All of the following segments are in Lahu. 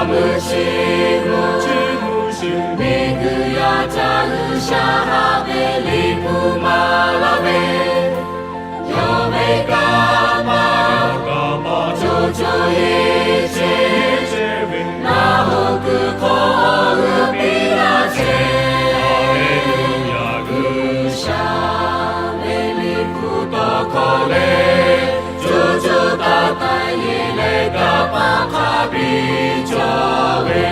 meuˇ chi meuˇ chi meuˇ chi miˬguiˬ yaˇ caˇ G'uiˬsha haꞈ ve Liꞈ hpu maˍ laˇ ve, yawˇ ve kanˇ paˆ, kanˇ paˆ co co yeˇ chehˇ ve, ngaˬ hui kuiˬ hk'aw awˬ g'euˆ piˇ laˇ chehˇ. G'uiˬsha ve Liꞈ hpu tawˇ hkawˇ lehˬ, co co taiˍ taiˍ yeˬ leh kanˇ paˆ hk'a biˇ cawˬ ve.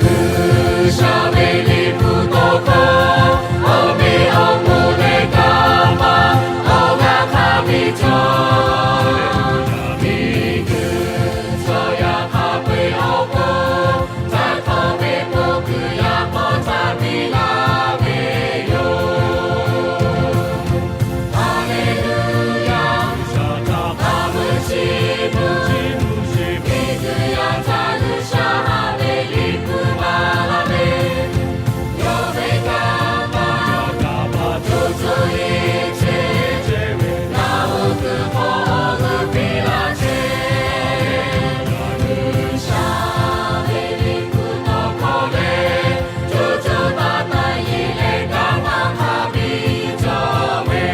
G'uiˬsha ve Liꞈ hpu tawˇ hkawˇ, awˬ meꞈ awˬ hponˇ leh kanˇ paˆ awˬ g'aˇ hk'a biˇ cawˬ. Miˬguiˬ chaw yaˇ hk'a peu-eˬ awˬ pon, htaˇ htawˇ ve bon kuiˬ yaˇ hpawˇ htaˇ piˇ laˇ ve yoˬ. Haˍleˍluˍyaˇ. G'uiˬsha htaꞈ hk'a meuˇ chi meuˇ, miˬguiˬ yaˇ caˇ G'uiˬsha haꞈ ve Liꞈ hpu maˍ laˇ ve, yawˇ ve kanˇ paˆ, kanˇ paˆ co co yeˇ chehˇ ve, ngaˬ hui kuiˬ hk'aw awˬ g'euˆ piˇ laˇ chehˇ. G'uiˬsha ve Liꞈ hpu tawˇ hkawˇ lehˬ, co co taiˍ taiˍ yeˬ leh kanˇ paˆ hk'a biˇ cawˬ ve.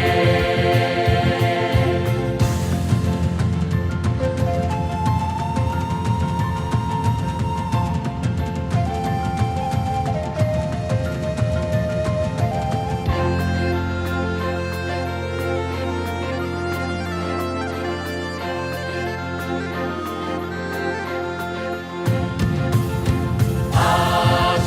A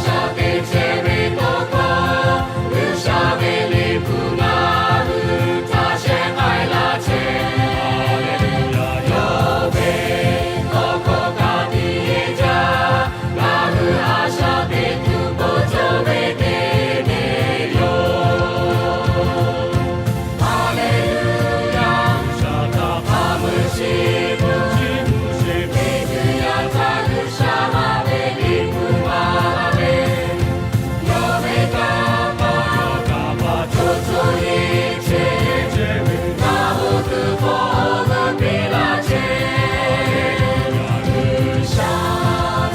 shaꞈ teꞈ chehˇ ve tawˇ hkawˇ, G'uiˬsha ve Liꞈ hpu ngaˬ hui htaꞈ shehˍ k'ai laˇ chehˇ. Yawˇ ve tawˇ hkawˇ ka tiꞈ yeˬ jaˇ, ngaˬ hui a shaꞈ teꞈ tuˬ bon cawˬ ve teˇ geh yoˬ. Haˍleˍluˍyaˇ. G'uiˬsha htaꞈ hk'a meuˇ chi meuˇ, miˬguiˬ yaˇ caˇ G'uiˬsha haꞈ ve Liꞈ hpu maˍ laˇ ve, yawˇ ve kanˇ paˆ, kanˇ paˆ co co yeˇ chehˇ ve, ngaˬ hui kuiˬ hk'aw awˬ g'euˆ piˇ laˇ chehˇ. G'uiˬsha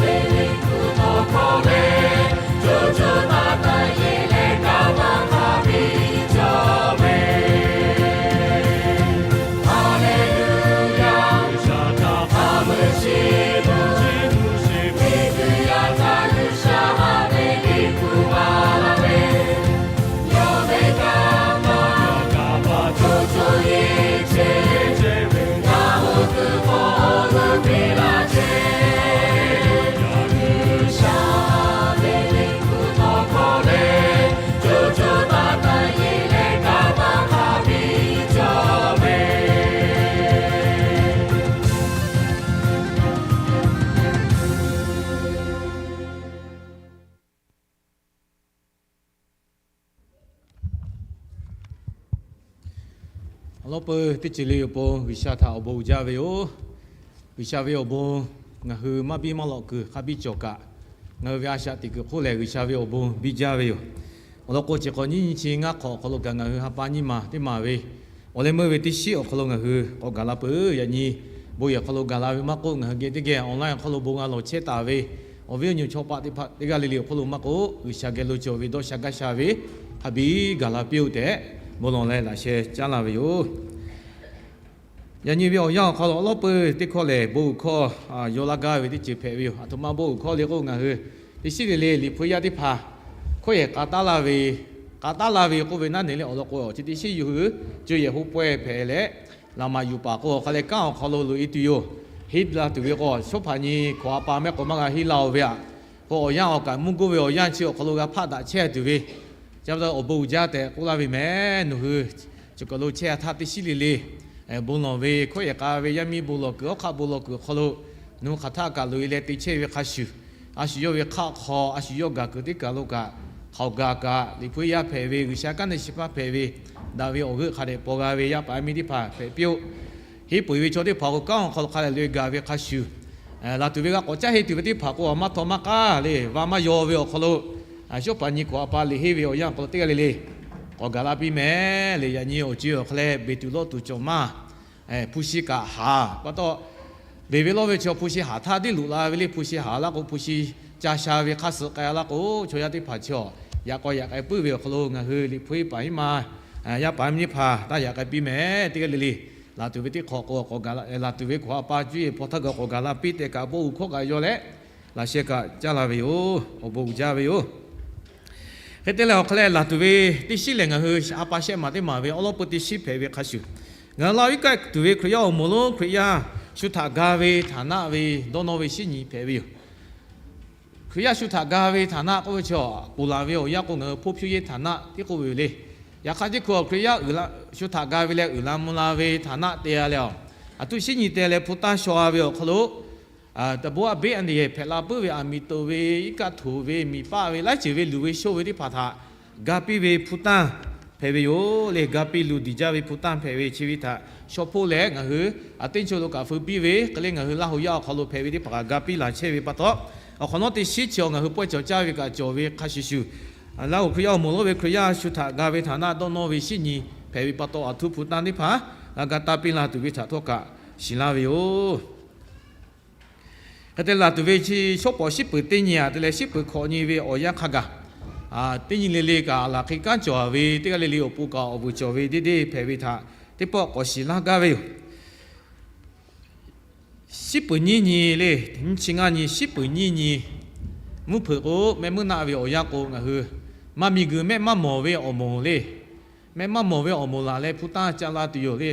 ve Liꞈ hpu tawˇ hkawˇ lehˬ, co co taiˍ taiˍ yeˬ leh kanˇ paˆ hk'a biˇ cawˬ ve. Haˍleˍluˍyaˇ. G'uiˬsha htaꞈ hk'a meuˇ chi meuˇ, miˬguiˬ yaˇ caˇ G'uiˬsha haꞈ ve Liꞈ hpu maˍ laˇ ve, yawˇ ve kanˇ paˆ, kanˇ paˆ co co yeˇ chehˇ ve, ngaˬ hui kuiˬ hk'aw awˬ g'euˆ piˇ laˇ chehˇ. G'uiˬsha ve Liꞈ hpu tawˇ hkawˇ lehˬ, co co taiˍ taiˍ yeˬ leh kanˇ paˆ hk'a biˇ cawˬ ve. Awˬ lawn peuˬ teˇ ceuˬ le awˬ pon G'uiˬsha htaꞈ awˬ bon uiˍ jaˇ ve yoˬ. G'uiˬsha ve awˬ bon ngaˬ hui maˇ biˇ maˇ lawꞈ kuiˬ hk'a biˇ cawˬ kaꞈ, ngaˬ hui ve a shaꞈ teꞈ kuiˬ hk'oˆ lehˬ G'uiˬsha ve awˬ bon biˇ jaˇ ve yoˬ. Awˬ lawn k'o, chi hk'awꞈ nyiˇ nyi chi ngaˇ hk'awꞈ awˬ hk'aw lo kaꞈ ngaˬ hui ha pa nyiˇ maˬ teˇ maˬ ve awˬ leh meuˇ ve teˇ shiˉ awˬ hk'aw lo ngaˬ hui k'awꞈ gaˬ la peuˬ. Yaꞈ nyi bon yehˬ awˬ hk'aw lo gaˬ la ve maˇ k'oˆ, ngaˬ hui geh teˇ geh online awˬ hk'aw lo bon g'a lawˬ chehˇ taˍ ve awˬ viˉ awˬ nyi chaw paˆ teˇ g'aˇ le le awˬ hk'aw lo maˇ k'oˆ, G'uiˬsha geh lo cawˬ ve dawˇ sha gaˇ sha ve hk'a biˇ gaˬ la piˇ-oˆ tehꞈ, bon lawˬ leh laꞈ sheh caˉ laˇ ve yoˬ. Yaꞈ nyi ve awˬ yanˇ awˬ hk'aw lo awˬ lawn peuˬ teˇ hkawˇ lehˬ, bon uiˍ hkawˇ yaw laˇ gaˇ ve teˇ ceuˬ hpehꞈ ve yoˬ. Aˬ htoꞈ ma bon uiˍ hkawˇ le k'o, ngaˬ hui teˇ shiˉ le le Liꞈ hpu yaˇ teˇ hpaˍ hkawˇ yehˬ k'a taˉ laˇ ve, k'a taˉ laˇ ve k'oˆ ve naˉ neˬ leh awˬ lawn k'o, chi teˇ shiˉ yuˬ hui co yehˬ hoˆ pawehˇ hpehꞈ leh, laꞈ maꞈ yuˬ paˍ k'o awˬ hk'a leh kanˉ awˬ hk'aw lo loꞈ e tuˬ yoˬ. Henˇ la tuˬ ve k'o, shawˉ hpaˍ nyi hkawꞈ a pa mehˆ k'awꞈ maˇ g'a henˇ la-oˬ ve aꞈ. K'o awˬ yanˇ awˬ kaꞈ mvuhˇ goˇ ve awˬ yanˇ chi awˬ hk'aw lo g'a hpaˆ daꞈ chehˇ tuˬ ve, chi pa taw awˬ bon uiˍ jaˇ tehꞈ k'oˆ laˇ ve mehˍ. Nawˬ hui chi kaˬ lo chehˇ a htaˇ teˇ shiˉ le le bon lawˬ ve, hkawˇ yehˬ k'a ve yaˇ miˇ bon lawˬ kuiˬ, awˉ hk'aˆ bon lawˬ kuiˬ awˬ hk'aw lo nawˬ hui hk'aˬ htaˆ kaꞈ loꞈ e leh te chehˇ ve hk'a shuˍ, a shu yawˇ ve hk'aˆ hk'aw, a shu yawˇ gaˬ kuiˬ teˇ kaˬ lo kaꞈ hk'aoˍ gaˬ kaꞈ, Liꞈ hpu yaˇ hpehꞈ ve, G'uiˬsha kanˉ te shiˍ hpaˇ hpehꞈ ve, daꞈ ve awˬ g'euˆ hk'a dehꞈ paw g'a ve yaˇ paˍ yaˇ miˇ teˇ hpaˍ hpehꞈ piˇ-oˆ. Henˇ peu-eˬ ve chaw teˇ hpaˍ k'o, kanˉ awˬ hk'aw lo hk'a dehꞈ loꞈ e gaˬ ve hk'a shuˍ, laˬ tuˬ ve g'a k'awꞈ caˉ henˇ tuˬ ve teˇ hpaˍ k'o, a maˇ htawꞈ maˇ k'aˉ le, va maˇ yaw ve awˬ hk'aw lo Shawˉ paˍ nyi hkawꞈ a pa liꞈ henˇ ve awˬ yanˇ hk'aw lo teˇ g'aˇ le le k'awꞈ gaˬ la piˇ mehˍ le. Yaꞈ nyi awˬ ceuˬ awˬ hk'aw leh beˬ tuˬ lawˇ tuˬ cawˬ maˇ hpu shi kaꞈ haˍ pa taw, beˬ ve lawˇ ve chaw hpu shi haˍ htaˇ tiˉ loꞈ la ve le. Hpu shi haˍ laˇ k'o, hpu shi ca sha ve hk'aˇ suh k'ai laˇ k'o, chaw yaˇ teˇ hpaˍ chi awˬ yaꞈ k'aw yaꞈ k'ai puiˉ ve awˬ hk'aw lo ngaˬ hui liꞈ hpu iˉ paˍ iˉ ma, yaˇ paˍ miˇ hpaˍ taˇ yaꞈ k'ai piˇ mehˍ. Teˇ g'aˇ le le laˬ tuˬ ve teˇ hk'awꞈ k'o, laˬ tuˬ ve hkawꞈ a pa cuˇ yiˍ hpaw htaˇ kaꞈ k'awꞈ gaˬ la piˇ tehꞈ kaꞈ bon uiˍ hkawˇ kaꞈ yaw leh, laꞈ sheh kaꞈ caˇ la ve yoˬ. Awˬ bon uiˍ jaˇ ve yoˬ. Hk'e te leh awˬ hk'aw leh laˬ tuˬ ve teˇ shiˉ lehˬ, ngaˬ hui a pa shehˆ maˬ teˇ maˬ ve awˉ lawˉ peu teˇ shiˉ hpehꞈ ve hk'a shuˍ, ngaˬ hui laˇ iˉ kaˆ tuˬ ve Hkriꞈ yaˇ awˬ moˍ lonˉ Hkriꞈ yaˇ shu htaꞈ ga ve htaꞈ naˆ ve dawˇ nawˇ ve shiˉ nyi hpehꞈ ve yoˬ. Hkriꞈ yaˇ shu htaꞈ ga ve htaꞈ naˆ k'oˆ ve chaw, ponˬ laˬ ve awˬ yanˇ k'o ngaˬ hui hpoˇ hpiˇ yeˇ htaꞈ naˆ tiˉ k'oˆ ve yoˬ le. Yaꞈ hk'aˇ teˇ hkui Hkriꞈ yaˇ shu htaꞈ ga ve leh uiˍ la mvuh la ve htaꞈ naˆ te a leh, aˬ htoꞈ shiˉ nyi te leh hpu tanˇ shaw a ve awˬ hk'aw lo, taˍ bon a beˆ a nehˬ yehˬ hpehꞈ la puiˉ ve, aˬ miˍ toˍ ve, iˉ kaˆ htoꞈ ve, miˬ paˆ ve, laiˉ ceuˬ ve luˬ ve shoˇ ve teˇ hpaˍ htaꞈ ga piˇ ve hpu tanˇ hpehꞈ ve yoˬ le. Ga piˇ luˬ diˬ jaˇ ve hpu tanˇ hpehꞈ ve chi ve htaꞈ shaw hpoˆ leh ngaˬ hui aˬ teˇ ncho lo kaꞈ feu piˇ ve hk'e le, ngaˬ hui Laˇ huˍ yaˇ awˬ hk'aw lo hpehꞈ ve teˇ hpaˍ kaꞈ ga piˇ laˬ chehˇ ve pa taw, awˬ hk'awꞈ nawˉ teˇ shiˉ chi awˬ ngaˬ hui pawehˇ cawˬ caˇ ve kaꞈ cawˬ ve hk'a shuˍ shuˍ, Laˇ huˍ Hkriꞈ yaˇ awˬ moˍ lonˉ ve Hkriꞈ yaˇ shu htaꞈ ga ve htaꞈ naˆ dawˇ nawˇ ve shiˉ nyi hpehꞈ ve pa taw, aˬ htoꞈ hpu tanˇ teˇ hpaˍ g'a ga tanˇ piˇ la tuˬ ve htaꞈ htawˇ kaꞈ shiˍ laˇ ve yoˬ. Hk'e te laˬ tuˬ ve chi shawˉ pawˍ shiˉ peuˍ teˇ nyi a te leh shiˉ peuˍ hkawꞈ nyi ve awˬ yanˇ hk'a gaˬ, teˇ nyi le le kaꞈ laˬ hk'e kanˉ cawˬ ve teˇ g'aˇ le le awˬ pon kaꞈ awˬ vuiˬ cawˬ ve deˇ deˇ hpehꞈ ve htaꞈ teˇ pawˆ k'awꞈ shiˍ laˇ gaˇ ve yoˬ. Shiˉ peuˍ nyiˇ nyi le, nyiˇ chi ngaˇ nyi, shiˉ peuˍ nyiˇ nyi, mvuhˇ hpeuꞈ k'o mehˆ muiˉ naˆ ve awˬ yanˇ k'o ngaˬ hui maˇ miˬ guiˬ mehˆ maˇ mawˬ ve awˬ moˍ le, mehˆ maˇ mawˬ ve awˬ moˍ laˬ leh hpu tanˇ ca la tuˬ yoˬ le.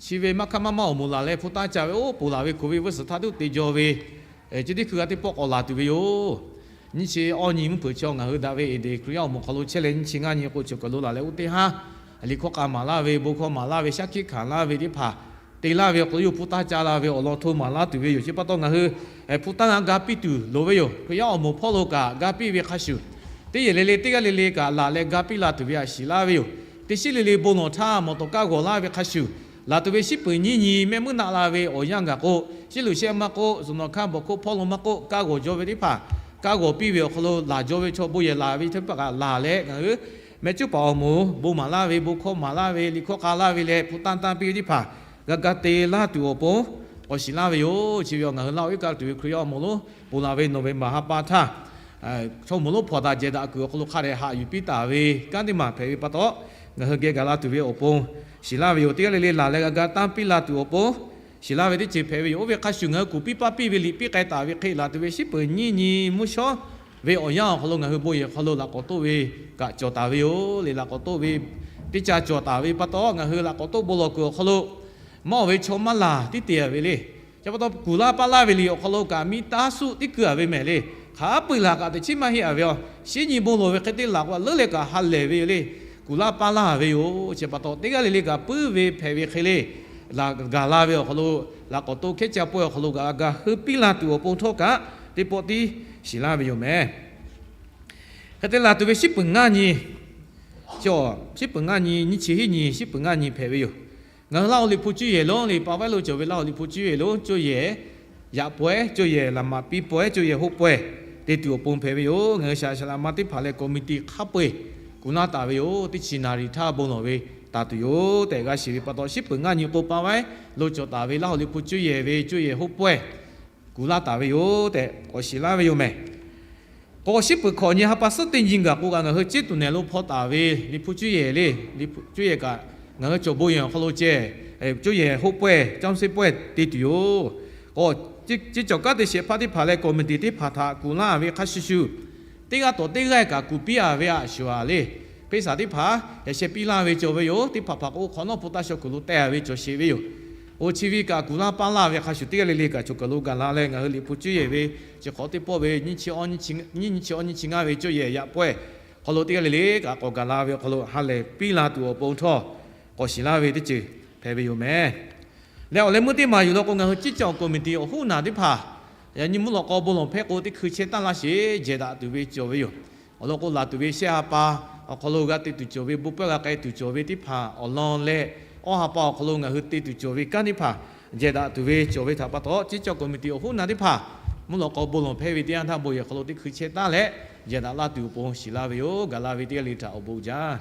Chi ve maˇ hk'aˇ maˇ maˇ awˬ moˍ laˬ leh hpu tanˇ ca ve oˇ ponˬ laˬ ve hkoˍ ve vuiˇ suhˍ htaˇ tuˉ te jaw ve, chi teˇ hkui g'a teˇ pawˆ k'awꞈ laˬ tuˬ ve yoˬ. Nyiˇ chi awˇ nyi mvuhˇ hpeuꞈ chaw ngaˬ hui daꞈ ve Eˍdenˍ Hkriꞈ yaˇ awˬ moˍ hk'aw lo chehˇ leh nyiˇ chi ngaˇ nyi k'o cawˬ kaˬ lo laˬ leh oˇ teˇ haˉ liꞈ hkawˇ k'a maˍ laˇ ve, bon hkawˇ maˍ laˇ ve, shaˉ hkiˆ hkanˍ laˇ ve teˇ hpaˍ te laˇ ve awˬ hk'aw lo yawˇ hpu tanˇ ca la ve awˬ lawn hto maˍ laˇ tuˬ ve yoˬ. Chi pa taw ngaˬ hui hpu tanˇ g'a ga piˇ tuˬ loˍ ve yoˬ. Hkriꞈ yaˇ awˬ moˍ hpawˇ lo kaꞈ ga piˇ ve hk'a shuˍ, teˇ yehˬ le le teˇ g'aˇ le le kaꞈ laˬ leh ga piˇ la tuˬ ve htaꞈ shiˍ laˇ ve yoˬ. Teˇ shiˉ le le bon lawˬ htaˇ mawˬ tawˍ kaˇ g'awˬ laˇ ve hk'a shuˍ, laˬ tuˬ ve shiˉ peuˍ nyiˇ nyi mehˆ muiˉ naˆ la ve awˬ yanˇ gaˬ k'o, shiˉ luꞈ shehˆ maˇ k'oˆ, zuhꞈ nawˬ hkanˇ bawˬ hkoˆ hpawˇ lo maˇ k'oˆ, kaˇ g'awˬ jaw ve teˇ hpaˍ kaˇ g'awˬ piˇ ve awˬ hk'aw lo laˬ jaw ve chaw bon yehˬ laˬ ve chaw teˇ hpaˍ kaꞈ laˬ leh ngaˬ hui mehˆ cuˉ paˍ awˬ moˍ bon maˍ laˇ ve, bon hkawˇ maˍ laˇ ve, liꞈ hkawˇ k'a laˇ ve leh hpu tanˇ tanˇ piˇ ve teˇ hpaˍ g'a ga te laˇ tuˬ awˬ pon k'awꞈ shiˍ laˇ ve yoˬ. Chi ve awˬ ngaˬ hui Laˇ huˍ iˉ kaˆ tuˬ ve Hkriꞈ yaˇ awˬ moˍ lonˉ ponˬ laˬ ve November ha pa htaˇ, chaw moˍ lonˉ hpawnˬ daꞈ jehˬ daꞈ kuiˬ awˬ hk'aw lo hk'a dehꞈ haꞈ yuˬ piˇ taˍ ve kanˉ teˇ maˬ hpehꞈ ve pa taw, ngaˬ hui geh gaˬ la tuˬ ve awˬ pon shiˍ laˇ ve yoˬ. Teˇ g'aˇ le le laˬ leh g'a ga tanˇ piˇ la tuˬ awˬ pon shiˍ laˇ ve teˇ ceuˬ hpehꞈ ve yoˬ. Oˇ ve hk'a shuˍ ngaˬ hui kuˬ piˇ paˇ piˇ ve liꞈ piˇ k'ai taˍ ve hk'e laˬ tuˬ ve shiˉ peuˍ nyiˇ nyi mvuhˇ shawˉ ve awˬ yanˇ awˬ hk'aw lo ngaˬ hui bon yehˬ hk'aw lo laꞈ k'awꞈ toˆ ve kaꞈ cawˬ taˍ ve yoˬ le. Laꞈ k'awꞈ toˆ ve teˇ ca cawˬ taˍ ve pa taw, ngaˬ hui laꞈ k'awꞈ toˆ bon lawˬ kuiˬ awˬ hk'aw lo maˇ oˬ ve chaw maˇ laˬ tiˉ te ve le. Chi pa taw kuˬ laˇ paˇ laˇ ve liꞈ awˬ hk'aw lo kaꞈ miˇ taˇ suˆ tiˉ keu a ve mehˍ le. Hk'a peu-eˬ laˬ kaꞈ teꞈ chiˉ maˇ heˆ a ve yoˬ. Shiˉ nyi bon lawˬ ve hk'e te laˬ k'o leuˉ leh kaꞈ ha lehˬ ve yoˬ le. Kuˬ laˇ paˇ laˇ ve yoˬ. Chi pa taw teˇ g'aˇ le le kaꞈ puiˉ ve hpehꞈ ve hk'e le, laˬ gaˬ la ve awˬ hk'aw lo laꞈ k'awꞈ toˆ hkehˉ ca pawehˇ awˬ hk'aw lo kaꞈ g'a ga heuˆ piˇ laˇ tuˬ awˬ pon htawˇ kaꞈ teˇ pawˆ tiˉ shiˍ laˇ ve yoˬ mehˍ. Hk'e te laˬ tuˬ ve shiˉ peuˍ ngaˇ nyi, shiˉ peuˍ ngaˇ nyi, nyiˇ chi hiˉ nyi, shiˉ peuˍ ngaˇ nyi hpehꞈ ve yoˬ. Ngaˬ hui Laˇ huˍ liꞈ hpu cuˇ yehˬ lonˉ le, pa vaiˉ lo cawˬ ve Laˇ huˍ liꞈ hpu cuˇ yehˬ lonˉ cuˇ yehˬ yaꞈ pawehˇ, cuˇ yehˬ laꞈ maꞈ piˇ pawehˇ, cuˇ yehˬ hoˆ pawehˇ te tuˬ awˬ pon hpehꞈ ve yoˬ. Ngaˬ hui shaˍ shaˍ laꞈ ma teˇ hpaˍ leh committee hk'a peu-eˬ kuˬ naˇ taˍ ve yoˬ. Teˇ chi naˍ riˍ htaˇ bon lawˬ ve taˍ tuˬ yoˬ tehꞈ g'a shiˍ ve pa taw, shiˉ peuˍ ngaˇ nyi k'o pa vaiˉ lo cawˬ taˍ ve Laˇ huˍ liꞈ hpu cuˇ yehˬ ve cuˇ yehˬ hoˆ pawehˇ kuˬ laˇ taˍ ve yoˬ tehꞈ k'awꞈ shiˍ laˇ ve yoˬ mehˍ. K'o shiˉ peuˍ hkawꞈ nyi ha pa suhˉ teˇ nyi gaˬ k'o kaꞈ ngaˬ hui ciˉ tuˬ nehˬ lo hpaw taˍ ve liꞈ hpu cuˇ yehˬ le, liꞈ hpu cuˇ yehˬ kaꞈ ngaˬ hui cawˬ bon yehˬ awˬ hk'aw lo ceh, cuˇ yehˬ hoˆ pawehˇ, caˇ seˉ pawehˇ te tuˬ yoˬ. K'o, ceˇ cawˬ kanˉ te shehˍ hpaˇ teˇ hpaˍ leh committee teˇ hpaˍ htaꞈ kuˬ laˇ ve hk'a shuˍ shuˍ, teˇ g'aˇ tawˍ teˇ g'aˇ kaꞈ kuˬ piˇ a ve a shuˍ a le, hk'e shaˍ teˇ hpaˍ yaꞈ sheh piˇ laˇ ve cawˬ ve yoˬ. Teˇ hpaˍ hpaˍ k'o hk'awꞈ nawˉ hpu taˇ shaw kuiˬ lo teh a ve cawˬ sheˍ ve yoˬ. Oˇ chi ve kaꞈ kuˬ laˇ paˇ laˇ ve hk'a shuˍ teˇ g'aˇ le le kaꞈ cawˬ kuiˬ lo gaˬ la leh ngaˬ hui liꞈ hpu cuˇ yehˬ ve chi hk'awꞈ teˇ pawˆ ve nyiˇ chi awˇ nyiˇ chi ngaˇ ve cuˇ yehˬ yaꞈ pawehˇ hk'aw lo teˇ g'aˇ le le kaꞈ k'awꞈ gaˬ la ve awˬ hk'aw lo ha lehˬ piˇ la tuˬ awˬ pon htawˇ k'awꞈ shiˍ laˇ ve teˇ ceuˬ hpehꞈ ve yoˬ mehˍ. Leh awˬ leh meuˇ teˇ maˬ yuˬ law k'o ngaˬ hui ciˉ cawˬ committee awˬ hoˉ naˬ teˇ hpaˍ yaꞈ nyi mvuhˇ lawꞈ k'aw bon lawˬ hpehˇ k'o teˇ hkui chehˇ taˇ laˇ sheˍ jehˬ daꞈ tuˬ ve cawˬ ve yoˬ. Awˬ lawn k'o laˬ tuˬ ve shehˆ ha pa awˬ hk'aw lo g'a te tuˬ cawˬ ve, bon pawehˇ g'a k'ai tuˬ cawˬ ve teˇ hpaˍ awˬ lawn leh, awˇ ha pa awˬ hk'aw lo ngaˬ hui te tuˬ cawˬ ve kanˉ teˇ hpaˍ jehˬ daꞈ tuˬ ve cawˬ ve htaꞈ pa taw, ciˉ cawˬ committee awˬ hoˉ naˬ teˇ hpaˍ mvuhˇ naw k'aw bon lawˬ hpehˇ ve teˇ yanˇ htaˇ bon yehˬ hk'aw lo teˇ hkui chehˇ taˉ leh, yehˬ daꞈ laˇ tuˬ awˬ pon shiˍ laˇ ve yoˬ. Gaˬ la ve teˇ g'aˇ le htaꞈ awˬ bon jaˇ.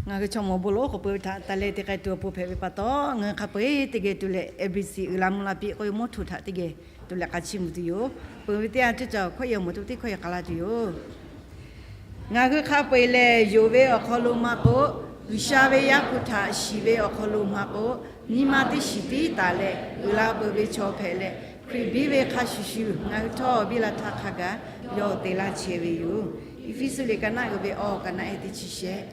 Ngaˬ hui chaw mawˬ bon lonˉ k'awꞈ peu ve htaꞈ taˍ leh te k'ai tuˬ awˬ pon hpehꞈ ve pa taw, ngaˬ hui hk'a peu-eˬ teˇ geh tuˬ leh A B C uiˍ la mvuh la piˇ k'oˆ ve mawˇ htoꞈ htaꞈ teˇ geh tuˬ leh k'a chiˇ mvuh tuˬ yoˬ. Peuˬ ve teˇ yanˇ ceuˇ caˬ hkawˇ yehˬ mawˬ tuˬ teˇ hkawˇ yehˬ k'a la tuˬ yoˬ. Ngaˬ hui hk'a peu-eˬ lehˬ, yonˍ ve awˬ hk'aw lo maˇ k'oˆ, G'uiˬsha ve Yaˇ hpu htaꞈ shiˍ ve awˬ hk'aw lo maˇ k'oˆ, nyi ma teˇ shiˍ tiˉ taˍ leh uiˍ la peuˬ ve chaw hpehꞈ leh, Hkriꞈ biˇ ve hk'a shuˍ shuˍ ngaˬ hui htawˇ biˇ la htaˇ hk'a gaˬ yawˇ te laˇ chehˇ ve yoˬ. Eˇfeˇsuꞈ liꞈ ka naˆ uiˍ ve awˬ ka naˆ ehˉ teˇ chi shehˆ.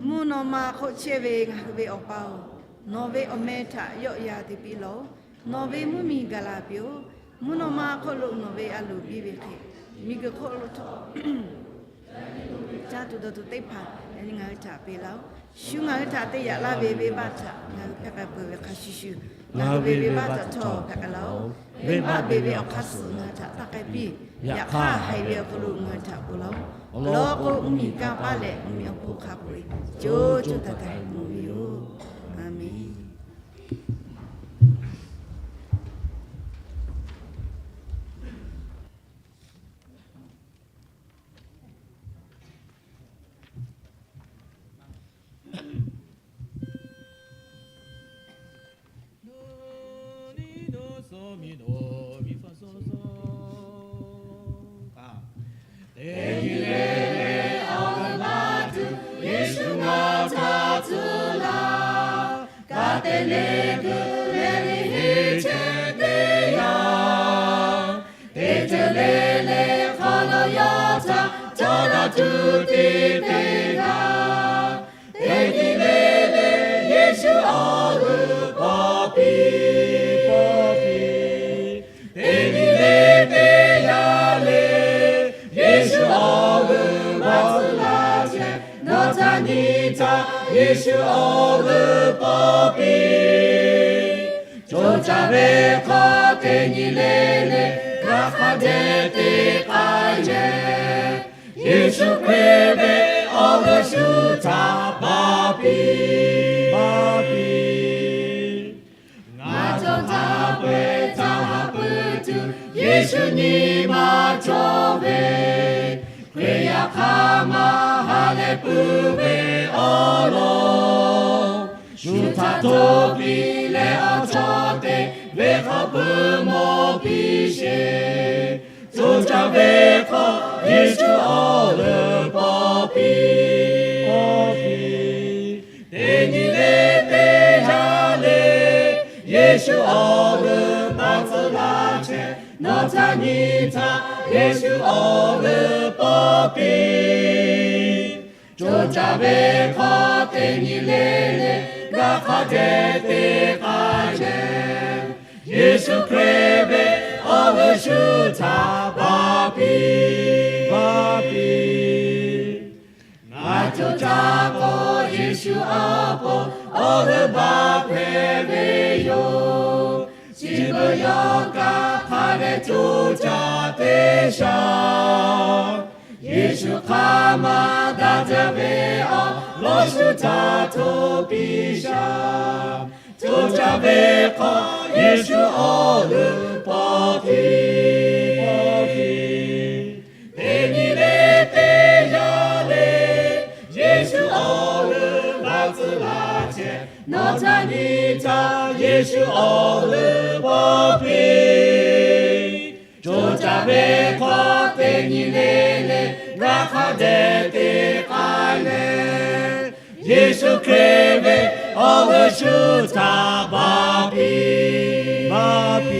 Mvuhˇ naw ma hk'oˆ chehˇ ve ngaˬ hui ve Awˬ pa-oˬ, nawˬ ve awˬ meh htaꞈ yawˆ yan te piˇ lawˬ-oˬ. Nawˬ ve mvuhˇmiˬ gaˬ la piˇ-oˬ. Mvuhˇ naw ma hk'oˆ lo nawˬ ve a loˍ biˇ ve hk'e, miˬguiˬ hk'oˆ lo htawˇ caˇ tuˬ dawˬ tuˬ teˇ hpaˍ ngaˬ hui htaꞈ peꞈ laˇ-oˬ. Shu ngaˬ hui htaꞈ te yaꞈ laˇ ve venˇbaˆ htaꞈ ngaˬ hui hpehˇ k'ai peuˬ ve hk'a shuˍ shuˍ, ngaˬ hui ve venˇbaˆ htaꞈ htawˇ hpehꞈ k'ai laˇ-oˬ. Venˇbaˆ beˬ ve awˬ hk'aˇ suh ngaˬ hui htaꞈ taˇ k'ai piˇ. Yaꞈ hk'aˇ, haiˬ ve awˬ hk'aw lo ngaˬ hui htaꞈ ponˬ laˇ-oˬ. Awˬ lawn k'o, mvuhˇmiˬ kanˇ paˆ leh mvuhˇmiˬ awˬ hpon hk'a peu-eˬ co co taiˍ taiˍ mawˬ ve yoˬ. Aˬmenˍ. Teˇ nyi le le awˬ g'euˆ maˇ tuˬ Yeˍsuˆ ngaˬ htaꞈ tcuh laˇ. Ka te le g'uiˬ leh ve heˆ chehˇ teˇ yanˇ, teˇ ceuˬ le le hk'aw lo yawˇ htaꞈ cawˇ daꞈ tuˬ te teˇ g'aˇ. Teˇ nyi le le Yeˍsuˆ awˬ g'euˆ pawˆ piˇ, pawˆ piˇ. Teˇ nyi le teˇ yanˇ le, Yeˍsuˆ awˬ g'euˆ maˇ tcuh laˇ chehˇ. Nawˬ htaꞈ nyi htaˇ Yeˍsuˆ awˬ g'euˆ pawˆ piˇ. Co caˇ ve hk'aw teˇ nyi le le, g'a hk'a dehꞈ te k'ai yehˬ. Yeˍsuˆ Hkriꞈ ve awˬ g'euˆ shu htaꞈ baˬ piˇ, baˬ piˇ. Ngaˬ cawˬ htaˇ peuˬ htaˇ haꞈ pui tuˬ Yeˍsuˆ nyi ma cawˬ ve, Hkriꞈ yaꞈ hk'aˇ maˇ ha leh pui ve awˬ lawn, shu htaꞈ hto piˇ leh awˬ chawˇ te ve hk'a pui mawˬ piˇ sheˍ. Co caˇ ve hk'aw Yeˍsuˆ awˬ g'euˆ pawˆ piˇ, pawˆ piˇ. Teˇ nyi le teˇ yanˇ le, Yeˍsuˆ awˬ g'euˆ maˇ tcuh laˇ chehˇ. Nawˬ htaꞈ nyi htaˇ Yeˍsuˆ awˬ g'euˆ pawˆ piˇ. Co caˇ ve hk'aw teˇ nyi le le, g'a hk'a dehꞈ te k'ai yehˬ. Yeˍsuˆ Hkriꞈ ve awˬ g'euˆ shu htaꞈ baˬ piˇ, baˬ piˇ. Ngaˬ co caˇ k'o Yeˍsuˆ awˬ pon awˬ g'euˆ baˬ hpehꞈ ve yoˬ. Chi Yawˇ kaꞈ hk'a dehꞈ coˇ caˇ teˇ shaˍ. Yeˍsuˆ hk'aˇ ma daꞈ jaˇ ve awˬ lawn shu htaˇ hto piˇ shaˍ. Coˇ caˇ ve hk'aw Yeˍsuˆ awˬ g'euˆ pawˇ piˇ, pawˇ piˇ. Teˇ nyi le teˇ yanˇ le, Yeˍsuˆ awˬ g'euˆ g'a tcuh laˇ chehˇ. Nawˬ htaꞈ nyi htaˇ Yeˍsuˆ awˬ g'euˆ pawˇ piˇ. Coˇ caˇ ve hk'aw teˇ nyi le le, g'a hk'a dehꞈ te k'ai leh, Yeˍsuˆ Hkriꞈ ve awˬ g'euˆ shu htaꞈ baˬ piˇ, baˬ piˇ.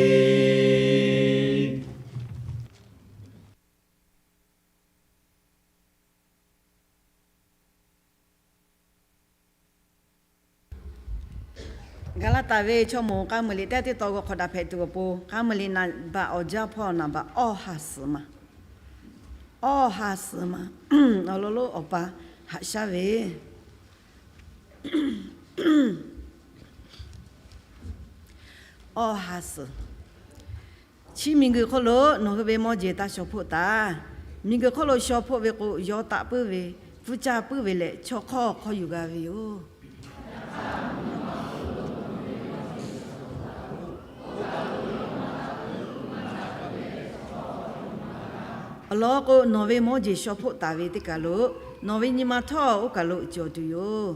Gaˍlaˍtaˍ ve chaw moˍ k'a meuˍ liꞈ teˇ teˇ taw g'aw hk'awꞈ daꞈ hpehꞈ tuˬ awˬ pon, k'a meuˍ liꞈ naˍ baꞈ awˬ jaˇ hpawˇ naˍ baꞈ awˇ ha suhˍ ma, awˇ ha suhˍ ma, awˬ lawn lonˉ awˬ pa haꞈ shaˉ ve awˇ ha suhˍ. Chi miˬguiˬ hk'oˆ lo nawˬ hui ve mawˇ jeˬ taˇ shaw hpoˆ taˍ. Miˬguiˬ hk'oˆ lo shaw hpoˆ ve k'o, yaw taˆ puiˉ ve, pfuhˇ caˇ puiˉ ve leh, chaw hk'awˇ hk'awˇ yuˬ g'a ve yoˬ. Awˬ lawn k'o, nawˬ ve mawˇ jeˬ shaw hpoˆ taˍ ve teˇ kaˬ lo, nawˬ ve nyi ma htawˇ oˇ kaˬ lo cawˬ tuˬ yoˬ.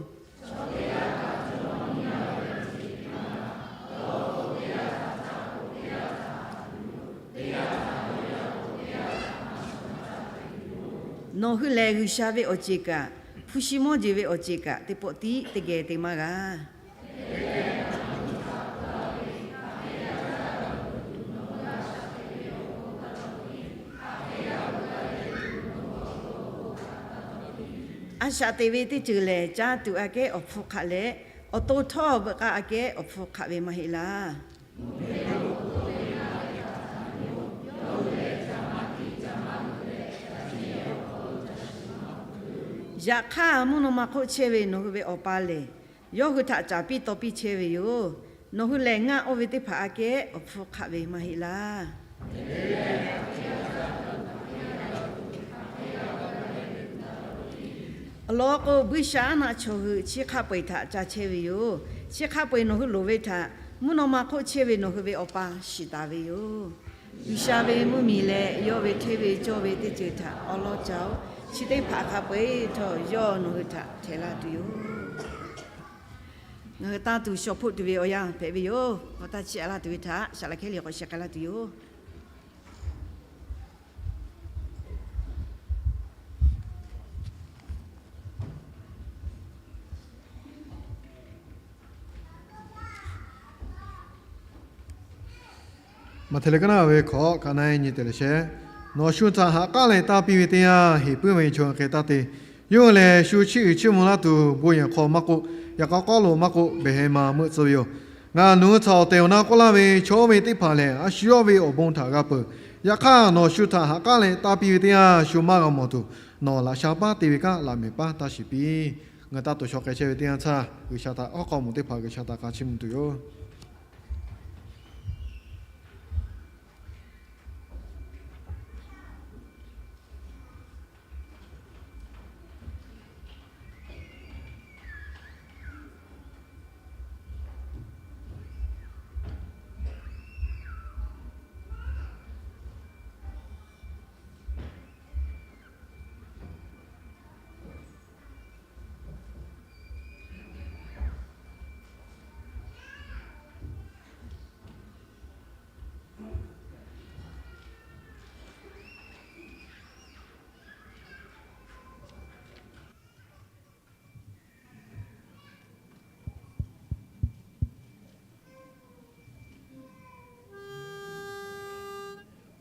Nawˬ hui lehˬ, G'uiˬsha ve awˬ ceˬ kaꞈ, hpu shi mawˇ jeˬ ve awˬ ceˬ kaꞈ, teˇ pawˆ tiˉ teˇ geh te maˇ g'a. A shaꞈ teꞈ ve teˇ ceuˬ lehˬ, caˇ tuˬ aꞈ kehˉ awˬ hpfuh hk'aˆ leh, awˬ to htawˇ beuꞈ k'aˇ aꞈ kehˉ awˬ hpfuh hk'aˆ ve maˇ heˆ laˇ. Yaꞈ hk'aˇ, mvuhˇ naw ma hk'oˆ chehˇ ve nawˬ hui ve Awˬ pa lehˬ, yawˇ hui htaꞈ caˍ piˇ taw piˇ chehˇ ve yoˬ. Nawˬ hui lehˬ, ngaˆ oˇ ve teˇ hpaˍ aꞈ kehˉ awˬ hpfuh hk'aˆ ve maˇ heˆ laˇ. Awˬ lawn k'o, buiˇshaˆaˉnaˆ chaw hui chi hk'a peu-eˬ htaꞈ ca chehˇ ve yoˬ. Chi hk'a peu-eˬ nawˬ hui loˍ ve htaꞈ mvuhˇ naw ma hk'oˆ chehˇ ve nawˬ hui ve Awˬ pa shiˍ taˍ ve yoˬ. G'uiˬsha ve mvuhˇmiˬ leh yawˇ ve hteˇ ve cawˇ ve teˇ ceuˬ htaꞈ awˉ lawˉ ca-oˬ. Chi teˇ hpaˍ hk'a peu-eˬ htawˇ yawˇ nawˬ hui htaꞈ htehˍ laˇ tuˬ yoˬ. Ngaˬ hui tanˇ tuˬ shaw hpoˆ tuˬ ve awˬ yanˇ hpehꞈ ve yoˬ. Awˬ tanˇ chiˇ aꞈ laˇ tuˬ ve htaꞈ shaˍ laꞈ hkehˉ liꞈ k'awꞈ sheh k'ai laˇ tuˬ yoˬ. Maꞈhtehˍ leh kaˉ naˆ ve hkawꞈ kaꞈ na nyi te leh shehˍ. Nawˬ shu htaꞈ ha k'aˉ leh tanˇ piˇ ve teˇ yanˇ, heˍ puiˉ ve chaw hk'e taˇ te. Yawˇ hui lehˬ, shu chiˇ uiˍ chiˇ mvuh laˇ tuˬ bon yehˬ hk'aw maˇ k'oˆ, yaꞈ k'aw k'awˉ lo maˇ k'oˆ, behˬ heh ma meuˆ tcuh ve yoˬ. Ngaˬ nawˬ hui htaꞈ awˬ tehˬ awˬ na k'oˆ laˇ ve, chaw oˇ ve teˇ hpaˍ lehˬ, a shu yawˇ ve awˬ bon htaꞈ g'a peuˬ. Yaꞈ hk'aˇ, nawˬ shu htaꞈ ha k'aˉ leh tanˇ piˇ ve teˇ yanˇ, shu maˇ g'a mawˬ tuˬ, nawˬ laꞈ sha paˉ te ve kaꞈ laꞈ mehˍ paˉ taˇ shiˍ piˇ. Ngaˬ hui taˇ tuˬ shaw k'ai chehˇ ve teˇ yanˇ htaˇ, G'uiˬsha htaꞈ hawˉ hk'aw moˍ teˇ hpaˍ G'uiˬsha htaꞈ k'a chiˇ mvuh tuˬ yoˬ.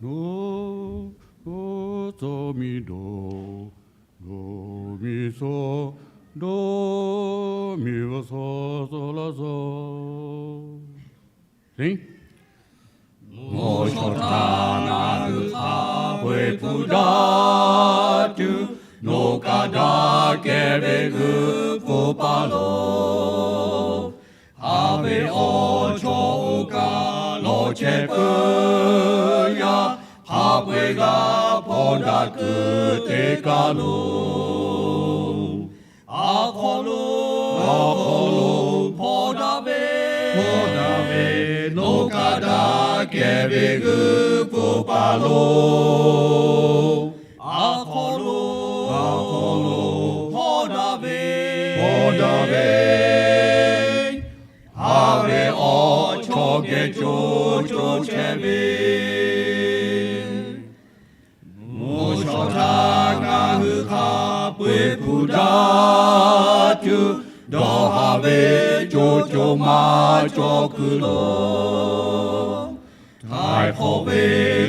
Nawˬ tcuh miˬ dawˬ, dawˬ miˬ suh, dawˬ miˬ g'a suh suh laˇ suh. Nawˬ chaw htaꞈ ngaˬ hui hk'a peu-eˬ hpu daꞈ tuˬ, nawˬ kaꞈ daꞈ kehˬ ve g'uiˬ pfuhˍ paˍ loˬ. Haꞈ ve awˬ chawˇ oˇ kaꞈ lawˬ chehˇ hpawˇ daꞈ kuiˬ te kaˇ lo, a hk'aw lo, a hk'aw lo hpawˇ daꞈ ve, hpawˇ daꞈ ve nawˬ kaꞈ daꞈ kehˬ ve g'uiˇ pfuhˍ paˍ lo, a hk'aw lo, a hk'aw lo hpawˇ daꞈ ve, hpawˇ daꞈ ve, haꞈ ve awˬ chawˇ geh co co chehˇ ve, mvuhˇ shawˍ htaˇ ngaˬ hui hk'a peu-eˬ hpu daꞈ tuˬ, dawˇ haˍ ve co co maˇ cawˬ kuiˬ lo, htaiˍ hk'awꞈ ve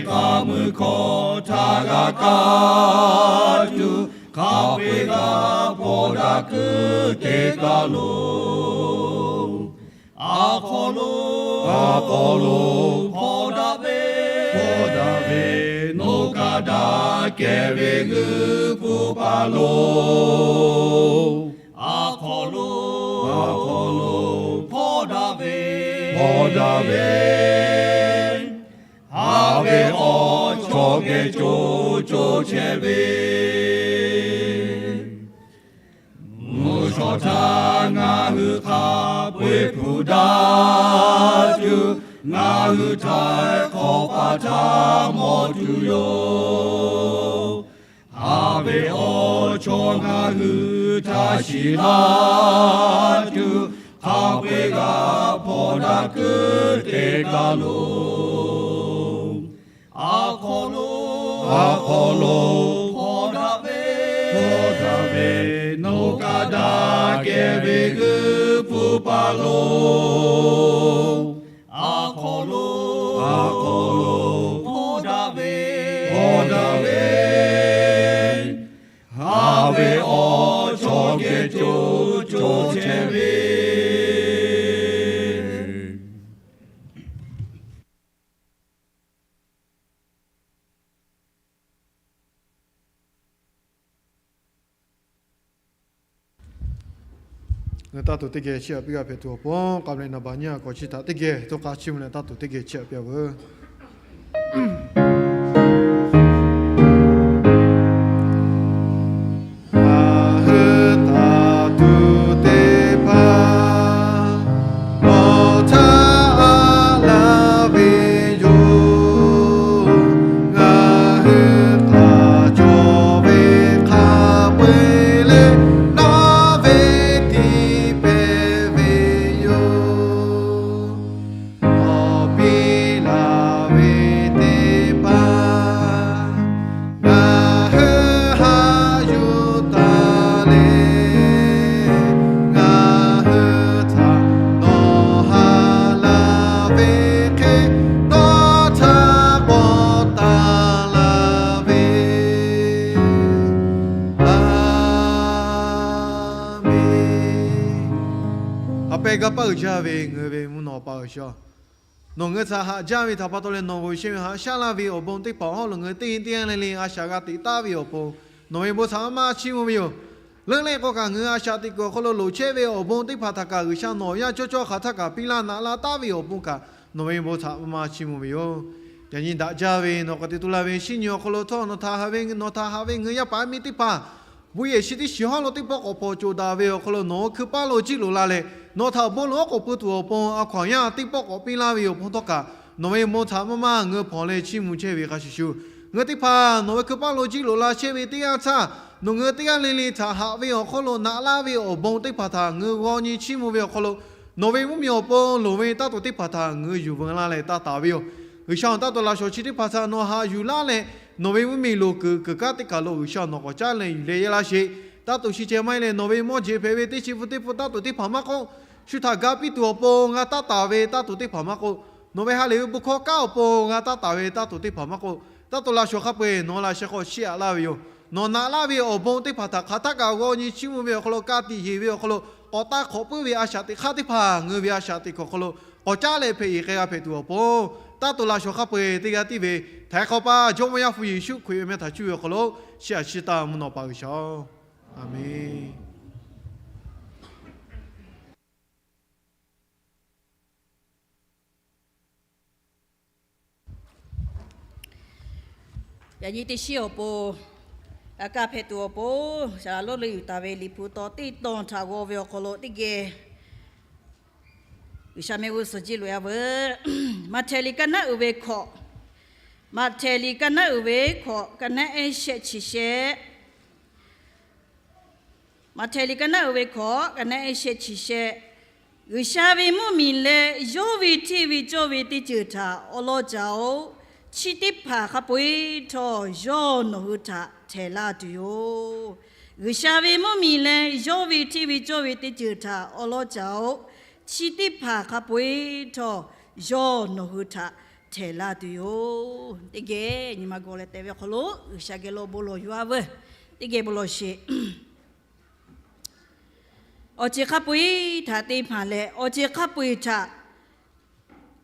k'a mui hkawˇ htaˇ g'a kaˇ tuˬ, hk'a peu-eˬ g'a hpawˇ daꞈ kuiˬ te kaˇ lo, a hk'aw lo, a hk'aw lo hpawˇ daꞈ ve, hpawˇ daꞈ ve nawˬ kaꞈ daꞈ kehˬ ve g'uiˇ pfuhˍ paˍ lo, a hk'aw lo, a hk'aw lo hpawˇ daꞈ ve, hpawˇ daꞈ ve, haꞈ ve awˬ chawˇ geh co co chehˇ ve, mvuhˇ shawˍ htaˇ ngaˬ hui hk'a peu-eˬ hpu daꞈ tuˬ, ngaˬ hui htaiˍ hk'awꞈ paˍ htaꞈ mawˬ tuˬ yoˬ. Haꞈ ve awˬ chawˇ ngaˬ hui htaꞈ shiˍ laˇ tuˬ, hk'a peu-eˬ g'a hpawˇ daꞈ kuiˬ te kaˇ lo, a hk'aw lo, a hk'aw lo hpawˇ daꞈ ve, hpawˇ daꞈ ve nawˬ kaꞈ daꞈ kehˬ ve g'uiˇ pfuhˍ paˍ lo, a hk'aw lo, a hk'aw lo hpawˇ daꞈ ve, hpawˇ daꞈ ve, haꞈ ve awˬ chawˇ geh co co chehˇ ve. Ngaˬ hui taˇ tuˬ teˇ geh chiˇ aꞈ piˇ g'a hpehꞈ tuˬ awˬ pon, k'a meh naˍ baꞈ nyiˇ a k'awꞈ chi htaꞈ teˇ geh to k'a chiˇ mvuh leh taˇ tuˬ teˇ geh chiˇ aꞈ piˇ a veuˬ. Ngaˬ hui taˇ tuˬ teˇ hpaˍ nawˬ htaꞈ aꞈ laˇ ve yoˬ. Ngaˬ hui hk'a cawˬ ve hk'a peu-eˬ leh nawˬ ve tiˇ pehˍ ve yoˬ. Awˬ piˇ laˬ ve teˇ hpaˍ ngaˬ hui haꞈ yuˬ taˍ leh, ngaˬ hui htaꞈ nawˬ haꞈ laˇ ve hk'e, nawˬ htaꞈ k'awꞈ taˍ laˇ ve. A menˍ. Haꞈ pehˇ gaˇ paˆ uiˍ jaˇ ve ngaˬ hui ve mvuhˇ naw pa G'uiˬsha, nawˬ ngaˬ hui htaꞈ haꞈ jaˇ ve htaꞈ pa taw leh nawˬ g'awˬ shehˍ ve haꞈ shaˉ laˇ ve awˬ bon teˇ hpaˍ awˬ hawˉ lo ngaˬ hui teˇ nyi teˇ yanˇ le le a shaꞈ g'a teꞈ taˉ ve awˬ pon nawˬ ve bon htaꞈ maˇ maˇ chiˇ mvuh ve yoˬ. Leuˉ leh k'o kaꞈ ngaˬ hui a shaꞈ teꞈ kuiˬ awˬ hk'aw lo loˍ chehˇ ve awˬ bon teˇ hpaˍ htaꞈ kaꞈ G'uiˬsha nawˬ yaˇ cawˇ cawˇ hk'aˬ htaˇ kaꞈ piˇ laˇ naꞈ laˇ taˉ ve awˬ pon kaꞈ nawˬ ve bon htaꞈ maˇ maˇ chiˇ mvuh ve yoˬ. Yaꞈ nyi daꞈ jaˇ ve nawˬ k'awꞈ te tu la ve shinˉ nyi awˬ hk'aw lo htawˇ nawˬ htaꞈ haꞈ ve, nawˬ htaꞈ haꞈ ve ngaˬ hui yaˇ paˍ yaˇ miˇ teˇ hpaˍ bon yehˬ shi teˇ shiˍ hawˉ lo teˇ pawˆ k'awꞈ hpawnˬ coˬ daꞈ ve awˬ hk'aw lo nawˬ hui hkui paˇ lo jiˆ loꞈ la leh, nawˬ htaꞈ bon lawˬ k'oˍ pui tuˬ awˬ pon a hkaw anˬ yaˇ teˇ pawˆ k'awꞈ piˇ laˇ ve awˬ pon htawˇ kaꞈ, nawˬ ve bon htaꞈ maˇ maˇ ngaˬ hui hpawnˬ leh chiˇ mvuh chehˇ ve hk'a shuˍ shuˍ, ngaˬ hui teˇ hpaˍ nawˬ ve hkui paˇ lo jiˆ loꞈ la chehˇ ve teˇ yanˇ htaˇ, nawˬ ngaˬ hui teˇ g'aˇ le le htaꞈ haꞈ ve awˬ hk'aw lo naꞈ laˇ ve awˬ bon teˇ hpaˍ htaꞈ ngaˬ hui g'aw nyi chiˇ mvuh ve awˬ hk'aw lo, nawˬ ve mvuhˇmiˬ awˬ pon loˍ ve taˇ tuˬ teˇ hpaˍ htaꞈ ngaˬ hui yuˬ veu laˇ leh taˇ taˍ ve yoˬ. G'uiˬsha-oˬ, taˇ tuˬ laꞈ shawˍ chi teˇ hpaˍ htaꞈ nawˬ haꞈ yuˬ laˇ leh, nawˬ ve mvuhˇmiˬ loˍ kuiˬ kuiˬ kaˉ teˇ kaˬ lo G'uiˬsha nawˬ k'awꞈ caˉ leh yuˬ leh yehˇ laˇ sheˍ. Taˇ tuˬ shi ceh maˇ heˆ leh nawˬ ve mawˇ jeˬ hpehꞈ ve teˇ chi pun teˇ pun taˇ tuˬ teˇ hpaˍ maˇ k'oˆ, shu htaꞈ ga piˇ tuˬ awˬ pon g'a taˇ taˍ ve taˇ tuˬ teˇ hpaˍ maˇ k'oˆ, nawˬ ve ha lehˬ ve bon hkawˇ kaˉ awˬ pon g'a taˇ taˍ ve taˇ tuˬ teˇ hpaˍ maˇ k'oˆ, taˇ tuˬ laꞈ shawˍ hk'a peu-eˬ nawˬ laꞈ sheh hk'aw chiˇ aꞈ laˇ ve yoˬ. Nawˬ naꞈ laˇ ve awˬ bon teˇ hpaˍ htaꞈ hk'aˬ htaˇ kaꞈ g'aw nyi chiˇ mvuh ve awˬ hk'aw lo, ka tiꞈ yeˬ ve awˬ hk'aw lo, k'awꞈ taˇ hk'awꞈ puiˉ ve a shaꞈ teꞈ hk'aˇ teˇ hpaˍ ngaˬ hui ve a shaꞈ teꞈ kuiˬ awˬ hk'aw lo k'awꞈ caˉ leh hpehꞈ yeˬ k'ai g'a hpehꞈ tuˬ awˬ pon, taˇ tuˬ laꞈ shawˍ hk'a peu-eˬ teˇ g'aˇ tiˉ ve Htaiˍ hk'awꞈ pa Jawˇmawˇ Yaˇ hpu Yeˍsuˆ Hkriꞈ ve meh htaꞈ cuˇ ve awˬ hk'aw lo chiˇ aꞈ chiˇ taˇ mvuhˇ naw pa G'uiˬsha-oˬ, a menˍ. Yaꞈ nyi teˇ shiˉ awˬ pon, g'a kaˇ hpehꞈ tuˬ awˬ pon, saˍ laꞈ lonˉ leuˉ yuˬ taˍ ve Liꞈ hpu taw teˇ tawn htaꞈ g'aw ve awˬ hk'aw lo teˇ geh G'uiˬsha mehˆ g'uˇ suhˍ jiˇ loꞈ-a veuˬ. Maꞈhtehˍ liꞈ kaˇ naˉ uiˍ ve hkawꞈ, Maꞈhtehˍ liꞈ kaˇ naˉ uiˍ ve hkawꞈ, kaˇ naˉ ehˉ shehˆ chi shehˆ. Maꞈhtehˍ liꞈ kaˇ naˉ uiˍ ve hkawꞈ, kaˇ naˉ ehˉ shehˆ chi shehˆ. G'uiˬsha ve mvuhˇmiˬ leh yawˇ ve hteˇ ve cawˇ ve teˇ ceuˬ htaꞈ awˉ lawˉ caˇ-oˆ. Chi teˇ hpaˍ hk'a peu-eˬ htawˇ, yawˇ nawˬ hui htaꞈ htehˍ laˇ tuˬ yoˬ. G'uiˬsha ve mvuhˇmiˬ leh yawˇ ve hteˇ ve cawˇ ve teˇ ceuˬ htaꞈ awˉ lawˉ caˇ-oˆ. Chi teˇ hpaˍ hk'a peu-eˬ htawˇ, yawˇ nawˬ hui htaꞈ htehˍ laˇ tuˬ yoˬ. Teˇ geh nyi ma gawˬ leh tehꞈ ve awˬ hk'aw lo G'uiˬsha geh lo bon lawˬ yuˬ-a veuˬ. Teˇ geh bon lawˬ sheˍ. Awˬ ceuˬ hk'a peu-eˬ htaꞈ te hpanˍ leh, awˬ ceuˬ hk'a peu-eˬ htaꞈ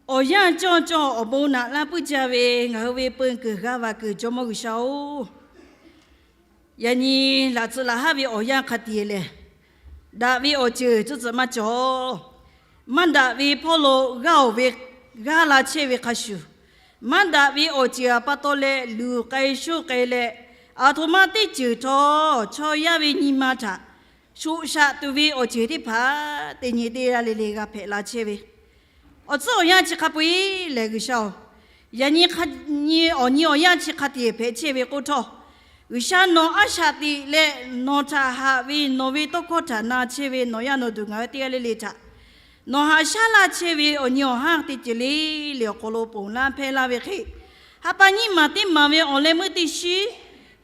awˬ yanˇ cawˇ cawˇ awˬ bon naꞈ laˇ puiˉ jaˇ ve ngaˬ hui ve peu kuiˬ g'a vaˬ kuiˬ Jawˇmawˇ G'uiˬsha-oˬ, yaꞈ nyi laꞈ tcuh laꞈ haˉ ve awˬ yanˇ hk'a tiꞈ lehˬ, daꞈ ve awˬ ceuˬ tcuhˇ tcuhꞈ maˇ cawˬ. Maˇ daꞈ ve hpawˇ lo g'aˇ-oˬ ve, g'aˇ la chehˇ ve hk'a shuˍ, maˇ daꞈ ve awˬ ceuˬ aꞈ pa taw leh luˬ k'ai shoˆ k'ai leh, aˬ htoꞈ ma teˇ ceuˬ htawˇ chaw yaˇ ve nyi ma htaꞈ shoꞈ shaꞈ tuˬ ve awˬ ceuˬ teˇ hpaˍ teˇ nyi teˇ g'aˇ le le g'a hpehꞈ la chehˇ ve, awˬ tcuhˉ awˬ yanˇ chi hk'a peu-eˬ lehˬ G'uiˬsha-oˬ, yaꞈ nyi awˬ nyi awˬ yanˇ chi hk'a tiꞈ hpehꞈ chehˇ ve k'oˆ htawˇ, G'uiˬsha nawˬ a shaꞈ teꞈ leh nawˬ htaꞈ haꞈ ve nawˬ ve tawˇ hkawˇ htaꞈ na chehˇ ve nawˬ yaˇ nawˬ duˬ ngaˬ hui teˇ g'aˇ le le htaꞈ nawˬ haꞈ shaˉ laˇ chehˇ ve awˬ nyi awˬ haˉ teˇ ceuˬ le le awˬ hk'aw lo ponˬ laˇ hpehˇ laˇ ve hk'e, ha pa nyiˇ maˬ teˇ maˬ ve awˬ leh meuˇ teˇ shiˉ,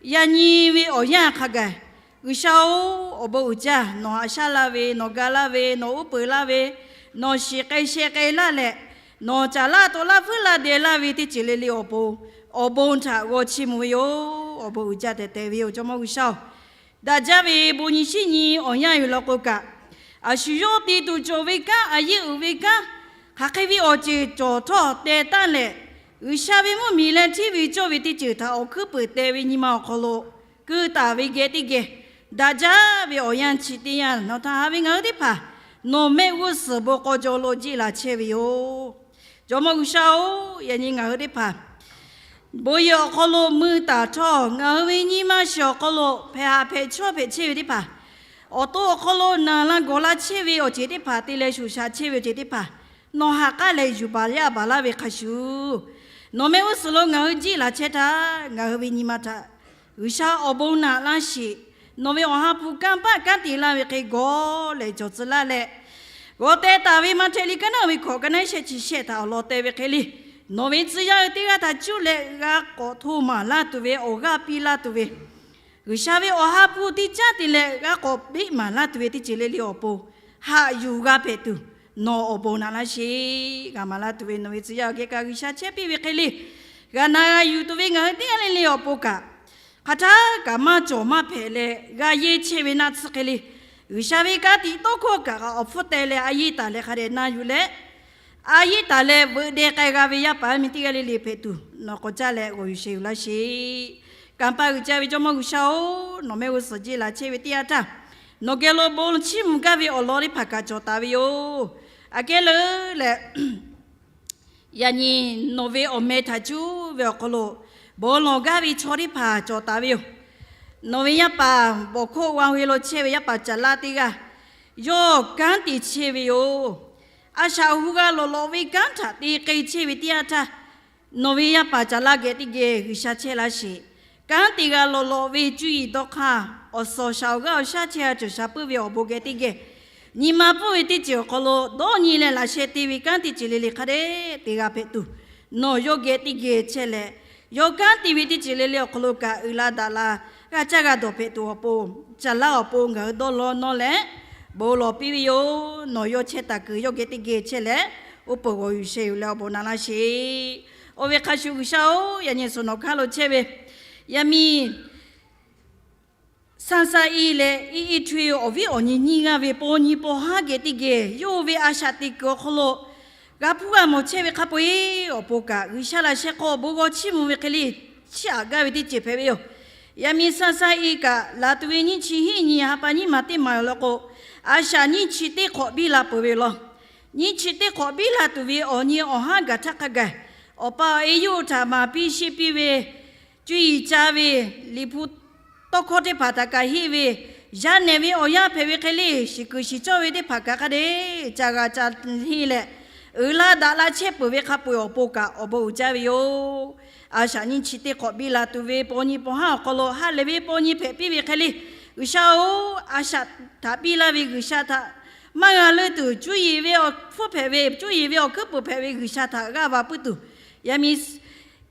yaꞈ nyi ve awˬ yanˇ hk'a gaˬ, G'uiˬsha-oˬ, awˬ bon uiˍ jaˇ. Nawˬ haꞈ shaˉ laˇ ve, nawˬ ga laˇ ve, nawˬ uˉ peunˍ laˇ ve, nawˬ shiˍ k'ai sheh k'ai laˇ leh, nawˬ caˍ laˇ taw laˇ fuiˉ laˇ deh laˇ ve teˇ ceuˬ le le awˬ pon, awˬ bon htaꞈ g'aw chiˇ mvuh ve yoˬ. Awˬ bon uiˍ jaˇ tehꞈ tehꞈ ve yoˬ Jawˇmawˇ G'uiˬsha-oˬ, daꞈ jaˇ ve bon nyi shiˉ nyi awˬ yanˇ yuˬ law k'o kaꞈ, a shu yawˇ te tuˬ cawˬ ve kanˉ, a yeˇ uiˍ ve kanˉ, hk'aˬ hk'e ve awˬ ceuˬ cawˬ htawˇ teh taˉ leh, G'uiˬsha ve mvuhˇmiˬ leh hteˇ ve cawˇ ve teˇ ceuˬ htaꞈ awˬ hkuiˉ peuˍ teh ve nyi ma awˬ hk'aw lo keu taˍ ve geh teˇ geh, daꞈ jaˇ ve awˬ yanˇ chi teˇ yanˇ nawˬ htaꞈ haꞈ ve ngaˬ hui teˇ hpaˍ, nawˬ mehˆ g'uˇ suhˍ bon k'aw jaw lo jiˆ laˬ chehˇ ve yoˬ. Jawˇmawˇ G'uiˬsha-oˬ, yaꞈ nyi ngaˬ hui teˇ hpaˍ bon yehˬ awˬ hk'aw lo mui taˍ htawˇ, ngaˬ hui ve nyi ma shiˍ awˬ hk'aw lo hpehꞈ haꞈ hpehꞈ chawˇ hpehꞈ chehˇ ve teˇ hpaˍ, awˬ to awˬ hk'aw lo naˬ la gawˬ la chehˇ ve awˬ ceuˬ teˇ hpaˍ te leh shoꞈ shaꞈ chehˇ ve awˬ ceuˬ teˇ hpaˍ, nawˬ ha k'aˉ leh yuˬ baˬ yaˇ baˬ laˇ ve hk'a shuˍ, nawˬ mehˆ g'uˇ suhˍ lo ngaˬ hui jiˆ laˬ chehˇ htaˇ, ngaˬ hui ve nyi ma htaꞈ G'uiˬsha awˬ bon naꞈ laˇ sheˍ. Nawˬ ve awˬ ha hpu kanˇ paˆ kanˉ te laˇ ve hk'e gawˬ leh cawˬ tcuh laˇ leh, g'aw teh taˍ ve Maꞈhtehˍ liꞈ kaˇ naˉ ve hkawꞈ kaˇ naˉ shehˆ chi shehˆ htaꞈ awˬ lawn teh ve hk'e le, nawˬ ve tcuh yaˇ hui teˇ g'aˇ htaꞈ cuˇ leh g'a k'awꞈ hto maˍ laˇ tuˬ ve, awˬ g'aˇ piˇ laˇ tuˬ ve, G'uiˬsha ve awˬ ha hpu teˇ caˉ te leh g'a k'awꞈ beˆ maˍ laˇ tuˬ ve teˇ ceuˬ le le awˬ pon, haꞈ yuˬ g'a hpehꞈ tuˬ nawˬ awˬ bon naꞈ laˇ sheˍ. G'a maˍ laˇ tuˬ ve nawˬ ve tcuh yaˇ awˬ geh kaꞈ G'uiˬsha chehˇ piˇ ve hk'e le, g'a na g'a yuˬ tuˬ ve ngaˬ hui teˇ g'aˇ le le awˬ pon kaꞈ, hk'aˬ htaˇ kaꞈ maˇ cawˬ maˇ hpehꞈ leh g'a yehˇ chehˇ ve naˆ tsuhˇ hk'e le, G'uiˬsha ve ka tiꞈ tawˇ hkawˇ kaꞈ awˬ hpfuhˇ teh leh a yehˇ taˍ leh hk'a dehꞈ na yuˬ leh, a yehˇ taˍ leh veuꞈ deh k'ai g'a ve yaˇ paˍ yaˇ miˇ teˇ g'aˇ le le hpehꞈ tuˬ nawˬ k'awꞈ caˇ leh g'awˬ yuˬ sheh yuˬ laˇ sheˍ. Kanˇ paˆ g'uiˬ caˇ ve Jawˇmawˇ G'uiˬsha-oˬ, nawˬ mehˆ g'uˇ suhˍ jiˆ laˬ chehˇ ve teˇ yanˇ htaˇ, nawˬ geh lo bon chiˇ mvuh gaˇ ve awˬ lawn teˇ hpaˍ kaꞈ cawˬ taˍ ve yoˬ. Aꞈ kehˉ leuˉ leh, yaꞈ nyi nawˬ ve awˬ meh htaꞈ cuˇ ve awˬ hk'aw lo bon lawˬ gaˇ ve chaw teˇ hpaˍ cawˬ taˍ ve yoˬ. Nawˬ ve yaˇ paˍ bawˬ hkawˇ g'a ve lo chehˇ ve yaˇ paˍ Caˍ laˇ teˇ g'aˇ, yawˇ kanˉ te chehˇ ve yoˬ. A shaꞈ hu g'a lawꞈ lawꞈ ve kanˉ htaꞈ te k'ai chehˇ ve teˇ yanˇ htaˇ, nawˬ ve yaˇ paˍ Caˍ laˇ geh teˇ geh G'uiˬsha chehˇ laˇ sheˍ. Kanˉ te g'a lawꞈ lawꞈ ve cuˇ yiˍ dawˇ hk'aˇ, awˬ suhˍ awˬ shaˍ awˬ g'aˇ awˬ shaˉ chehˇ g'a cawˬ sha puiˉ ve awˬ bon geh teˇ geh, nyi ma pfuhˇ ve teˇ ceuˬ awˬ hk'aw lo dawˇ nyi leh laꞈ sheh te ve kanˉ teˇ ceuˬ le le hk'a dehꞈ te g'a hpehꞈ tuˬ, nawˬ yawˇ geh teˇ geh chehˇ leh, yawˇ kanˉ te ve teˇ ceuˬ le le awˬ hk'aw lo kaꞈ uiˍ la daꞈ la g'a caˇ g'a dawˬ hpehꞈ tuˬ awˬ pon, Caˍ laˇ awˬ pon ngaˬ hui dawˇ law nawˇ leh bon lawˬ piˇ ve yoˬ. Nawˬ yawˇ chehˇ taˍ kuiˬ yawˇ geh teˇ geh chehˇ leh, uˉ peunˍ g'awˬ yuˬ sheh yuˬ leh awˬ bon naꞈ laˇ sheˍ. Oˇ ve hk'a shuˍ G'uiˬsha-oˬ, yaꞈ nyi suhˍ nawˬ hk'aˇ lo chehˇ ve yaˇ miˇ Saˇsaˇ iˉ leh iˉ iˉ htwe awˬ viˉ awˬ nyi nyiˇ g'aˇ ve paw nyi paw haˉ geh teˇ geh yawˇ ve a shaꞈ teꞈ kuiˬ awˬ hk'aw lo g'a hpuˇ g'a mawˬ chehˇ ve hk'a peu-eˬ awˬ pon kaꞈ, G'uiˬsha laꞈ sheh hk'aw bon g'aw chiˇ mvuh ve hk'e le, chiˇ aꞈ gaˇ ve teˇ ceuˬ hpehꞈ ve yoˬ. Yaˇ miˇ Saˇsaˇ iˉ kaꞈ, laˬ tuˬ ve nyiˇ chi hiˆ nyi ha pa nyiˇ maˬ teˇ maˬ awˬ lawn k'o, a shaꞈ nyiˇ chi teˇ hk'awꞈ biˇ la peuˬ ve yoˬ law. Nyiˇ chi teˇ hk'awꞈ biˇ la tuˬ ve awˬ nyi awˬ haˉ gaˬ htaˇ hk'a gaˬ, awˬ pa awˬ e yawˇ hui htaꞈ maˍ piˇ sheˆ piˇ ve cuˇ yiˍ ca ve, Liꞈ hpu tawˇ hkawˇ teˇ hpaˍ htaꞈ kaꞈ henˇ ve, yaˇ nehˬ ve awˬ yanˇ hpehꞈ ve hk'e le, shiˍ kuiˬ shiˍ cawˇ ve teˇ hpaˍ kaꞈ hk'a dehꞈ ca g'a ca henˇ leh, uiˍ la daꞈ la chehˇ peuˬ ve hk'a peu-eˬ awˬ pon kaꞈ awˬ bon uiˍ jaˇ ve yoˬ. A shaꞈ nyiˇ chi teˇ hk'awꞈ biˇ la tuˬ ve paw nyi paw haˉ awˬ hk'aw lo ha lehˬ ve paw nyi hpehꞈ piˇ ve hk'e le, G'uiˬsha-oˬ, a shaꞈ htaꞈ biˇ laˇ ve G'uiˬsha htaꞈ maˇ g'a leuˆ tuˬ, cuˇ yiˍ ve awˬ hpfuhˇ hpehꞈ ve, cuˇ yiˍ ve awˬ hkuiˉ puiˍ hpehꞈ ve G'uiˬsha htaꞈ g'a va puiˉ tuˬ, yaˇ miˇ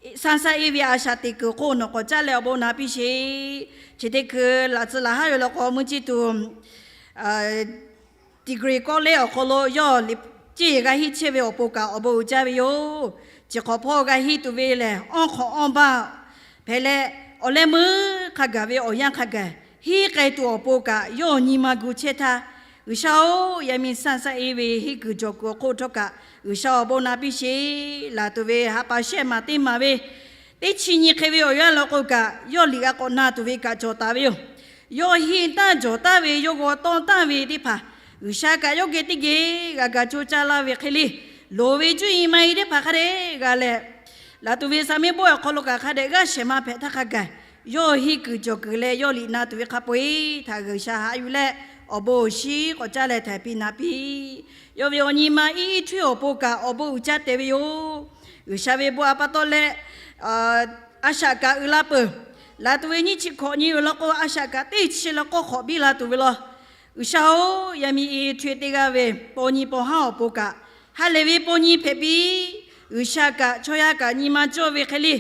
Sanˇ Saˇ Eˇ ve a shaꞈ teꞈ kuiˬ hk'oˆ nawˬ k'awꞈ caˇ leh awˬ bon naꞈ piˇ sheˍ. Chi teˇ hkui laꞈ tcuh laꞈ haˉ ve law k'o, mvuhˇ ceˇ tuˬ degree kawˆ lehˉ awˬ hk'aw lo yawˇ liꞈ ceˇ g'a henˇ chehˇ ve awˬ pon kaꞈ awˬ bon uiˍ jaˇ ve yoˬ. Chi hk'awꞈ hpawˇ g'a henˇ tuˬ ve lehˬ, awˇ hk'awꞈ awˇ baˇ hpehꞈ leh, awˬ leh meuˇ hk'a gaˬ ve awˬ yanˇ hk'a gaˬ henˇ k'ai tuˬ awˬ pon kaꞈ yawˇ nyi ma gu chehˇ htaˇ, G'uiˬsha-oˬ, yaˇ miˇ Sanˇ Saˇ Eˇ ve henˇ kuiˬ jawˬ kuiˬ awˬ hk'oˆ htawˇ kaꞈ G'uiˬsha awˬ bon naꞈ piˇ sheˍ. Laˬ tuˬ ve ha pa shehˆ maˬ teˇ maˬ ve teˇ chi nyi hk'e ve awˬ yanˇ law k'o kaꞈ, yawˇ liꞈ g'a k'awꞈ na tuˬ ve kaꞈ cawˬ taˍ ve yoˬ. Yawˇ henˇ taˇ jawˬ taˍ ve yawˇ g'aw tawˇ taˍ ve teˇ hpaˍ, G'uiˬsha kaꞈ yawˇ geh teˇ geh g'a ga co caˇ laˇ ve hk'e le, loˍ ve cuˇ yiˍ ma yiˍ teˇ hpaˍ hk'a dehꞈ g'a leh, laˬ tuˬ ve saˍ meˇ bawˆ awˬ hk'aw lo kaꞈ hk'a dehꞈ g'aˇ shehˍ ma hpehꞈ htaˇ hk'a gaˬ, yawˇ henˇ kuiˬ jawˬ kuiˬ leh yawˇ liꞈ na tuˬ ve hk'a peu-eˬ htaꞈ G'uiˬsha haꞈ yuˬ leh, awˬ bon awˬ shiˉ k'awꞈ caˇ leh htaiˍ piˇ naꞈ piˇ. Yawˇ ve awˬ nyi ma iˉ iˉ htuˇ awˬ pon kaꞈ awˬ bon uiˍ jaˇ tehꞈ ve yoˬ. G'uiˬsha ve bon a pa taw leh, a shaꞈ kaꞈ uiˍ la peuˬ. Laˬ tuˬ ve nyiˇ chi hkawꞈ nyi ve law k'o, a shaꞈ kaꞈ teˇ chi leh k'awˇ hk'awꞈ biˇ la tuˬ ve law. G'uiˬsha-oˬ, yaˇ miˇ iˉ iˉ htuˇ teˇ g'aˇ ve paw nyi paw haˉ awˬ pon kaꞈ, ha lehˬ ve paw nyi hpehꞈ piˇ. G'uiˬsha kaꞈ chaw yaˇ kaꞈ nyi ma cawˇ ve hk'e le,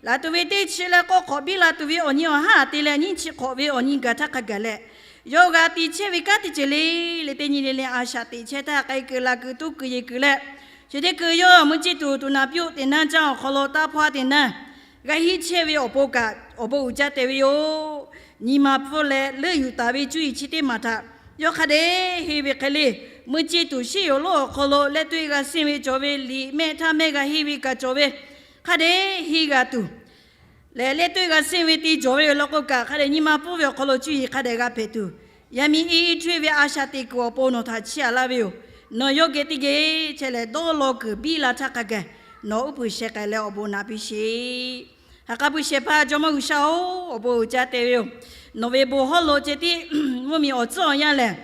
laˬ tuˬ ve teˇ chi leh k'awˇ hk'awꞈ biˇ la tuˬ ve awˬ nyi awˬ haˉ te leh nyiˇ chi hk'awꞈ ve awˬ nyi gaˬ htaˇ hk'a gaˬ leh, yawˇ g'a te chehˇ ve kanˉ teˇ ceuˬ le le teˇ nyi le le a shaꞈ teꞈ chehˇ htaˇ, k'ai kuiˬ laˬ kuiˬ tuˇ kuiˬ yeˬ kuiˬ leh, chi teˇ hkui yawˇ mvuhˇ ceˇ tuˬ tuˬ naꞈ piˇ-oˆ teꞈ naˇ caˇ awˬ hk'aw lo taˇ hpawˇ teꞈ naˇ g'a henˇ chehˇ ve awˬ pon kaꞈ awˬ bon uiˍ jaˇ tehꞈ ve yoˬ. Nyi ma hpfuhˇ leh leuˆ yuˬ taˍ ve cuˇ yiˍ chi teˇ maˬ htaꞈ yawˇ hk'a dehꞈ henˇ ve hk'e le, mvuhˇ ceˇ tuˬ shiˉ yoˬ lonˉ awˬ hk'aw lo leh toˆ g'a senˇ ve cawˬ ve liꞈ mehˆ htaˇ mehˆ g'a henˇ ve kaꞈ cawˬ ve, hk'a dehꞈ henˇ g'a tuˬ leh leh toˆ g'a senˇ ve te cawˬ ve yoˬ law k'o kaꞈ, hk'a dehꞈ nyi ma hpfuhˇ ve awˬ hk'aw lo cuˇ yiˍ hk'a dehꞈ g'a hpehꞈ tuˬ, yaˇ miˇ iˉ iˉ htuˇ ve a shaꞈ teꞈ kuiˬ awˬ pon nawˬ htaꞈ chiˇ aꞈ laˇ ve yoˬ. Nawˬ yawˇ geh teˇ geh chehˇ leh dawˇ law kuiˬ biˇ la htaˇ hk'a gaˬ, nawˬ uˉ peunˍ sheh k'ai leh awˬ bon naꞈ piˇ sheˍ. Haꞈ k'a pui shehˍ hpaˇ Jawˇmawˇ G'uiˬsha-oˬ, awˬ bon uiˍ jaˇ tehꞈ ve yoˬ. Nawˬ ve bon hawˉ lo ceh tiˉ mvuhˇmiˬ awˬ tcuhˉ awˬ yanˇ lehˬ,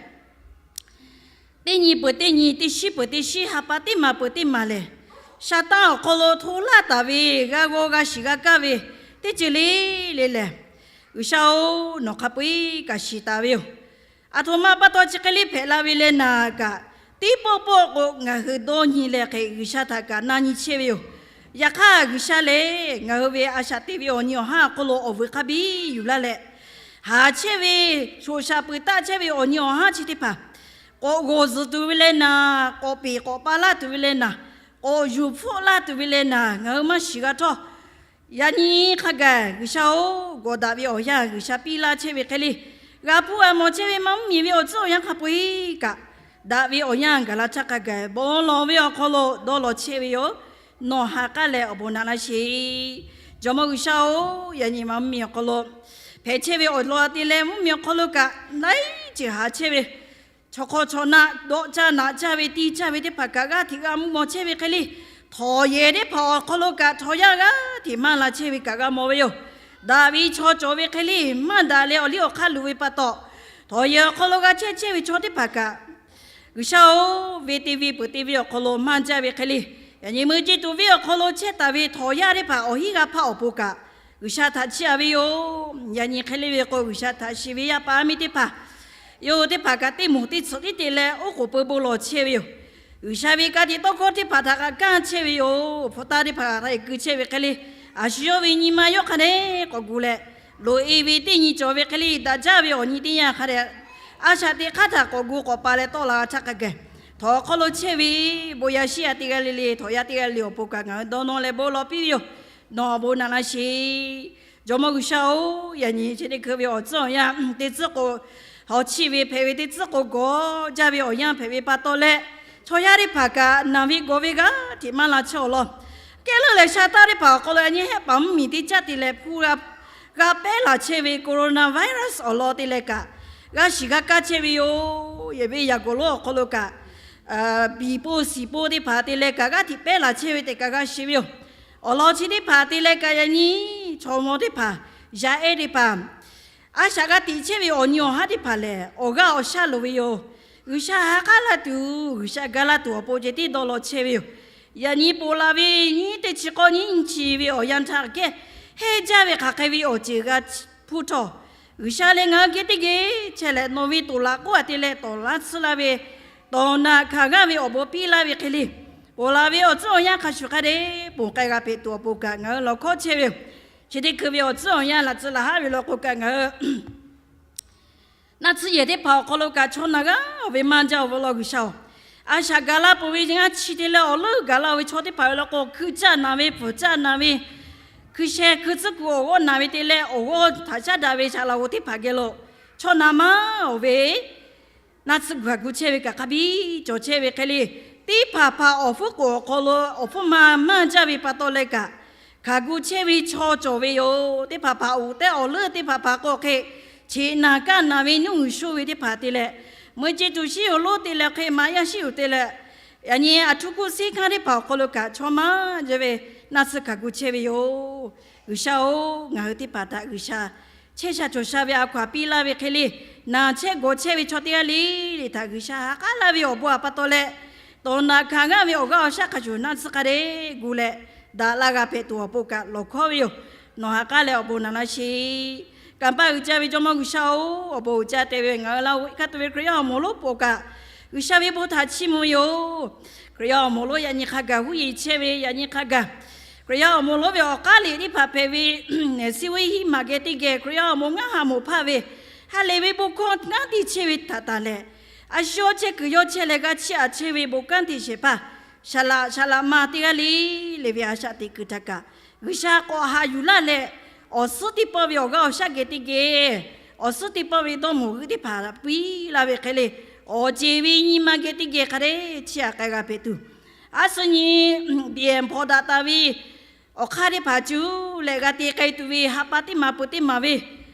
teˇ nyi peuˬ teˇ nyi, teˇ shiˉ peuˬ teˇ shiˉ, ha pa teˇ maˬ peuˬ teˇ maˬ lehˬ, sha taˇ awˬ hk'aw lo hto laˇ taˍ ve, g'a g'aw g'a shiˍ g'a kaˇ ve teˇ ceuˬ le le lehˬ, G'uiˬsha-oˬ, nawˬ hk'a peu-eˬ kaꞈ shiˍ taˍ ve yoˬ. Aˬ htoꞈ ma pa taw chi hk'e le hpehꞈ la ve leh naˍ kaꞈ, teˇ pawˆ pawˆ k'o ngaˬ hui dawˇ nyi leh hk'e G'uiˬsha htaꞈ kaꞈ na nyi chehˇ ve yoˬ. Yaꞈ hk'aˇ G'uiˬsha lehˬ ngaˬ hui ve a shaꞈ teꞈ ve awˬ nyi awˬ haˉ awˬ hk'aw lo awˬ vuiˬ hk'a biˇ yuˬ laˇ leh, haˍ chehˇ ve, shoꞈ shaˍ peuˬ taˆ chehˇ ve awˬ nyi awˬ haˉ chi teˇ hpaˍ k'awꞈ g'awˬ zuhˬ tuˬ ve leh naˍ, k'awꞈ peˍ k'awꞈ pa laˇ tuˬ ve leh naˍ, k'awꞈ yuˬ hpfuhˆ laˇ tuˬ ve leh naˍ, ngaˬ hui maˇ shiˍ g'a htawˇ, yaꞈ nyi hk'a gaˬ G'uiˬsha-oˬ, g'awˬ daꞈ ve awˬ yanˇ G'uiˬsha piˇ laˇ chehˇ ve hk'e le, g'a hpuˇ g'a mawˬ chehˇ ve maˇ mvuhˇmiˬ ve awˬ tcuhˉ awˬ yanˇ hk'a peu-eˬ kaꞈ, daꞈ ve awˬ yanˇ gaˬ la htaˇ hk'a gaˬ bon lawˬ ve awˬ hk'aw lo dawˇ law chehˇ ve yoˬ. Nawˬ ha k'aˉ leh awˬ bon naꞈ laˇ sheˍ. Jawˇmawˇ G'uiˬsha-oˬ, yaꞈ nyi ma mvuhˇmiˬ awˬ hk'aw lo hpehꞈ chehˇ ve awˬ lawn te leh mvuhˇmiˬ awˬ hk'aw lo kaꞈ laiˉ ceuˬ haˍ chehˇ ve, chaw hk'aw chaw naˆ dawˆ caˇ naꞈ caˇ ve tiˇ caˇ ve teˇ hpaˍ kaꞈ g'aˇ hteꞈ g'a mvuhˇ mawˬ chehˇ ve hk'e le, htawnˍ yehˬ teˇ hpaˍ awˬ hk'aw lo kaꞈ chaw yaˇ g'aˇ hteꞈ maˇ la chehˇ ve kaꞈ g'a mawˬ ve yoˬ. Daꞈ ve chaw cawˬ ve hk'e le, maˇ daꞈ leh awˬ liˇ awˬ hk'aˇ luˬ ve pa taw, htawnˍ yehˬ awˬ hk'aw lo g'a chehˇ chehˇ ve chaw teˇ hpaˍ kaꞈ, G'uiˬsha-oˬ, venˇ teˇ venˇ peuˬ teˇ venˇ awˬ hk'aw lo maˇ jaˇ ve hk'e le, yaꞈ nyi mvuhˇ ceˇ tuˬ venˇ awˬ hk'aw lo chehˇ taˍ ve htawnˍ yaˇ teˇ hpaˍ awˬ hinˉ g'a hpaˇ awˬ pon kaꞈ, G'uiˬsha htaꞈ chiˇ aꞈ ve yoˬ. Yaꞈ nyi hk'e le ve k'o, G'uiˬsha htaꞈ shiˍ ve yaˇ paˍ yaˇ miˇ teˇ hpaˍ, yawˇ hui teˇ hpaˍ kaꞈ teˇ moˍ teˇ tsuhꞈ tiˉ te leh oˉ k'oˍ pui bon lawˬ chehˇ ve yoˬ. G'uiˬsha ve ka tiꞈ tawˇ hkawˇ teˇ hpaˍ htaꞈ kaꞈ kanˇ chehˇ ve yoˬ. Hpu taˇ teˇ hpaˍ htaꞈ kuˬ chehˇ ve hk'e le, a shu yawˇ ve nyi ma yawˇ hk'a dehꞈ k'awꞈ gu leh, loꞈ-e ve teˇ nyi cawˬ ve hk'e le, daꞈ jaˇ ve awˬ nyi teˇ yanˇ hk'a dehꞈ, a shaꞈ teꞈ hk'aˇ htaꞈ k'awꞈ gu k'awꞈ pa leh tawˆ la htaˇ hk'a gaˬ, htawnˍ awˬ hk'aw lo chehˇ ve bon yaˇ shiˉ yaˇ teˇ g'aˇ le le, htawnˍ yaˇ teˇ g'aˇ le awˬ pon kaꞈ ngaˬ hui dawˇ nawˇ leh bon lawˬ piˇ ve yoˬ. Nawˬ awˬ bon naꞈ laˇ sheˍ. Jawˇmawˇ G'uiˬsha-oˬ, yaꞈ nyi chi teˇ hkui ve awˬ tcuhˉ awˬ yanˇ teˇ tcuhˉ k'o, hawˬ chiˇ ve hpehꞈ ve teˇ tcuhˉ k'o gawˬ jaˇ ve awˬ yanˇ hpehꞈ ve pa taw leh, chaw yaˇ teˇ hpaˍ kaꞈ naˬ ve gawˬ ve g'aˇ hteꞈ maˇ la chehˇ awˬ lawn, kehˉ leuˉ leh sha taˇ teˇ hpaˍ awˬ hk'aw lo yaꞈ nyi hehˆ paˍ mvuhˇmiˬ teˇ caˇ te leh hpu g'a pehˉ laˬ chehˇ ve coronavirus awˬ lawn te leh kaꞈ, g'a shiˍ g'a kaˇ chehˇ ve yoˬ. Yehˬ ve yaꞈ gawˬ lonˉ awˬ hk'aw lo kaꞈ, biˬ poˆ siˍ poˆ teˇ hpaˍ te leh kaꞈ g'aˇ hteꞈ pehˉ laˬ chehˇ ve tehꞈ kaꞈ g'a shiˍ ve yoˬ. Awˬ lawn chi teˇ hpaˍ te leh kaꞈ yaꞈ nyi chaw mawˇ teˇ hpaˍ, yaˇ ehˉ teˇ hpaˍ, a shaꞈ g'a tiꞈ chehˇ ve awˬ nyi awˬ haˉ teˇ hpaˍ lehˬ, awˬ g'aˇ awˬ shaˉ loˍ ve yoˬ. G'uiˬsha ha k'aˉ laˇ tuˬ, G'uiˬsha ga laˇ tuˬ awˬ pon ceh tiˉ dawˇ law chehˇ ve yoˬ. Yaꞈ nyi ponˬ laˬ ve nyiˇ teˇ chi k'awˇ nyiˇ chi ve awˬ yanˇ htaˇ kehˉ, heˇ jaˇ ve hk'aˬ hk'e ve awˬ ceuˬ g'a hpuˇ htawˇ, G'uiˬsha leh ngaˬ hui geh teˇ geh chehˇ leh, nawˬ ve toˍ laꞈ k'oˆ a te leh tawˍ laˇ tsuhˇ laˇ ve, tawˍ naꞈ hkanˍ g'aˇ ve awˬ bon piˇ laˇ ve hk'e le, ponˬ laˬ ve awˬ tcuhˉ awˬ yanˇ hk'a shuˍ hk'a dehꞈ ponˬ k'ai g'a hpehꞈ tuˬ awˬ pon kaꞈ ngaˬ hui lawˬ hkawˇ chehˇ ve yoˬ. Chi teˇ hkui ve awˬ tcuhˉ awˬ yanˇ laꞈ tcuh laꞈ haˉ ve law k'o kaꞈ ngaˬ hui naˆ tsuhˇ yehˬ teˇ hpaˍ awˬ hk'aw lo kaꞈ chaw naˬ g'aˇ ve maˇ jaˇ-oˬ ve law G'uiˬsha-oˬ, a shaꞈ ga laˇ peuˬ ve ngaˇ chi te leh awˬ leuˉ gaˬ laˇ-oˬ ve chaw teˇ hpaˍ ve law k'o, hkui caˆ naˬ ve, pfuhˍ caˆ naˬ ve, hkui sheh hkui tcuhˉ kuiˬ awˬ g'awˇ naˬ ve te leh awˬ g'awˇ htaꞈ shaˉ daꞈ ve shaˍ laꞈ g'oˍ teˇ hpaˍ geh lo chaw naˬ maˇ-oˬ ve naˆ tsuhˇ hkanˍ gu chehˇ ve kaꞈ hk'a biˇ cawˬ chehˇ ve hk'e le, teˇ hpaˍ hpaˍ awˬ hpfuhˇ k'oˍ awˬ hk'aw lo awˬ hpfuhˇ ma maˇ jaˇ ve pa taw leh kaꞈ, hkanˍ gu chehˇ ve chaw cawˬ ve yoˬ. Teˇ hpaˍ hpaˍ uiˍ tehˉ awˬ leuˉ teˇ hpaˍ hpaˍ k'o hk'e, cheꞈ naˬ kaˆ naˬ ve nuˇ uiˍ sho ve teˇ hpaˍ te leh, meuˇ ceˇ tuˬ shiˉ awˬ lonˉ te leh hk'e maꞈ yaˇ shiˉ uiˍ te leh, yaꞈ nyi a htuˇ kuˇ seˉ hkanˇ teˇ hpaˍ awˬ hk'aw lo kaꞈ chaw maˇ jaˇ ve naˆ tsuhˇ hkanˍ gu chehˇ ve yoˬ. G'uiˬsha-oˬ, ngaˬ hui teˇ hpaˍ htaꞈ G'uiˬsha chehˇ sha cawˬ sha ve a hkaw aˬ piˇ laˇ ve hk'e le, naˬ chehˇ gawˬ chehˇ ve chaw teˇ g'aˇ le le htaꞈ G'uiˬsha ha k'aˉ laˇ ve awˬ bon a pa taw leh, tawˍ naꞈ hkanˍ g'aˇ ve awˬ g'aˇ awˬ shaˉ hk'a shuˍ naˆ tsuhˇ hk'a dehꞈ gu leh, daꞈ la g'a hpehꞈ tuˬ awˬ pon kaꞈ lawˬ hkawˇ ve yoˬ. Nawˬ ha k'aˉ leh awˬ bon naꞈ laˇ sheˍ. Kanˇ paˆ uiˍ jaˇ ve Jawˇmawˇ G'uiˬsha-oˬ, awˬ bon uiˍ jaˇ te ve ngaˬ hui la oˇ ve hk'a tuˬ ve Hkriꞈ yaˇ awˬ moˍ lonˉ pon kaꞈ, G'uiˬsha ve bon htaꞈ chiˇ mvuh ve yoˬ. Hkriꞈ yaˇ awˬ moˍ lonˉ yaꞈ nyi hk'a gaˬ huˉ yeˬ chehˇ ve, yaꞈ nyi hk'a gaˬ Hkriꞈ yaˇ awˬ moˍ lonˉ ve awˬ k'aˉ liꞈ teˇ hpaˍ hpehꞈ ve, siˉ ve hiˉ maˬ geh teˇ geh Hkriꞈ yaˇ awˬ moˍ ngaˇ ha moˍ hpaˇ ve, ha lehˬ ve bon hkawˇ kanˉ te chehˇ ve htaꞈ tanˬ leh, a shu yawˇ chehˇ kuiˬ yawˇ chehˇ leh g'a chiˇ aꞈ chehˇ ve bon kanˉ te shehˍ hpaˇ, shaˍ laꞈ shaˍ laꞈ ma teˇ g'aˇ le le ve a shaꞈ teꞈ kuiˬ htaꞈ kaꞈ, G'uiˬsha k'awꞈ haꞈ yuˬ laˇ leh, awˬ suhˉ teˇ pawˆ ve awˬ g'aˇ awˬ shaˉ geh teˇ geh, awˬ suhˉ teˇ pawˆ ve dawˇ mawˬ g'euˆ teˇ hpaˍ piˇ laˇ ve hk'e le, awˬ ceˬ ve nyi ma geh teˇ geh hk'a dehꞈ chiˇ aꞈ k'ai g'a hpehꞈ tuˬ, a suh nyi biˬ ehˍ hpaw daꞈ taˍ ve awˬ hk'aˇ teˇ hpaˍ cuˬ leh g'a te k'ai tuˬ ve ha pa teˇ maˬ peuˬ teˇ maˬ ve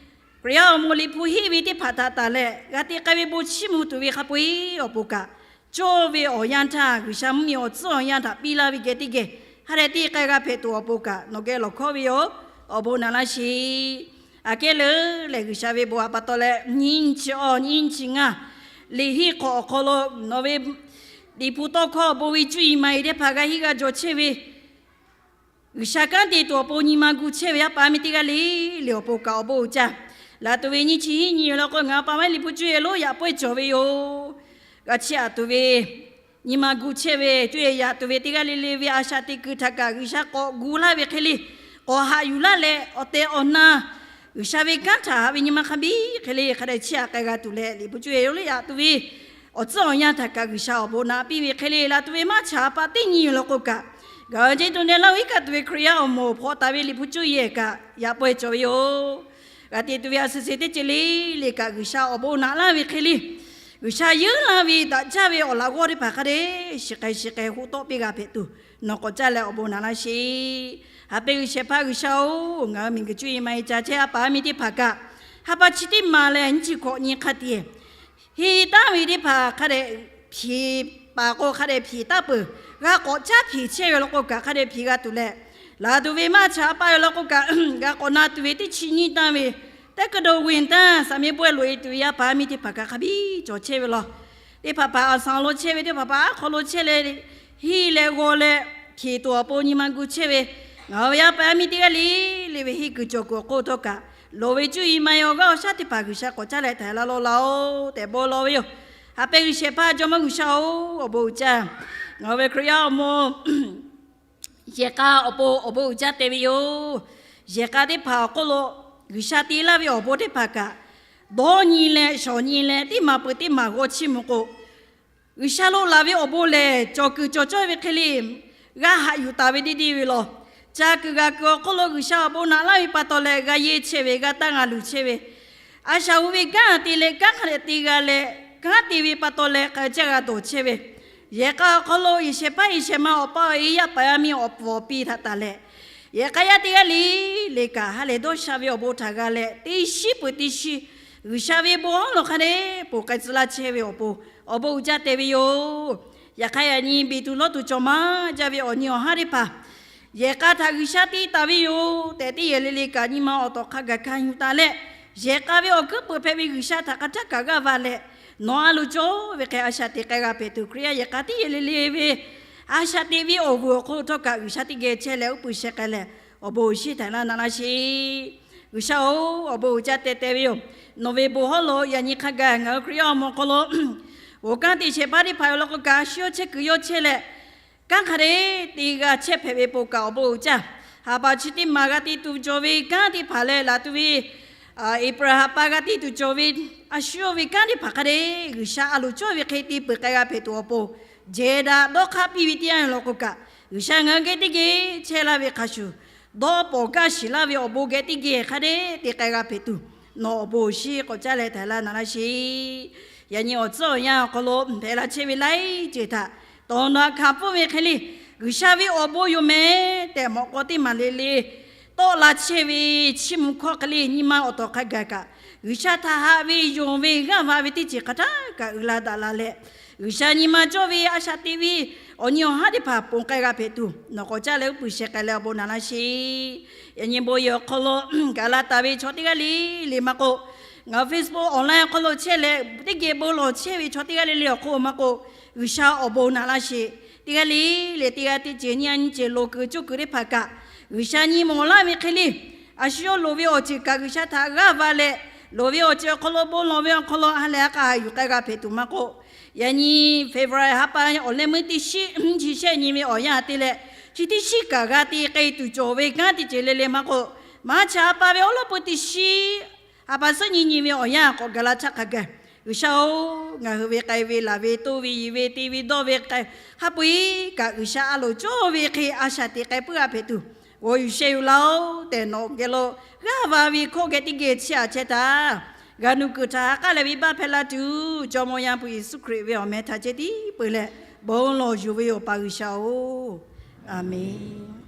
Hkriꞈ yaˇ awˬ moˍ liꞈ hpu henˇ ve teˇ hpaˍ htaꞈ tanˬ leh, g'a te k'ai ve bon chiˇ mvuh tuˬ ve hk'a peu-eˬ awˬ pon kaꞈ, cawˇ ve awˬ yanˇ htaˇ G'uiˬsha mvuhˇmiˬ awˬ tcuhˉ awˬ yanˇ htaꞈ piˇ laˇ ve geh teˇ geh, ha lehˬ te k'ai g'a hpehꞈ tuˬ awˬ pon kaꞈ nawˬ geh lawˬ hkawˇ ve yoˬ. Awˬ bon naꞈ laˇ sheˍ. Aꞈ kehˉ leuˉ lehˬ, G'uiˬsha ve bon a pa taw leh nyiˇ nyi chi awˬ nyiˇ nyi chi ngaˇ liꞈ henˇ hk'awꞈ awˬ hk'aw lo nawˬ ve liꞈ hpu tawˇ hkawˇ awˬ bon ve cuˇ yiˍ maˍ yiˍ teˇ hpaˍ g'a henˇ g'a jawˬ chehˇ ve G'uiˬsha kanˉ te tuˬ awˬ pon nyi ma gu chehˇ ve yaˇ paˍ yaˇ miˇ teˇ g'aˇ le le awˬ pon kaꞈ awˬ bon uiˍ jaˇ. Laˬ tuˬ ve nyiˇ chi hiˉ nyi yoˬ law k'o, ngaˬ hui pa maˇ liꞈ hpu cuˇ yiˍ lonˉ yaꞈ pawehˇ cawˬ ve yoˬ. G'a chiˇ aꞈ tuˬ ve, nyi ma gu chehˇ ve, cuˇ yiˍ yaꞈ tuˬ ve teˇ g'aˇ le le ve a shaꞈ teꞈ kuiˬ htaꞈ kaꞈ G'uiˬsha k'awꞈ gu laˇ ve hk'e le, k'awꞈ haꞈ yuˬ laˇ leh awˬ tehˬ awˬ na G'uiˬsha ve kanˉ htaꞈ haꞈ ve nyi ma hk'a biˇ hk'e le hk'a dehꞈ chiˇ aꞈ k'ai g'a tuˬ leh, liꞈ hpu cuˇ yiˍ lonˉ yaꞈ tuˬ ve awˬ tcuhˉ awˬ yanˇ htaꞈ kaꞈ G'uiˬsha awˬ bon naꞈ piˇ ve hk'e le, laˬ tuˬ ve maˇ chaꞈ pa teˇ nyi yoˬ law k'o kaꞈ, gaˬ ceˇ tuˬ neh laˇ ve iˉ kaˆ tuˬ ve Hkriꞈ yaˇ awˬ moˍ hpaw taˍ ve liꞈ hpu cuˇ yiˍ kaꞈ yaꞈ pawehˇ cawˬ ve yoˬ. G'a te tuˬ ve a suhˍ suhˍ teˇ ceuˬ le le kaꞈ G'uiˬsha awˬ bon naꞈ laˇ ve hk'e le, G'uiˬsha yeunˇ laˇ ve daꞈ jaˇ ve awˬ laꞈ g'awˇ teˇ hpaˍ hk'a dehꞈ shiˍ k'ai shiˍ k'ai hoˆ tawˆ piˇ g'a hpehꞈ tuˬ, nawˬ k'awꞈ caˇ leh awˬ bon naꞈ laˇ sheˍ. Haꞈ pehnˇ G'uiˬsha hpehꞈ G'uiˬsha-oˬ, ngaˬ hui miˬguiˬ cuˇ yiˍ ma yiˍ ca chehˇ a paˍ yaˇ miˇ teˇ hpaˍ kaꞈ, ha pa chi teˇ maˬ leh nyiˇ chi hkawꞈ nyi hk'a tiꞈ henˇ taˉ ve teˇ hpaˍ hk'a dehꞈ hpiˍ paˍ k'o hk'a dehꞈ hpiˍ taˉ peuˬ. G'a k'awꞈ caˉ hpiˍ chehˇ ve law k'o kaꞈ hk'a dehꞈ hpiˍ g'a tuˬ leh, laˬ tuˬ ve maˇ chaꞈ pa ve law k'o kaꞈ, g'a k'awꞈ na tuˬ ve teˇ chi nyiˇ tanˇ ve, teˇ hkui do g'uiˬ tanˇ saˍ meˇ bawehˇ loꞈ e tuˬ ve yaˇ paˍ yaˇ miˇ teˇ hpaˍ kaꞈ hk'a biˇ cawˬ chehˇ ve law. Teˇ hpaˍ hpaˍ aˬ saˍ lo chehˇ ve, teˇ hpaˍ hpaˍ aˉ hk'aw lo chehˇ leh, henˇ leh g'aw leh hpiˍ tuˬ awˬ pon nyi ma gu chehˇ ve, ngaˬ hui ve yaˇ paˍ yaˇ miˇ teˇ g'aˇ le le ve henˇ kuiˬ cawˬ kuiˬ awˬ hk'oˆ htawˇ kaꞈ, loˍ ve cuˇ yiˍ ma yiˍ awˬ g'aˇ awˬ shaˉ teˇ hpaˍ G'uiˬsha k'awꞈ caˇ leh htaiˍ laˇ lawˇ laˇ-oˬ tehꞈ bon lawˬ ve yoˬ. Haꞈ pehnˇ G'uiˬsha hpehꞈ Jawˇmawˇ G'uiˬsha-oˬ, awˬ bon uiˍ jaˇ. Ngaˬ hui ve Hkriꞈ yaˇ awˬ moˍ yehˬ k'a awˬ pon awˬ bon uiˍ jaˇ te ve yoˬ. Yehˬ k'a teˇ hpaˍ awˬ hk'oˆ lo G'uiˬsha te laˇ ve awˬ bon teˇ hpaˍ kaꞈ, dawˇ nyi leh shawˍ nyi leh teˇ maˬ peuˬ teˇ maˬ g'aw chiˇ mvuh k'o, G'uiˬsha lo laˬ ve awˬ bon lehˬ, cawˬ kuiˬ cawˬ cawˇ ve hk'e le g'a haꞈ yuˬ taˍ ve deˇ deˇ ve law. Ca kuiˬ g'a kuiˬ awˬ hk'oˆ lo G'uiˬsha awˬ bon naꞈ laˇ ve pa taw leh g'a yeˇ chehˇ ve, g'a taˇ g'a luˬ chehˇ ve, a shaꞈ hu ve kanˉ te leh kanˉ hk'a dehꞈ te g'a leh, kanˉ te ve pa taw leh k'ai caˇ g'a dawˬ chehˇ ve, yehˬ k'a awˬ hk'aw lo yehˬ shehˍ hpaˇ yehˬ shehˍ ma awˬ pa awˬ e yaˇ paˍ yaˇ miˇ awˬ pfuhˍ awˬ pi htaꞈ tanˬ leh, yehˬ k'a yaˇ teˇ g'aˇ le le kaꞈ ha lehˬ dawˇ sha ve awˬ bon htaꞈ g'a leh, teˇ shiˉ peuˬ teˇ shiˉ G'uiˬsha ve bon awˬ lawn hk'a dehꞈ ponˬ k'ai tcuh laˇ chehˇ ve awˬ pon, awˬ bon uiˍ jaˇ te ve yoˬ. Yaꞈ hk'aˇ yaꞈ nyi beˬ tuˬ lawˇ tuˬ cawˬ maˇ jaˇ ve awˬ nyi awˬ haˉ teˇ hpaˍ Yehˬ k'a htaꞈ G'uiˬsha te taˍ ve yoˬ tehꞈ, teˇ yehˬ le le kaꞈ nyi ma awˬ tawˍ hk'a gaˬ hkanˍ yuˬ taˍ leh, yehˬ k'a ve awˬ hkuiˉ peuˬ hpehꞈ ve G'uiˬsha htaꞈ hk'a htaˇ kaꞈ g'aˇ va leh, nawˬ a loˍ cawˇ ve hk'e a shaꞈ teꞈ k'ai g'a hpehꞈ tuˬ, Hkriꞈ yaˇ yehˬ k'a teˇ yehˬ le le ve a shaꞈ teꞈ ve awˬ vuiˬ awˬ hk'aw lo htawˇ kaꞈ G'uiˬsha teˇ geh chehˇ leh uˉ peunˍ sheh k'ai leh, awˬ bon awˬ shinˉ htaꞈ laˇ na laˇ sheˍ. G'uiˬsha-oˬ, awˬ bon uiˍ jaˇ teh teh ve yoˬ. Nawˬ ve bon hawˉ lo yaꞈ nyi hk'a gaˬ ngaˬ hui Hkriꞈ yaˇ awˬ moˍ awˬ hk'aw lo, g'awˬ kanˉ te shehˍ hpaˇ teˇ hpaˍ awˬ lawn k'o kaꞈ, a shu yawˇ chehˇ kuiˬ yawˇ chehˇ leh, kanˉ hk'a dehꞈ te g'a chehˇ hpehꞈ ve pon kaꞈ awˬ bon uiˍ jaˇ. Haˍ paˍ chi teˇ maˬ g'a te tuˬ cawˬ ve kanˉ teˇ hpaˍ leh, laˬ tuˬ ve April haˍ paˍ g'a te tuˬ cawˬ ve, a shu yawˇ ve kanˉ teˇ hpaˍ hk'a dehꞈ G'uiˬsha a loˍ cawˇ ve hk'e te peuˬ k'ai g'a hpehꞈ tuˬ awˬ pon, jehˬ daꞈ dawˇ hk'aˇ piˇ ve teˇ yanˇ awˬ lawn k'o kaꞈ, G'uiˬsha ngaˬ hui geh teˇ geh chehˇ laˇ ve hk'a shuˍ, dawˇ pawˍ gaˇ shiˍ laˇ ve awˬ bon geh teˇ geh hk'a dehꞈ te k'ai g'a hpehꞈ tuˬ, nawˬ awˬ bon awˬ shinˉ k'awꞈ caˉ leh htaꞈ laˇ na laˇ sheˍ. Yaꞈ nyi awˬ tcuhˉ awˬ yanˇ awˬ hk'aw lo hpehꞈ la chehˇ ve laiˉ ceuˬ htaꞈ tawˍ nawˬ htaꞈ hkanˍ pfuhˇ ve hk'e le, G'uiˬsha ve awˬ bon yoˬ mehˍ tehꞈ mawꞈ k'aw teˇ maˬ le le tawˆ la chehˇ ve chiˇ mvuh hkawˇ hk'e le, nyi ma awˬ tawˍ hk'a gaˬ kaꞈ, G'uiˬsha htaꞈ haꞈ ve yonˍ ve g'aˇ va ve teˇ ceuˬ hk'a htaˇ kaꞈ uiˍ la daꞈ la leh, G'uiˬsha nyi ma cawˇ ve a shaꞈ teꞈ ve awˬ nyi awˬ haˉ teˇ hpaˍ ponˬ k'ai g'a hpehꞈ tuˬ, nawˬ k'awꞈ caˇ leh uˉ peunˍ sheh k'ai leh awˬ bon na laˇ sheˍ. Yaꞈ nyi bon yehˬ awˬ hk'aw lo gaˬ la taˍ ve chaw teˇ g'aˇ le le maˇ k'o, ngaˬ Facebook online awˬ hk'aw lo chehˇ leh teˇ geh bon lawˬ chehˇ ve chaw teˇ g'aˇ le le awˬ hk'oˆ maˇ k'o, G'uiˬsha awˬ bon na laˇ sheˍ. Teˇ g'aˇ le le teˇ g'aˇ teˇ ceuˬ nyi a nyi ceuˬ loˍ kuiˬ coˇ kuiˬ teˇ hpaˍ kaꞈ, G'uiˬsha nyi mawˬ laˇ ve hk'e le, a shu yawˇ loˍ ve awˬ ceuˬ kaꞈ G'uiˬsha htaꞈ g'aˇ va leh, loˍ ve awˬ ceuˬ awˬ hk'aw lo bon lawˬ ve awˬ hk'aw lo ha lehˬ ha k'a haꞈ yuˬ k'ai g'a hpehꞈ tuˬ maˇ k'o, yaꞈ nyi February ha pa awˬ leh meuˇ teˇ shiˉ nyiˇ chi shehˆ nyi ve awˬ yanˇ te leh, chi teˇ shiˉ kaꞈ g'a te k'ai tuˬ cawˬ ve kanˉ teˇ ceuˬ le le maˇ k'o, March ha pa ve awˉ lawˉ peu teˇ shiˉ ha pa suhˉ nyi nyi ve awˬ yanˇ k'awꞈ gaˬ la htaˇ hk'a gaˬ, G'uiˬsha-oˬ, ngaˬ hui ve k'ai ve laˬ ve toˇ ve yiˬ ve te ve dawˇ ve k'a hk'a peu-eˬ kaꞈ G'uiˬsha a loˍ cawˇ ve hk'e a shaꞈ teꞈ k'ai puiˉ g'a hpehꞈ tuˬ, g'aw yuˬ sheh yuˬ laˇ-oˆ tehꞈ nawˬ geh lo g'aˇ va ve hkawˇ geh teˇ geh chiˇ aꞈ chehˇ taˍ. G'a nu kuiˬ htaꞈ ha k'aˉ leh venˇbaˆ hpehˇ laˇ tuˬ, Jawˇmawˇ Yaˇ hpu Yeˍsuˆ Hkriꞈ ve awˬ meh htaꞈ ceh tiˉ peuˬ leh bon lawˬ yuˬ ve yoˬ, Awˬ pa G'uiˬsha-oˬ, Aˍmenˍ.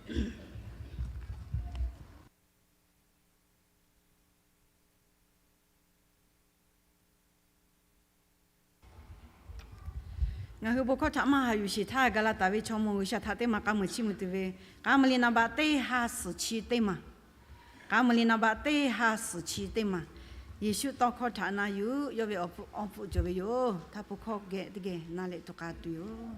Ngaˬ hui bon hkawˇ htaꞈ maˇ haꞈ yuˬ sheˍ htaˇ, gaˬ la taˍ ve chaw mawˇ G'uiˬsha htaꞈ teˇ maˬ k'a muiˬ chiˇ mvuh tuˬ ve, k'a muiˬ le naˍ baꞈ teˇ ha suhˍ chi teˇ maˬ, k'a muiˬ le naˍ baꞈ teˇ ha suhˍ chi teˇ maˬ, Yeˍsuˆ tawˇ hkawˇ htaꞈ na yuˬ yawˇ ve awˬ hpu awˬ hpfuhˆ cawˬ ve yoˬ. Htaˇ bon hkawˇ geh teˇ geh na leh tuˬ k'a tuˬ yoˬ.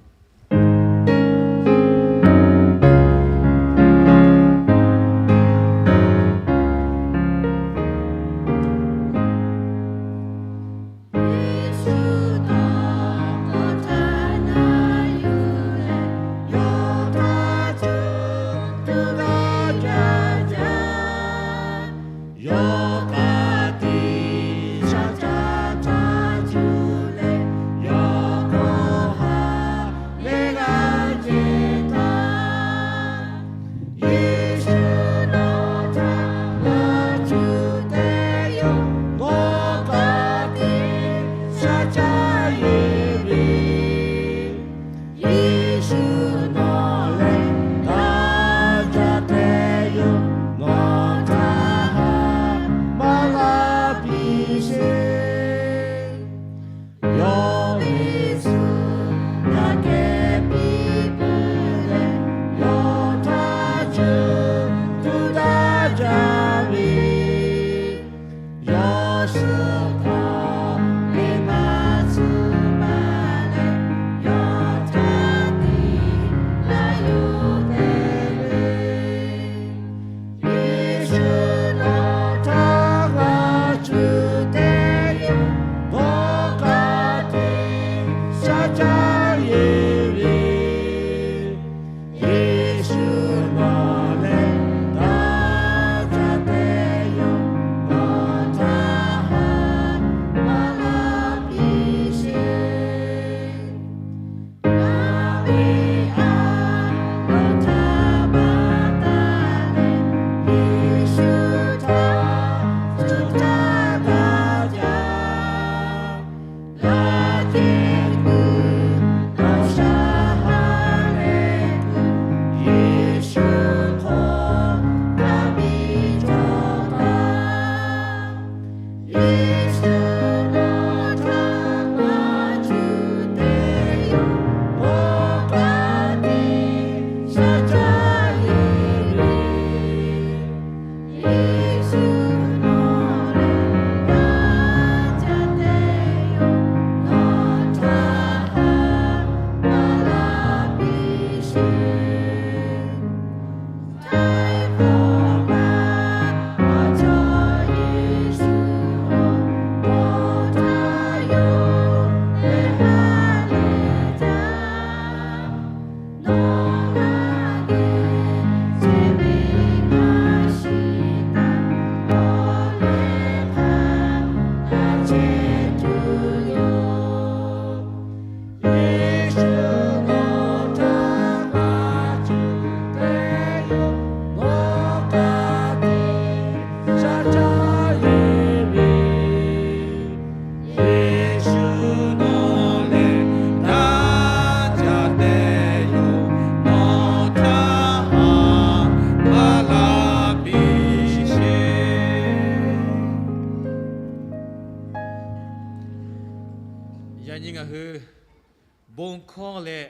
bon hkawˇ leh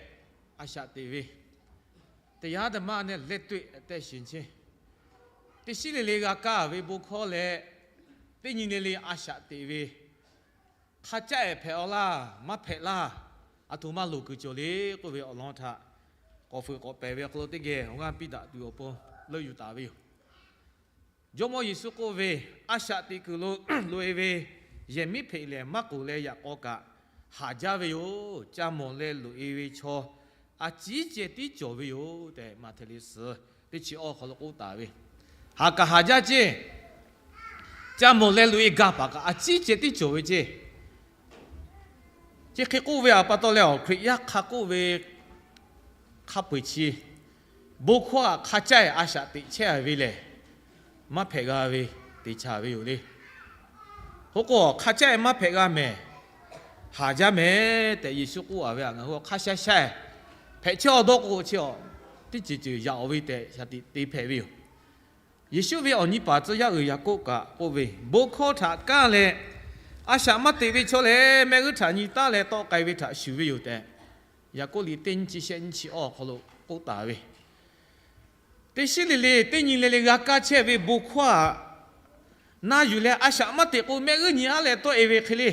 a shaꞈ teꞈ ve တရားဓမ္မနဲ့ လက်တွေ့အသက်ရှင်ခြင်း, teˇ shiˉ le le g'a kaˇ ve bon hkawˇ leh teˇ nyi le le a shaꞈ teꞈ ve, hk'a caˆ-ehˍ hpehꞈ-aw laˇ, maˇ hpehꞈ laˇ, aˬ htoꞈ ma loˍ kuiˬ cawˬ le k'oˆ ve awˬ lawn htaꞈ k'awꞈ fuiˍ k'awꞈ pehˬ ve awˬ hk'aw lo teˇ geh awˬ g'aˇ piˇ daꞈ tuˬ awˬ pon leuˆ yuˬ taˍ ve yoˬ. Jawˇmawˇ Yeˍsuˆ k'oˆ ve, a shaꞈ teꞈ kuiˬ lo loꞈ-e ve yehˬ miˉ hpeꞈ lehˬ maˇ k'oˍ leh yaꞈ k'aw kaꞈ haˍ jaˇ ve yoˬ. Ca mawˬ leh loꞈ-e ve chaw a ciˉ ceh tiˉ cawˬ ve yoˬ tehꞈ, Maꞈhtehˍ liꞈ suhˍ teˇ chi awˇ hk'aw lo k'oˆ taˍ ve, haˍ kaꞈ haˍ jaˇ ceˇ. Ca mawˬ leh loꞈ-e gaˇ paˍ kaꞈ a ciˉ ceh tiˉ cawˬ ve ceˇ. Chi hk'e k'oˆ ve awˬ pa taw leh, awˬ Hkriꞈ yaˇ hk'a k'oˆ ve hk'a peu-eˬ chi, bon hkawˇ htaꞈ hk'a caˆ-ehˍ a shaꞈ teꞈ chehˇ-a ve lehˬ, maˇ hpehꞈ g'a ve te chaˇ ve yoˬ le. K'oˆ k'o, hk'a caˆ-ehˍ maˇ hpehꞈ g'a mehˍ, haˍ jaˇ mehˍ tehꞈ Yeˍsuˆ k'oˆ-a ve htaꞈ ngaˬ hui hk'a sha sha-ehˍ hpehꞈ chehˇ-aw dawˇ k'o, chi teˇ ceuˬ ceuˬ yaꞈ-aw ve tehꞈ shaˍ tiꞈ te hpehꞈ ve yoˬ. Yeˍsuˆ ve awˬ nyi paˍ tcuh yaˇ uiˍ Yaˍkoˆ kaꞈ k'oˆ ve, bon hkawˇ htaꞈ kanˇ leh a shaꞈ maˇ teꞈ ve chaw lehˬ, mehˆ g'uˇ htaꞈ nyi taˉ leh tawˆ k'ai ve htaꞈ shuˍ ve yoˬ tehꞈ, Yaˍkoˆ liꞈ teˇ nyiˇ chi shehˆ nyiˇ chi awˇ awˬ hk'aw lo k'oˆ taˍ ve, teˇ shiˉ le le teˇ nyi le le g'a kaˇ chehˇ ve bon hkawˇ htaꞈ na yuˬ leh a shaꞈ maˇ teꞈ k'o, mehˆ g'uˇ nyi aˉ leh tawˆ-e ve hk'e le,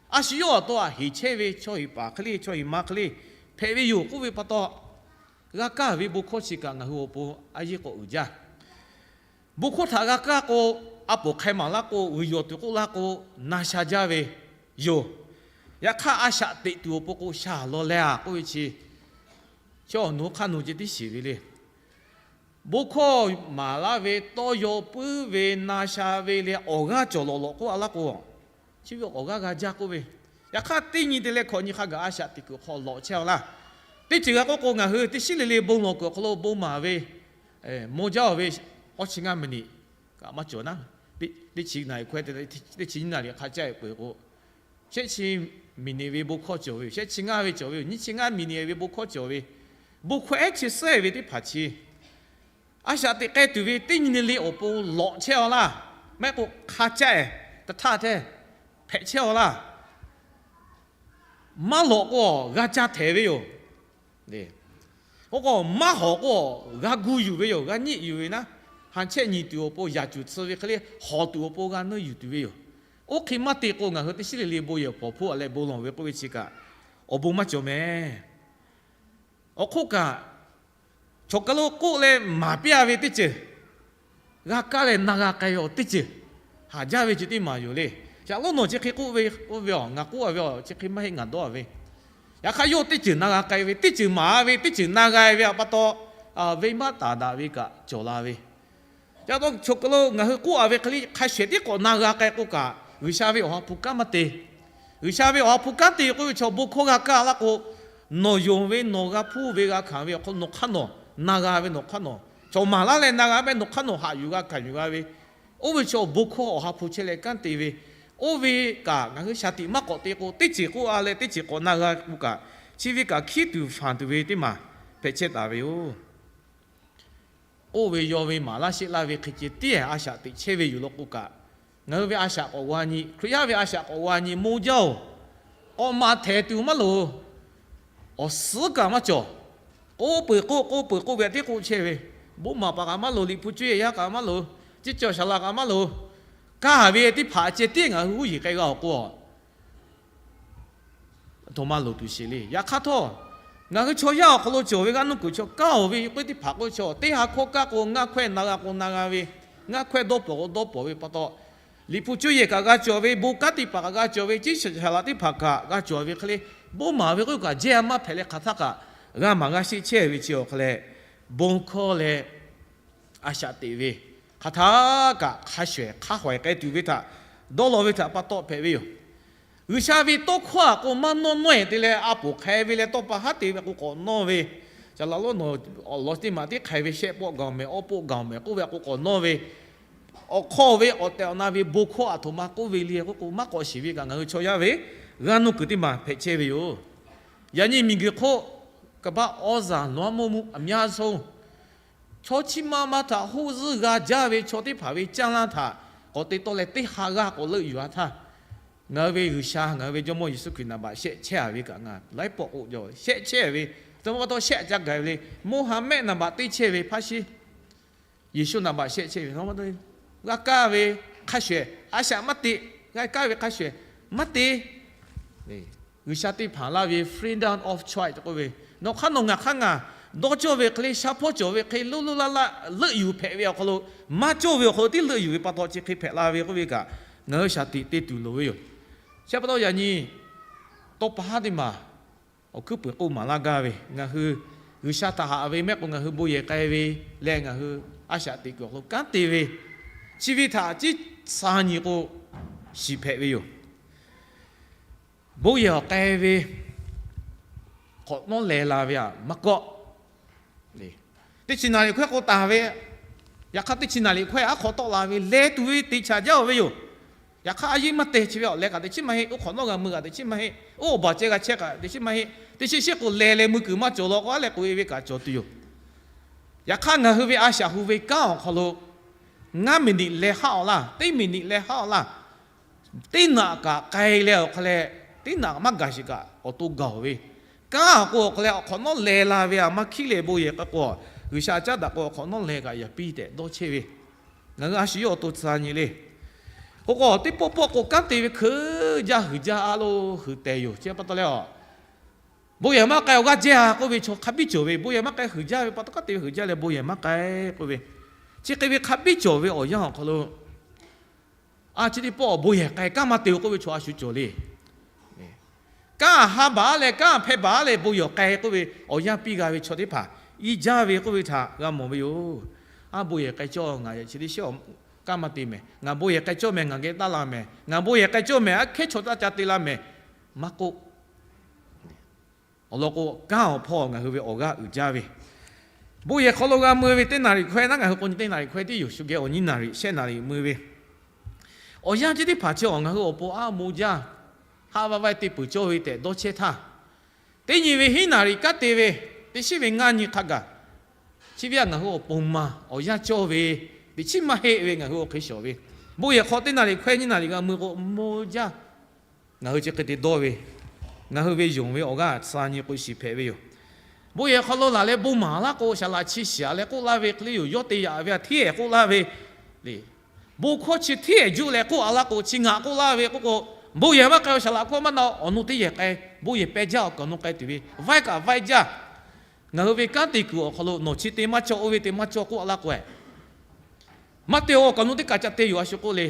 a shu yawˇ awˬ to htaꞈ heˍ chehˇ ve chaw heˍ paˍ hk'e le, chaw heˍ ma hk'e le hpehꞈ ve yoˬ k'oˆ ve pa taw, g'a kaˇ ve bon hkawˇ chi kaꞈ ngaˬ hui awˬ pon a yeˇ k'awꞈ uiˍ jaˇ. Bon hkawˇ htaꞈ g'a kaˇ k'o, a poˍ hk'ai maˍ laˇ k'o, g'uiˬ yawˬ tuˬ k'oˆ laˇ k'o, na sha jaˇ ve yoˬ. Yaꞈ hk'aˇ, a shaꞈ teꞈ tuˬ awˬ pon k'o, shaˍ law leh-a k'oˆ ve chi, chaw awˬ nu hk'aˇ nu ceh tiˉ shiˍ ve le. Bon hkawˇ maˍ laˇ ve, tawˇ yaw puiˉ ve, na sha ve leh awˬ g'aˇ cawˬ lawꞈ lawꞈ k'oˆ-a laˇ k'o, chi ve awˬ g'aˇ g'a jaˇ k'oˆ ve. Yaꞈ hk'aˇ, teˇ nyi te leh hkawꞈ nyi hk'a gaˬ a shaꞈ teꞈ kuiˬ hk'aw lawꞈ chehˇ-aw laˇ. Teˇ ceuˬ g'a k'oˆ k'o, ngaˬ hui teˇ shiˉ le le bon lawˬ kuiˬ awˬ hk'aw lo bon maˍ ve, mawˇ jaˇ-aˬ ve, awˇ chi ngaˇ miˬniꞈ kaꞈ maˇ cawˬ naˉ, teˇ chi naˍ riˍ hkawehˇ te, teˇ chi nyiˇ naˍ riˍ hk'a caˆ-e peuˬ k'o, shehˆ chi miˬniꞈ ve bon hkawˇ cawˬ ve yoˬ. Shehˆ chi ngaˇ ve cawˬ ve yoˬ. Nyiˇ chi ngaˇ miˬniꞈ ve bon hkawˇ cawˬ ve, bon hkawˇ ehˉ chi suhˉ-e ve teˇ hpaˍ chi, a shaꞈ teꞈ k'ai tuˬ ve teˇ nyi le le awˬ pon lawꞈ chehˇ-aw laˇ. Maˇ heˆ k'o, hk'a caˆ-ehˍ taꞈ htaˇ htehˇ hpehꞈ chehˇ-aw laˇ. Maˇ lawꞈ k'o, g'a ca htehˍ ve yoˬ. K'o k'o, maˇ hawˍ k'o, g'a gu yuˬ ve yoˬ. G'a nyiˆ yuˬ ve naˉ, ha chehˆ nyi tuˬ awˬ pon yaꞈ cuˬ tcuh ve hk'e le, hawˍ tuˬ awˬ pon g'a nuˇ yuˬ tuˬ ve yoˬ. Oˇ hk'e maˇ te k'o, ngaˬ hui teˇ shiˉ le le bon yehˬ hpawˍ hpoˆ-a leh bon lawˬ ve k'oˆ ve chi kaꞈ, awˬ bon maˇ cawˬ mehˍ. Awˬ hk'oˆ kaꞈ, chaw kaˬ lo k'oˆ leh maˍ piˇ-a ve teˇ ceuˬ, g'a kaˇ leh na g'a k'ai ve awˬ teˇ ceuˬ, haˍ jaˇ ve ceuˬ teˇ maˬ yoˬ le. Shaˍ lonˉ nawˬ chi hk'e k'oˆ ve, k'oˆ ve-aˬ, ngaˬ k'oˆ-a ve-aˬ, chi hk'e maˇ heˆ ngaˬ dawˇ-a ve. Yaꞈ hk'aˇ, yawˇ teˇ ceuˬ na g'a k'ai ve, teˇ ceuˬ maˍ-a ve, teˇ ceuˬ na g'a ve awˬ pa taw, venˇbaˆ taˍ daꞈ ve kaꞈ cawˬ la ve. Ca taw chaw kaˬ lo ngaˬ hui k'oˆ-a ve hk'e le, hk'a shehˍ tiˉ k'awꞈ na g'a k'ai k'o kaꞈ, G'uiˬsha ve awˬ ha hpu kanˉ maˇ te. G'uiˬsha ve awˬ ha hpu kanˉ te k'oˆ ve chaw bon hkawˇ g'a kaˇ laˇ k'o, nawˬ yonˍ ve, nawˬ g'a hpuˇ ve, g'a hkanˍ ve awˬ hk'aw nawˬ hk'aˇ nawˬ na g'a ve, nawˬ hk'aˇ nawˬ chaw maˍ laˇ leh na g'a mehˆ, nawˬ hk'aˇ nawˬ haꞈ yuˬ g'a hkanˍ yuˬ g'a ve, oˇ ve chaw bon hkawˇ awˬ ha hpu chehˇ leh kanˉ te ve, oˇ ve kaꞈ ngaˬ hui shaˍ tiꞈ maˇ k'awꞈ te k'o, teˇ ceuˬ k'oˆ-a leh teˇ ceuˬ k'awꞈ na g'a k'o kaꞈ, chi ve kaꞈ hkiˉ tuˬ fanˬ tuˬ ve teˇ maˬ hpehꞈ chehˇ taˍ ve yoˬ. K'oˆ ve yaw ve maˍ laˇ sheˆ laˇ ve hk'e ceh tiˉ-ehˍ a shaꞈ teꞈ chehˇ ve yoˬ law k'o kaꞈ, ngaˬ hui ve a shaꞈ k'awꞈ g'a nyi, Hkriꞈ yaˇ ve a shaꞈ k'awꞈ g'a nyi, mawˇ jaˇ-oˬ, k'awꞈ maˍ htehˍ tuˬ maˇ loˍ. Awˬ suhˉ kaꞈ maˇ cawˬ. K'oˆ peuˬ k'oˆ, k'oˆ peuˬ k'oˆ ve aꞈ tiˉ k'oˆ chehˇ ve, bon maˍ paˍ kaꞈ maˇ loˍ, liꞈ hpu cuˇ yehˬ yaˇ kaꞈ maˇ loˍ, ceˇ cawˬ saˍ laꞈ kaꞈ maˇ loˍ, kaˇ ve teˇ hpaˍ ceh tiˉ ngaˬ hui huˉ yeˬ k'ai g'a-oˬ k'o, aˬ htoꞈ ma loˍ tuˬ sheˍ le. Yaꞈ hk'aˇ htawˇ, ngaˬ hui chaw yaˇ awˬ hk'aw lo cawˬ ve g'aˇ nuˇ kuiˬ chaw kanˉ-oˬ ve k'oˆ teˇ hpaˍ k'oˆ ve chaw, teˇ ha hkawˇ kaˇ k'o ngaˇ hkawehˇ na g'a k'o na g'a ve, ngaˇ hkawehˇ dawˇ pawˍ k'o dawˇ pawˍ ve pa taw, liꞈ hpu cuˇ yehˬ kaꞈ g'a cawˬ ve, bon kanˉ teˇ hpaˍ kaꞈ g'a cawˬ ve, ceˇ shaˍ laꞈ teˇ hpaˍ kaꞈ g'a cawˬ ve hk'e le, bon maˍ ve k'oˆ kaꞈ jehˇ maˇ hpehꞈ leh hk'aˬ htaˇ kaꞈ g'a maˍ g'a sheˆ chehˇ ve chi awˬ hk'aw leh, bon hkawˇ leh a shaꞈ teꞈ ve, hk'aˬ htaˇ kaꞈ hk'a shawehˍ hk'a hawehˍ k'ai tuˬ ve htaꞈ dawˇ law ve htaꞈ pa taw hpehꞈ ve yoˬ. G'uiˬsha ve tawˇ hkawˇ-aˬ k'o maˇ nawˇ nawˇ-ehˍ te leh, a poˍ hk'ai ve leh tawˇ pa haˉ te ve k'o k'awꞈ nawˇ ve, caˬ laꞈ lonˉ nawˬ awˬ lawn teˇ maˬ teˇ hk'ai ve shehˆ pawˆ gaˬ-oˬ mehˍ, awˇ pawˆ gaˬ-oˬ mehˍ k'oˆ ve k'o k'awꞈ nawˇ ve, awˬ hk'aw ve awˬ tehˬ awˬ na ve bon hkawˇ aˬ htoꞈ ma k'oˆ ve le k'oˆ k'o, maˇ k'awꞈ shiˍ ve kaꞈ ngaˬ hui chaw yaˇ ve g'aˇ nuˇ kuiˬ teˇ maˬ hpehꞈ chehˇ ve yoˬ. Yaꞈ nyi miˬguiˬ hk'oˆ ကမ္ဘာ့ဩဇာလွှမ်းမိုးမှုအများဆုံး chaw chi ma ma htaꞈ hoˆ zuhˆ g'a jaˇ ve chaw teˇ hpaˍ ve caˇ lanˇ htaꞈ k'awꞈ te tawˆ leh teˇ ha g'aˇ k'awꞈ leuˆ yuˬ-a htaˇ, Ngaˬ hui ve G'uiˬsha, ngaˬ hui ve Jawˇmawˇ Yeˍsuˆ Hkriꞈ nanˍ baꞈ shehˆ chehˇ a ve kaꞈ ngaˬ laiˉ pawˆ k'o jaw shehˆ chehˇ ve, tawˇ ma pa taw shehˆ ca gaˬ ve le. Moˍhaˍmehˆ nanˍ baꞈ teˇ chehˇ ve hpaˇ shiˉ Yeˍsuˆ nanˍ baꞈ shehˆ chehˇ ve, g'a kaˇ ve hk'a shuˍ shuˍ, a shaꞈ maˇ te, g'a kaˇ ve hk'a shuˍ shuˍ maˇ te. G'uiˬsha teˇ hpaˍ laˇ ve freedom of choice k'oˆ ve, nawˬ hk'aˇ nawˬ ngaˬ hk'aˇ ngaˬ dawˇ cawˇ ve hk'e le, sha hpawˇ cawˬ ve hk'e, luˇ luˇ laˇ laˇ leuˆ yuˬ hpehꞈ ve awˬ hk'aw lo, maˇ cawˇ ve awˬ hk'aw lo tiˉ leuˆ yuˬ ve pa taw chi hk'e hpehꞈ la ve k'oˆ ve kaꞈ, ngaˬ hui shaˍ tiꞈ te tuˬ loˍ ve yoˬ. Chi pa taw yaꞈ nyi tawˇ pa haˉ teˇ maˬ awˬ hkuiˉ puiˍ k'oˆ maˍ laˇ gaˇ ve, ngaˬ hui G'uiˬsha htaꞈ haꞈ ve mehˆ k'o ngaˬ hui bon yehˬ k'ai ve leh ngaˬ hui a shaꞈ teꞈ kuiˬ awˬ hk'aw lo kanˉ te ve, chi ve htaꞈ ciˉ sha nyi k'o shiˍ hpehꞈ ve yoˬ. Bon yehˬ awˬ k'ai ve hk'awꞈ nawˉ leh la ve aꞈ maˇ kawˆ. Teˇ chi naˍ riˍ hkawehˇ k'o taˍ ve, yaꞈ hk'aˇ teˇ chi naˍ riˍ hkawehˇ aˉ hk'aw tawˆ la ve leh tuˬ ve teꞈ chaꞈ jaˇ-oˬ ve yoˬ. Yaꞈ hk'aˇ a yeˇ maˇ te chi ve awˬ leh kaꞈ teꞈ chiˉ maˇ heˆ, oˇ hk'awꞈ nawˉ g'a mui kaꞈ teꞈ chiˉ maˇ heˆ, oˇ awˬ baˬ ceh g'a chehˇ kaꞈ teꞈ chiˉ maˇ heˆ, teˇ shiˉ shiˉ k'o leh leh mui kuiˬ maˇ cawˬ law k'o a leh k'oꞈ e ve kaꞈ cawˬ tuˬ yoˬ. Yaꞈ hk'aˇ ngaˬ hui ve a shaꞈ hu ve kanˉ awˬ hk'aw lo ngaˇ miˬ niꞈ leh haˆ-aw laˇ, teˇ miˬ niꞈ leh haˆ-aw laˇ, teˇ naꞈ kaꞈ k'ai leh awˬ hk'aw leh, teˇ naꞈ maˇ gaˬ sheˍ kaꞈ awˬ to gaˬ-oˬ ve, kanˉ awˬ k'o awˬ hk'aw leh awˬ hk'awꞈ nawˉ leh la ve aꞈ maˇ hkiˉ leh bon yehˬ k'ai k'o, G'uiˬsha caˉ daꞈ k'o awˬ hk'awꞈ nawˉ leh kaꞈ yaꞈ piˇ tehꞈ dawˇ chehˇ ve, ngaˬ hui a shu yawˇ awˬ to tcuh nyi le. K'o k'o teˇ pawˆ pawˆ k'o kanˉ te ve hkeuꞈ jaˇ huiˍ jaˇ a lo huiˍ tehˬ yoˬ. Chi pa taw leh a, bon yehˬ maˇ k'ai awˬ g'aˇ jehˇ a k'oˆ ve chaw hk'a biˇ cawˬ ve, bon yehˬ maˇ k'ai huiˍ jaˇ ve pa taw kanˉ te ve huiˍ jaˇ leh bon yehˬ maˇ k'ai k'oˆ ve, chi hk'e ve hk'a biˇ cawˬ ve awˬ yanˇ awˬ hk'aw lo a, chi teˇ pawˆ awˬ bon yehˬ k'ai kanˉ maˇ te-o k'oˆ ve chaw a shu cawˬ le. Kanˉ ha baˬ-a leh kanˉ hpehˇ baˬ-a leh bon yehˬ k'ai k'oˆ ve awˬ yanˇ piˇ g'a ve chaw teˇ hpaˍ i jaˇ ve k'oˆ ve htaꞈ g'a mawˬ ve yoˬ. A, bon yehˬ k'ai cawˇ ngaˬ chi teˇ shiˉ kanˉ maˇ te mehˍ, ngaˬ bon yehˬ k'ai cawˇ mehˍ ngaˬ geh taˇ la mehˍ, ngaˬ bon yehˬ k'ai cawˇ mehˍ a hkehˉ chaw taˇ ca te la mehˍ, maˇ k'oˆ. Awˬ lawn k'o, kanˉ awˬ hpawˇ ngaˬ hui ve awˬ g'aˇ uiˍ jaˇ ve, bon yehˬ hk'aw lo g'a mui ve teˇ naˍ riˍ hkawehˇ naˉ ngaˬ hui k'o nyi teˇ naˍ riˍ hkawehˇ tiˉ yoˬ. Shu geh awˬ nyiˇ naˍ riˍ shehˆ naˍ riˍ mui ve, awˬ yanˇ chi teˇ hpaˍ chi awˬ ngaˬ hui awˬ pon a mawˇ jaˇ, haˆ vaˇ vaˇ te peuˬ cawˇ ve tehꞈ dawˇ chehˇ htaˇ, teˇ nyi ve hiˉ naˍ riˍ kanˉ te ve, teˇ shiˉ ve ngaˇ nyi hk'a gaˬ, chi ve a ngaˬ hui awˬ pon ma awˬ yanˇ cawˇ ve, teꞈ chiˉ maˇ heˆ ve ngaˬ hui awˬ hk'e shawˍ ve, bon yehˬ hk'aw teˇ naˍ riˍ hkawehˇ nyiˇ naˍ riˍ g'a mui k'o mawˇ jaˇ. Ngaˬ hui chi hk'e te dawˇ ve, ngaˬ hui ve yonˍ ve awˬ g'aˇ tcuh nyi k'o shiˍ hpehꞈ ve yoˬ. Bon yehˬ hk'aw lo laˬ leh bon maˍ laˇ k'o, shaˍ laꞈ chi shiˍ-a leh k'oˆ laˇ ve hk'e le yoˬ. Yawˇ te yaꞈ ve aꞈ hteˇ-ehˍ k'oˆ laˇ ve le. Bon hkawˇ chi hteˇ-ehˍ juˆ leh k'oˆ-a laˇ k'o, chi ngaˬ k'oˆ laˇ ve k'oˆ k'o, bon yehˬ maˇ k'ai-o, shaˍ laꞈ hkawˇ maˇ na-o, awˬ nu teˇ yehˬ k'ai, bon yehˬ peh jaˇ, awˬ kaˍ awˬ nu k'ai tuˬ ve, vaiˇ kaꞈ vaiˇ jaˇ. Ngaˬ hui ve kanˉ te kuiˬ awˬ hk'aw lo nawˬ chi te maˇ cawˇ, oˇ ve te maˇ cawˇ k'oˆ-a laˇ k'o, maˇ te-o, awˬ kaˍ awˬ nu teˇ kaꞈ ca te yoˬ. A shu k'oˆ le,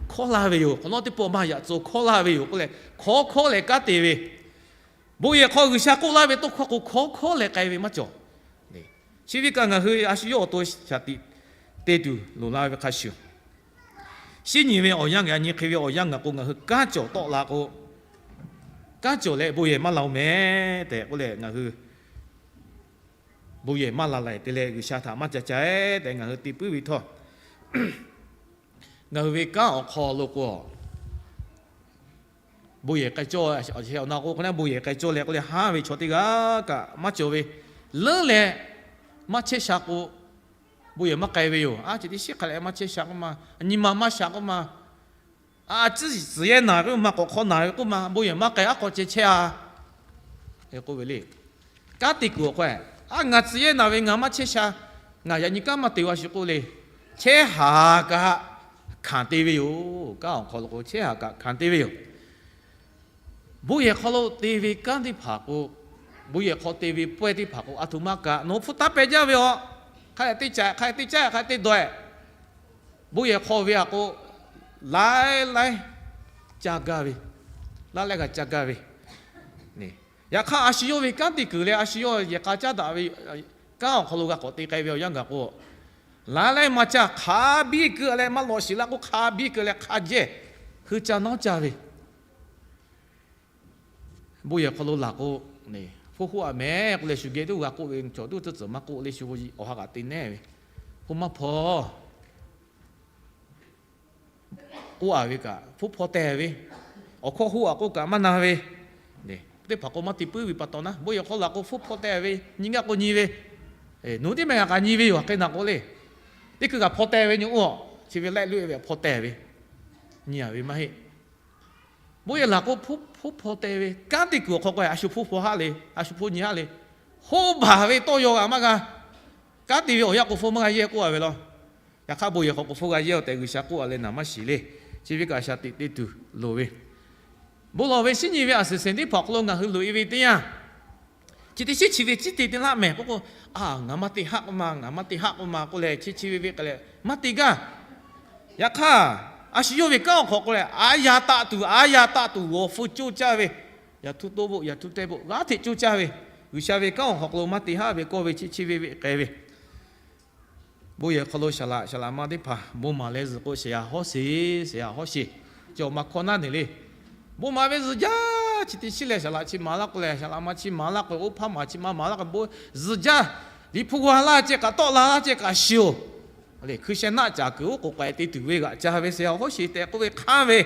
hkawˇ laˇ ve yoˬ. Hk'awꞈ nawˉ teˇ pawˆ maˇ yaꞈ tcuh hkawˇ laˇ ve yoˬ k'oˆ leh, hkawˇ hkawˇ leh kanˉ te ve, bon yehˬ hk'aw G'uiˬsha k'oˆ laˇ ve tawˇ hkawˇ k'o hkawˇ hkawˇ leh k'ai ve maˇ cawˬ. Chi ve kaꞈ ngaˬ hui a shu yawˇ awˬ to shaˍ tiꞈ te tuˬ loˍ la ve hk'a shuˍ, shinˉ nyi ve awˬ yanˇ ngaˬ nyi hk'e ve awˬ yanˇ ngaˬ k'o ngaˬ hui kanˉ cawˬ tawˆ la k'o, kanˉ cawˬ leh bon yehˬ maˇ la-o mehˍ tehꞈ k'oˆ leh ngaˬ hui bon yehˬ maˇ la laiˬ te leh G'uiˬsha htaꞈ maˇ ca ca-e tehꞈ ngaˬ hui te puiˉ ve htawˇ, ngaˬ hui ve kanˉ awˬ hk'aw lo k'o, bon yehˬ k'ai cawˇ, awˬ na k'o k'o na bon yehˬ k'ai cawˇ leh k'oˆ leh haˉ ve chaw teˇ g'aˇ kaꞈ maˇ cawˬ ve, leuˉ leh maˇ chehˇ sha k'o, bon yehˬ maˇ k'ai ve yoˬ. A, chi teˇ shiˉ hk'a leh maˇ chehˇ sha k'oˆ ma, nyi ma maˇ sha k'oˆ ma, a, tcuhˉ tcuhˬ yehˇ naˬ k'oˆ ma, k'awꞈ hk'aw naˬ ve k'oˆ ma, bon yehˬ maˇ k'ai, aˉ k'aw ceh chehˇ-a k'oˆ ve le. Kanˉ te kuiˬ awˬ hk'aw, a, ngaˬ tcuhˬ yehˇ naˬ ve ngaˬ maˇ chehˇ sha, ngaˬ yaꞈ nyi kanˉ maˇ te-o a shu k'oˆ le, chehˇ haˍ kaꞈ hkanˍ te ve yoˬ. Kanˉ awˬ hk'aw lo k'o chehˇ haˍ kaꞈ hkanˍ te ve yoˬ. Bon yehˬ hk'aw lo te ve kanˉ teˇ hpaˍ k'o, bon yehˬ hk'aw te ve pawehˇ teˇ hpaˍ k'o, a htoꞈ ma kaꞈ nawˬ hpu taˇ peh jaˇ ve a, hk'a leh teˇ caꞈ, hk'a leh teˇ caꞈ, hk'a leh teˇ dawˬ-ehˍ, bon yehˬ hk'aw ve a k'o, laiˉ laiˉ ca gaˇ ve, laiˉ laiˉ g'a ca gaˇ ve. Yaꞈ hk'aˇ a shu yawˇ ve kanˉ te kuiˬ leh a shu yawˇ yehˬ k'a caˉ daꞈ ve kanˉ awˬ hk'aw lo g'a k'awꞈ te k'ai ve awˬ yanˇ gaˬ k'o, laiˉ laiˉ maˇ caˇ, hk'a biˇ keu leh maˇ lawꞈ shiˍ la k'o, hk'a biˇ keu leh hk'a jehˇ hui ca nawˉ caˇ ve, bon yehˬ hk'aw lo laˬ k'o, hpu hoˆ-a mehˍ k'oˆ leh shu geh tuˬ g'a k'oˆ ve, cawˬ tuˬ tcuhˉ tcuhˬ maˇ k'oˆ leh shu awˬ ha kaꞈ te nehˉ ve, hpu maˇ hpaw k'oˆ-a ve kaꞈ hpu hpaw teh ve, awˬ hkawˇ hoˆ-a k'oˆ kaꞈ maˇ na ve, teˇ hpaˍ k'o maˇ te puiˉ ve pa taw naˉ, bon yehˬ hk'aw laˬ k'o hpu hpaw teh ve, nyi gaˇ k'o nyi ve, nawˬ hui teˇ meh g'a kaꞈ nyi ve yoˬ. Hk'e naˬ k'o le, teˇ hkui kaꞈ hpaw teh ve nyi-oˬ, chi ve laiˆ loˆ-e ve hpaw teh ve, nyi-a ve maˇ heˆ. Bon yehˬ laˬ k'o, hpoˆ hpaw te ve kanˉ te kuiˬ awˬ hk'aw k'o, a shu hpoˆ hpaw haˆ le, a shu hpoˆ nyi haˆ le, hoˆ baˬ ve tawˇ yaw g'a maˇ g'a. Kanˉ te ve awˬ yanˇ k'o hpawˇ maˇ g'a yehˇ k'oˆ a ve law. Yaꞈ hk'aˇ bon yehˬ hk'aw k'o hpoˆ g'a yehˇ-oˬ tehꞈ G'uiˬsha k'oˆ a leh naˍ maˇ shiˍ le. Chi ve kaꞈ a shaꞈ teꞈ te tuˬ loˍ ve, bon lawˬ ve shinˉ nyi ve a suhˍ sehˍ teˇ hpaˍ awˬ hk'aw lo ngaˬ hui loꞈ e ve teˇ yanˇ, chi teˇ shinˉ chi ve ciˉ te te laˇ mehˍ k'oˆ k'o, a, ngaˬ maˇ te haˆ k'oˆ ma, ngaˬ maˇ te haˆ k'oˆ ma k'oˆ leh, chi chi ve ve k'ai leh maˇ te gaˇ. Yaꞈ hk'aˇ, a shu yawˇ ve kanˉ awˬ hk'aw k'oˆ leh, a yaꞈ taˆ tuˬ, a yaꞈ taˆ tuˬ g'awˬ feu coˇ caˇ ve, yaꞈ htuˇ toˇ boˆ, yaꞈ htuˇ tehˇ boˆ g'aˇ hteꞈ coˇ caˇ ve, G'uiˬsha ve kanˉ awˬ hk'aw k'aw lo maˇ te haˆ ve kawˇ ve chi chi ve ve k'ai ve, bon yehˬ hk'aw lo saˍlaꞈ saˍlaꞈ ma teˇ hpaˍ bon maˍ leh zuhˬ k'o, shehˍ yaꞈ hawˉ sheˍ, shehˍ yaꞈ hawˉ sheˍ, chi awˬ ma hkawˇ naˉ neˬ le. Bon maˍ ve zuhˬ jaˇ, chi teˇ shinˉ leh saˍlaꞈ chi maˍ laˇ k'o leh, saˍlaꞈ ma chi maˍ laˇ k'o, oˇ hpaˇ maˍ chi ma maˍ laˇ k'o, bon zuhˬ jaˇ. Liꞈ hpu g'a laˇ ceh kaꞈ, tawˆ la laˇ ceh kaꞈ shiˍ-oˬ. Hkui sheh naˆ caˍ kuiˬ oˉ k'oˍ k'ai te tuˬ ve g'aꞈ ca ve shehˍ yaꞈ hawˉ sheˍ tehꞈ k'oˆ ve hk'anˇ ve,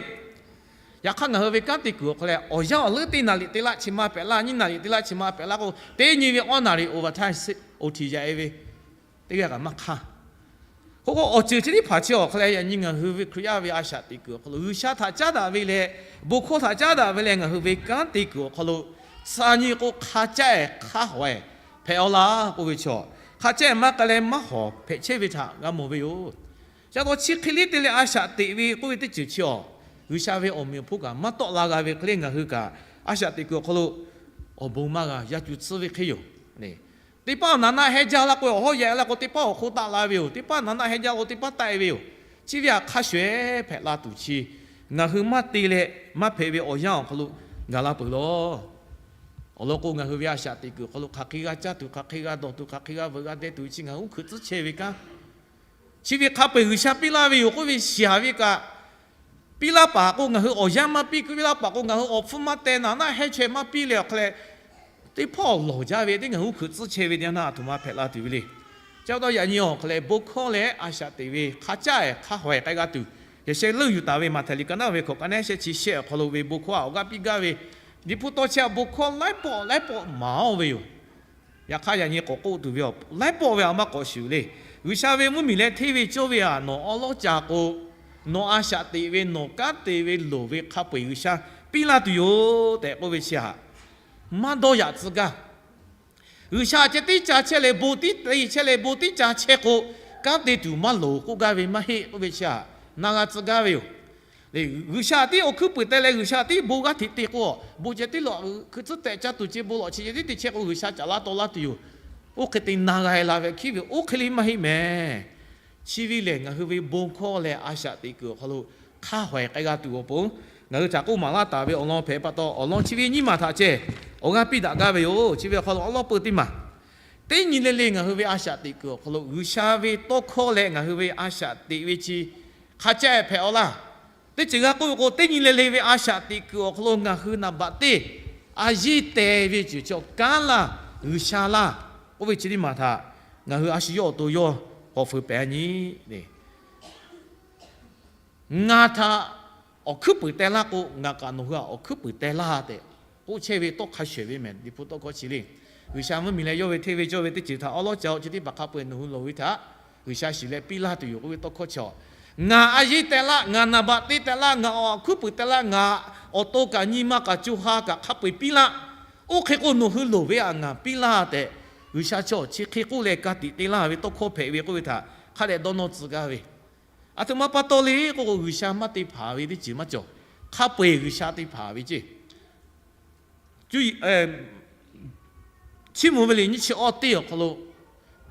yaꞈ hk'aˇ ngaˬ hui ve kanˉ te kuiˬ awˬ hk'aw leh awˬ yanˇ awˬ leuˉ teˇ naˍriˍ te laˇ chi ma pehꞈ laˇ, nyiˇ naˍriˍ te laˇ chi ma pehꞈ laˇ k'o, teˇ nyi ve awˇ naˍriˍ oˇ vaꞈ htaˇ oˇ htiꞈ yaꞈ e ve teˇ g'aˇ kaꞈ maˇ hk'aˇ. K'oˆ k'o, awˬ ceuˬ chi teˇ hpaˍ chi awˬ hk'aw leh yaꞈ nyi ngaˬ hui ve Hkriꞈ yaˇ ve a shaꞈ teꞈ kuiˬ awˬ hk'aw lo G'uiˬsha htaꞈ caˉ daꞈ ve leh, bon hkawˇ htaꞈ caˉ daꞈ ve leh, ngaˬ hui ve kanˉ te kuiˬ awˬ hk'aw lo, shaˍ nyi k'o hk'a caˇ-ehˍ hk'a haweh hpehꞈ-aw laˇ k'oˆ ve chaw, hk'a caˇ-ehˍ maˇ k'ai leh maˇ hawˍ hpehꞈ chehˇ ve htaꞈ g'a mawˬ ve yoˬ. Chi pa taw chi hk'e liˇ te leh a shaꞈ teꞈ ve k'oˆ ve teˇ ceuˬ chi awˬ, G'uiˬsha ve awˬ meꞈ awˬ hponˇ kaꞈ maˇ tawˆ la g'a ve hk'e le, ngaˬ hui kaꞈ a shaꞈ teꞈ kuiˬ awˬ hk'aw lo awˬ bon maˇ g'a yaˇ cu tcuhˉ ve hk'e yoˬ. Teˇ paˉ naˍ naˆ heh jaˇ laˇ k'o, awˬ hawˉ yaꞈ la k'o, teˇ paˉ awˬ hk'oˆ taˆ la ve yoˬ. Teˇ paˉ naˍ naˆ heh jaˇ k'o, teˇ paˉ taˆ e ve yoˬ. Chi ve htaꞈ hk'a shuˍ-ehˍ hpehꞈ la tuˬ chi, ngaˬ hui maˇ te leh maˇ hpehꞈ ve awˬ yanˇ awˬ hk'aw lo gaˬ la peuˬ law. Awˬ lawn k'o, ngaˬ hui ve a shaꞈ teꞈ kuiˬ awˬ hk'aw lo hk'aˬ hk'e g'a caˇ tuˬ, hk'aˬ hk'e g'a dawˬ tuˬ, hk'aˬ hk'e g'a veuꞈ g'a deh tuˬ ve chi ngaˬ hui uˉ hkuiꞈ tcuhˉ chehˇ ve kanˉ, chi ve hk'a peu-eˬ G'uiˬsha piˇ laˇ ve yoˬ k'oˆ ve shiˍ-aˍ ve kaꞈ, piˇ laˇ paˍ k'o ngaˬ hui awˬ yanˇ maˇ piˇ, piˇ laˇ paˍ k'o ngaˬ hui awˬ hpfuhˇ maˇ teh, naˍ naˆ heh chaweh maˇ piˇ leh awˬ hk'aw leh, teˇ hpawˇ lawˬ jaˇ ve teˇ ngaˬ hui uˉ hkuiꞈ tcuhˉ chehˇ ve teˇ yanˇ htaˇ a htoꞈ ma hpehꞈ la tuˬ ve le. Chi pa taw yaꞈ nyi awˬ hk'aw leh bon hkawˇ leh a shaꞈ teꞈ ve hk'a caˇ-ehˍ hk'a haweh k'ai g'a tuˬ, yaꞈ sheh leuˆ yuˬ taˍ ve Maꞈhtehˍ liꞈ ka naˉ ve hkawꞈ ka naˉ sheh chi shehˆ awˬ hk'aw lo ve bon hkawˇ htaꞈ awˬ g'aˇ piˇ gaˇ ve, Liꞈ hpu tawˇ chi htaꞈ bon hkawˇ laiˉ pawˆ laiˉ pawˆ maˍ-oˬ ve yoˬ. Yaꞈ hk'aˇ yaꞈ nyi k'awꞈ k'oˆ tuˬ ve a, laiˉ pawˆ ve a maˇ k'awꞈ shuˍ le. G'uiˬsha ve mvuhˇmiˬ leh hteˇ ve cawˇ ve htaꞈ nawˬ awˉ lawˉ ca k'o, nawˬ a shaꞈ teꞈ ve, nawˬ kanˉ te ve loˍ ve hk'a peu-eˬ G'uiˬsha piˇ laˇ tuˬ yoˬ tehꞈ k'oˆ ve chi htaꞈ maˇ dawˇ yaꞈ tcuh gaˇ. G'uiˬsha ceh tiˉ ca chehˇ leh bon tiˉ te chehˇ leh bon tiˉ ca chehˇ k'o, kanˉ te tuˬ maˇ loˍ k'oˆ gaˇ ve maˇ heˆ k'oˆ ve chi htaꞈ na g'a tcuh gaˇ ve yoˬ. G'uiˬsha tiˉ awˬ hkuiˉ puiˍ teh leh G'uiˬsha tiˉ bon g'aˇ hteꞈ te k'o, bon ceh tiˉ lawꞈ hkui tcuhˉ tehꞈ caˇ tuˬ ceh bon lawꞈ chi ceh tiˉ te chehˇ k'o, G'uiˬsha caꞈ laˇ taw laˇ tuˬ yoˬ. Oˇ hk'e te na g'a la ve hkiˉ ve oˇ hk'e le maˇ heˆ mehˍ. Chi ve lehˬ ngaˬ hui ve bon hkawˇ leh a shaꞈ teꞈ kuiˬ awˬ hk'aw lo hk'a haweh k'ai g'a tuˬ awˬ pon, ngaˬ hui htaꞈ k'oˆ maˍ laˇ taˍ ve awˬ lawn hpehꞈ pa taw, awˬ lawn chi ve nyiˇ maˬ htaꞈ ceh awˬ g'aˇ piˇ daꞈ gaˇ ve yoˬ. Chi ve awˬ hk'aw lo awˉ lawˉ peu teˇ maˬ, teˇ nyi le le ngaˬ hui ve a shaꞈ teꞈ kuiˬ awˬ hk'aw lo G'uiˬsha ve tawˇ hkawˇ leh ngaˬ hui ve a shaꞈ teꞈ ve chi hk'a caˇ-ehˍ hpehꞈ-aw laˇ. Teˇ ceuˬ g'a k'oˆ ve k'o, teˇ nyi le le ve a shaꞈ teꞈ kuiˬ awˬ hk'aw lo ngaˬ hui naˍ baꞈ teˇ a yeˇ teh ve ceuˬ chi awˬ kanˉ laˇ, G'uiˬsha laˇ k'oˆ ve chi teˇ maˬ htaꞈ ngaˬ hui a shu yawˇ awˬ to yawˇ k'awꞈ feu pehˍ nyi le. Ngaˬ htaꞈ awˬ hkuiˉ puiˍ teh laˇ k'o, ngaˬ kaꞈ nawˬ hui htaꞈ awˬ hkuiˉ puiˍ teh laˇ tehꞈ k'oˆ chehˇ ve tawˇ hk'a shuˍ ve mehˍ. Liꞈ hpu tawˇ hkawˇ chi le, G'uiˬsha mvuhˇmiˬ leh yawˇ ve hteˇ ve cawˇ ve teˇ ceuˬ htaꞈ awˉ lawˉ ca-o, chi teˇ hpaˍ hk'a peu-eˬ nawˬ hui loˍ ve htaꞈ G'uiˬsha shiˍ leh piˇ laˇ tuˬ yoˬ k'oˆ ve tawˇ hkawˇ chi-a. Ngaˬ a yeˇ teh laˇ, ngaˬ naˍ baꞈ teˇ teh laˇ, ngaˬ awˬ hkuiˉ puiˍ teh laˇ, ngaˬ awˬ to kaꞈ nyi ma kaꞈ co ha kaꞈ hk'a peu-eˬ piˇ laˇ. Oˇ hk'e k'o nawˬ hui loˍ ve htaꞈ ngaˬ piˇ laˇ tehꞈ, G'uiˬsha chi chi hk'e k'oˆ leh ka tiꞈ te laˇ ve tawˇ hkawˇ hpehꞈ ve k'oˆ ve htaꞈ hk'a dehꞈ dawˇ nawˇ tcuh gaˇ ve. A htoꞈ ma pa taw le k'oˆ k'o, G'uiˬsha maˇ te hpanˍ ve teˇ ceuˬ maˇ cawˬ. Hk'a peu-eˬ G'uiˬsha te hpanˍ ve ceˇ. Cuˇ, chiˇ mvuh ve liꞈ nyiˇ chi awˇ teˇ awˬ hk'aw lo,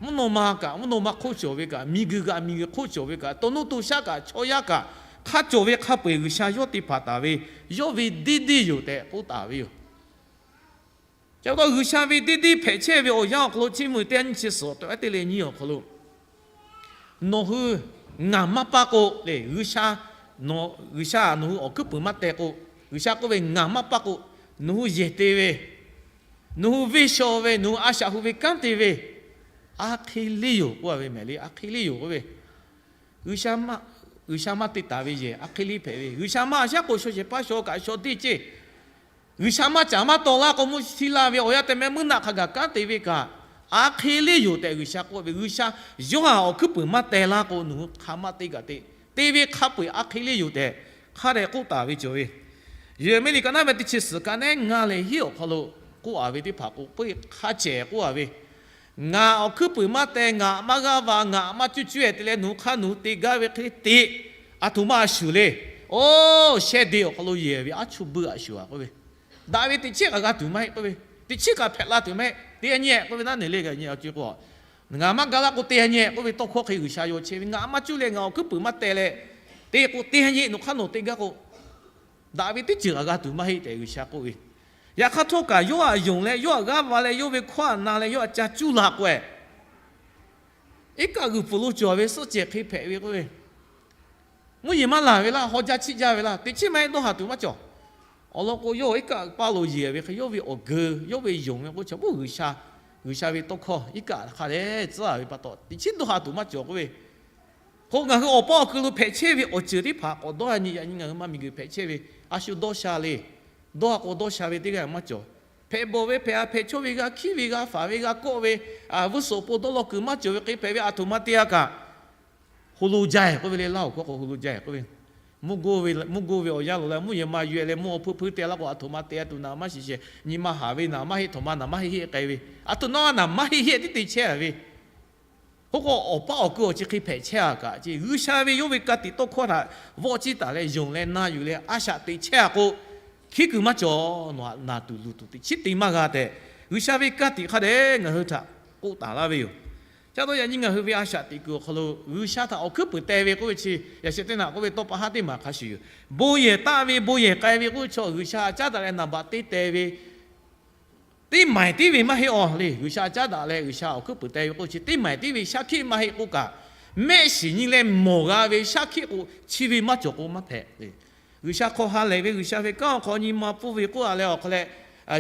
mvuhˇ naw ma kaꞈ mvuhˇ naw ma hk'oˆ cawˬ ve kaꞈ, miˬguiˬ kaꞈ miˬguiˬ hk'oˆ cawˬ ve kaꞈ, to nuˇ to shaˉ kaꞈ, chaw yaˇ kaꞈ, hk'a cawˬ ve hk'a peu-eˬ G'uiˬsha yawˇ te hpanˍ taˍ ve, yawˇ ve deˇ deˇ yoˬ tehꞈ k'oˆ taˍ ve yoˬ. Chi pa taw G'uiˬsha ve deˇ deˇ hpehꞈ chehˇ ve awˬ yanˇ awˬ hk'aw lo, chiˇ mvuh teˇ nyiˇ chi suhˍ awˬ tehꞈ teˇ leh nyi awˬ hk'aw lo, nawˬ hui ngaˬ maˇ paˇ k'o le, G'uiˬsha, G'uiˬsha nawˬ hui awˬ hkuiˉ puiˍ maˇ teh k'o, G'uiˬsha k'oˆ ve ngaˬ maˇ paˇ k'o, nawˬ hui yehˬ te ve, nawˬ hui venˇ shaw ve, nawˬ hui a shaꞈ hu ve kanˉ te ve, a hk'e leˇ yoˬ k'oˆ ve mehˍ le. A hk'e leˇ yoˬ k'oˆ ve, G'uiˬsha maˇ te taˍ ve yehˬ a hk'e leˇ hpehꞈ ve, G'uiˬsha maˇ shaˉ k'o shaw shehˍ hpaˇ shaw kaꞈ shaw deˇ ceˇ. G'uiˬsha maˇ caˍ maˇ taw laˇ k'o, mvuhˇ shiˉ laˇ ve awˬ yanˇ tehꞈ mehˆ meuˇ naˆ hk'a gaˬ kanˉ te ve kaꞈ, a hk'e leˇ yoˬ tehꞈ G'uiˬsha k'oˆ ve. G'uiˬsha yawˇ htaꞈ awˬ hkuiˉ puiˍ maˇ teh laˇ k'o, nawˬ hui hk'a maˇ te kaꞈ te, te ve hk'a peu-eˬ a hk'e leˇ yoˬ tehꞈ hk'a dehꞈ k'oˆ taˍ ve cawˬ ve. Yeˍraˍmiˆ liꞈ ka naˉ ve teˇ chi suhˍ ka nehˉ ngaˇ leh hiˉ awˬ hk'aw lo k'oˆ-a ve teˇ hpaˍ k'o, k'oˆ ve hk'a cehˬ k'oˆ-a ve, Ngaˬ awˬ hkuiˉ puiˍ maˇ teh, ngaˬ maˇ g'aˇ va, ngaˬ maˇ cuˇ cuˇ-e te leh nawˬ hui hk'aˇ nawˬ hui te gaˇ ve hk'e le te, aˬ htoꞈ ma a shuˍ le. Oˇ, shehˇ de awˬ hk'aw lo yehˬ ve aˉ chuˇ buiˇ a shuˍ-a k'oˆ ve, daꞈ ve teꞈ chiˉ kaꞈ g'a tuˬ maˇ heˆ k'oˆ ve, teꞈ chiˉ kaꞈ hpehꞈ la tuˬ maˇ heˆ, te-a nyi-e k'oˆ ve, naˉ neˬ le g'a nyi-a ce k'o, ngaˬ maˇ ga laˇ k'o te-a nyi-e k'oˆ ve tawˇ hkawˇ hk'e G'uiˬsha yaw chehˇ ve, ngaˬ maˇ cuˇ leh ngaˬ awˬ hkuiˉ puiˍ maˇ teh leh te k'o te-a nyi, nawˬ hk'aˇ nawˬ te gaˇ k'o, daꞈ ve teˇ ceuˬ kaꞈ g'a tuˬ maˇ heˆ tehꞈ G'uiˬsha k'oˆ ve. Yaꞈ hk'aˇ htawˇ kaꞈ yawˇ htaꞈ yonˍ leh yawˇ htaꞈ g'aˇ va leh yawˇ ve hkawˇ htaꞈ na leh yawˇ htaꞈ ca cuˇ la k'o-e, iˉ kaˆ g'uiˬ pfuhˍ lo cawˬ ve suhˆ cehˬ hk'e hpehꞈ ve k'oˆ ve, mvuhˇ yeˬ maˇ laˬ ve laˇ, haw jaˇ chiˆ jaˇ ve laˇ, teꞈ chiˉ maˇ heˆ dawˇ haˍ tuˬ maˇ cawˬ. Awˬ lawn k'o, yawˇ iˉ kaˆ paˇ lo yehˬ ve hk'e yawˇ ve awˬ geu, yawˇ ve yonˍ ve k'oˆ chi, oˇ, G'uiˬsha ve tawˇ hkawˇ iˉ kaˆ hk'a dehꞈ tcuhˉ-a ve pa taw, teꞈ chiˉ dawˇ haˍ tuˬ maˇ cawˬ k'oˆ ve. K'o ngaˬ hui awˬ paˇ awˬ kui lo hpehꞈ chehˇ ve awˬ ceuˬ teˇ hpaˍ k'awꞈ dawˇ-a nyi, yaꞈ nyi ngaˬ hui maˇ miˬguiˬ hpehꞈ chehˇ ve, a shu dawˇ sha le. Dawˇ-a k'o dawˇ sha ve teˇ g'aˇ maˇ cawˬ. Hpehꞈ bawˬ ve, hpehꞈ-a hpehꞈ chawˇ ve, g'a hkiˉ ve, g'a faˍ ve, g'a kawˆ ve, a, vuiˇ suhˍ awˬ pon dawˇ law kuiˬ maˇ cawˬ ve hk'e hpehꞈ ve, aˬ htoꞈ ma te-a kaꞈ, hawˇ lo jaˇ-e k'oˆ ve le, Laˇhuˍ hkawˇ k'o hawˇ lo jaˇ-e k'oˆ ve, mvuhˇ goˇ ve awˬ yanˇ lo leh mvuhˇ yeˬ ma yuˬ-e leh mvuhˇ awˬ hpu hpuiˇ te laˇ k'o, aˬ htoꞈ ma te-a tuˬ naˍ maˇ shiˍ shehˍ, nyi ma haˍ ve naˍ maˇ heˆ, htoꞈ ma naˍ maˇ heˆ heˆ k'ai ve, aˬ htoꞈ ma naˍ maˇ heˆ heˆ tiˉ te chehˇ-a ve. K'oˆ k'o, awˬ paˇ awˬ kui awˬ chi hk'e hpehꞈ chehˇ-a kaꞈ ce, G'uiˬsha ve yawˇ ve ka tiꞈ tawˇ hkawˇ htaꞈ vawˆ ciˇ taˍ leh yonˍ leh na yuˬ leh a shaꞈ teꞈ chehˇ-a k'o, hkiˉ kuiˬ maˇ cawˬ. Nawˬ htaꞈ naˬ tuˬ luˬ tuˬ teꞈ chiˉ te maˇ g'a tehꞈ, G'uiˬsha ve ka tiꞈ hk'a dehꞈ ngaˬ hui htaꞈ k'oˆ taˍ laˇ ve yoˬ. Caˇ dawˇ yaꞈ nyi ngaˬ hui ve a shaꞈ teꞈ kuiˬ awˬ hk'aw lo G'uiˬsha htaꞈ awˬ hkuiˉ puiˍ teh ve k'oˆ ve chi, yaꞈ sheh teˇ naꞈ k'oˆ ve tawˇ pa haˉ teˇ maˬ hk'a shuˍ yoˬ. Bon yehˬ taˆ ve, bon yehˬ k'ai ve k'oˆ ve chaw G'uiˬsha caˉ daꞈ leh naˍ baꞈ teˇ teh ve teˇ maˬ tiˉ ve maˇ heˆ awˬ le. G'uiˬsha caˉ daꞈ leh G'uiˬsha awˬ hkuiˉ puiˍ teh ve k'oˆ chi teˇ maˬ tiˉ ve shaˉ hkiˆ maˇ heˆ k'oˆ kaꞈ, mehˆ shiˍ nyi leh mawˬ g'a ve shaˉ hkiˆ k'o chi ve maˇ cawˬ k'o maˇ hpehꞈ. G'uiˬsha hk'aw ha lehˬ ve, G'uiˬsha ve kanˉ awˬ hk'aw nyi ma pfuhˇ ve k'oˆ-a leh awˬ hk'aw leh,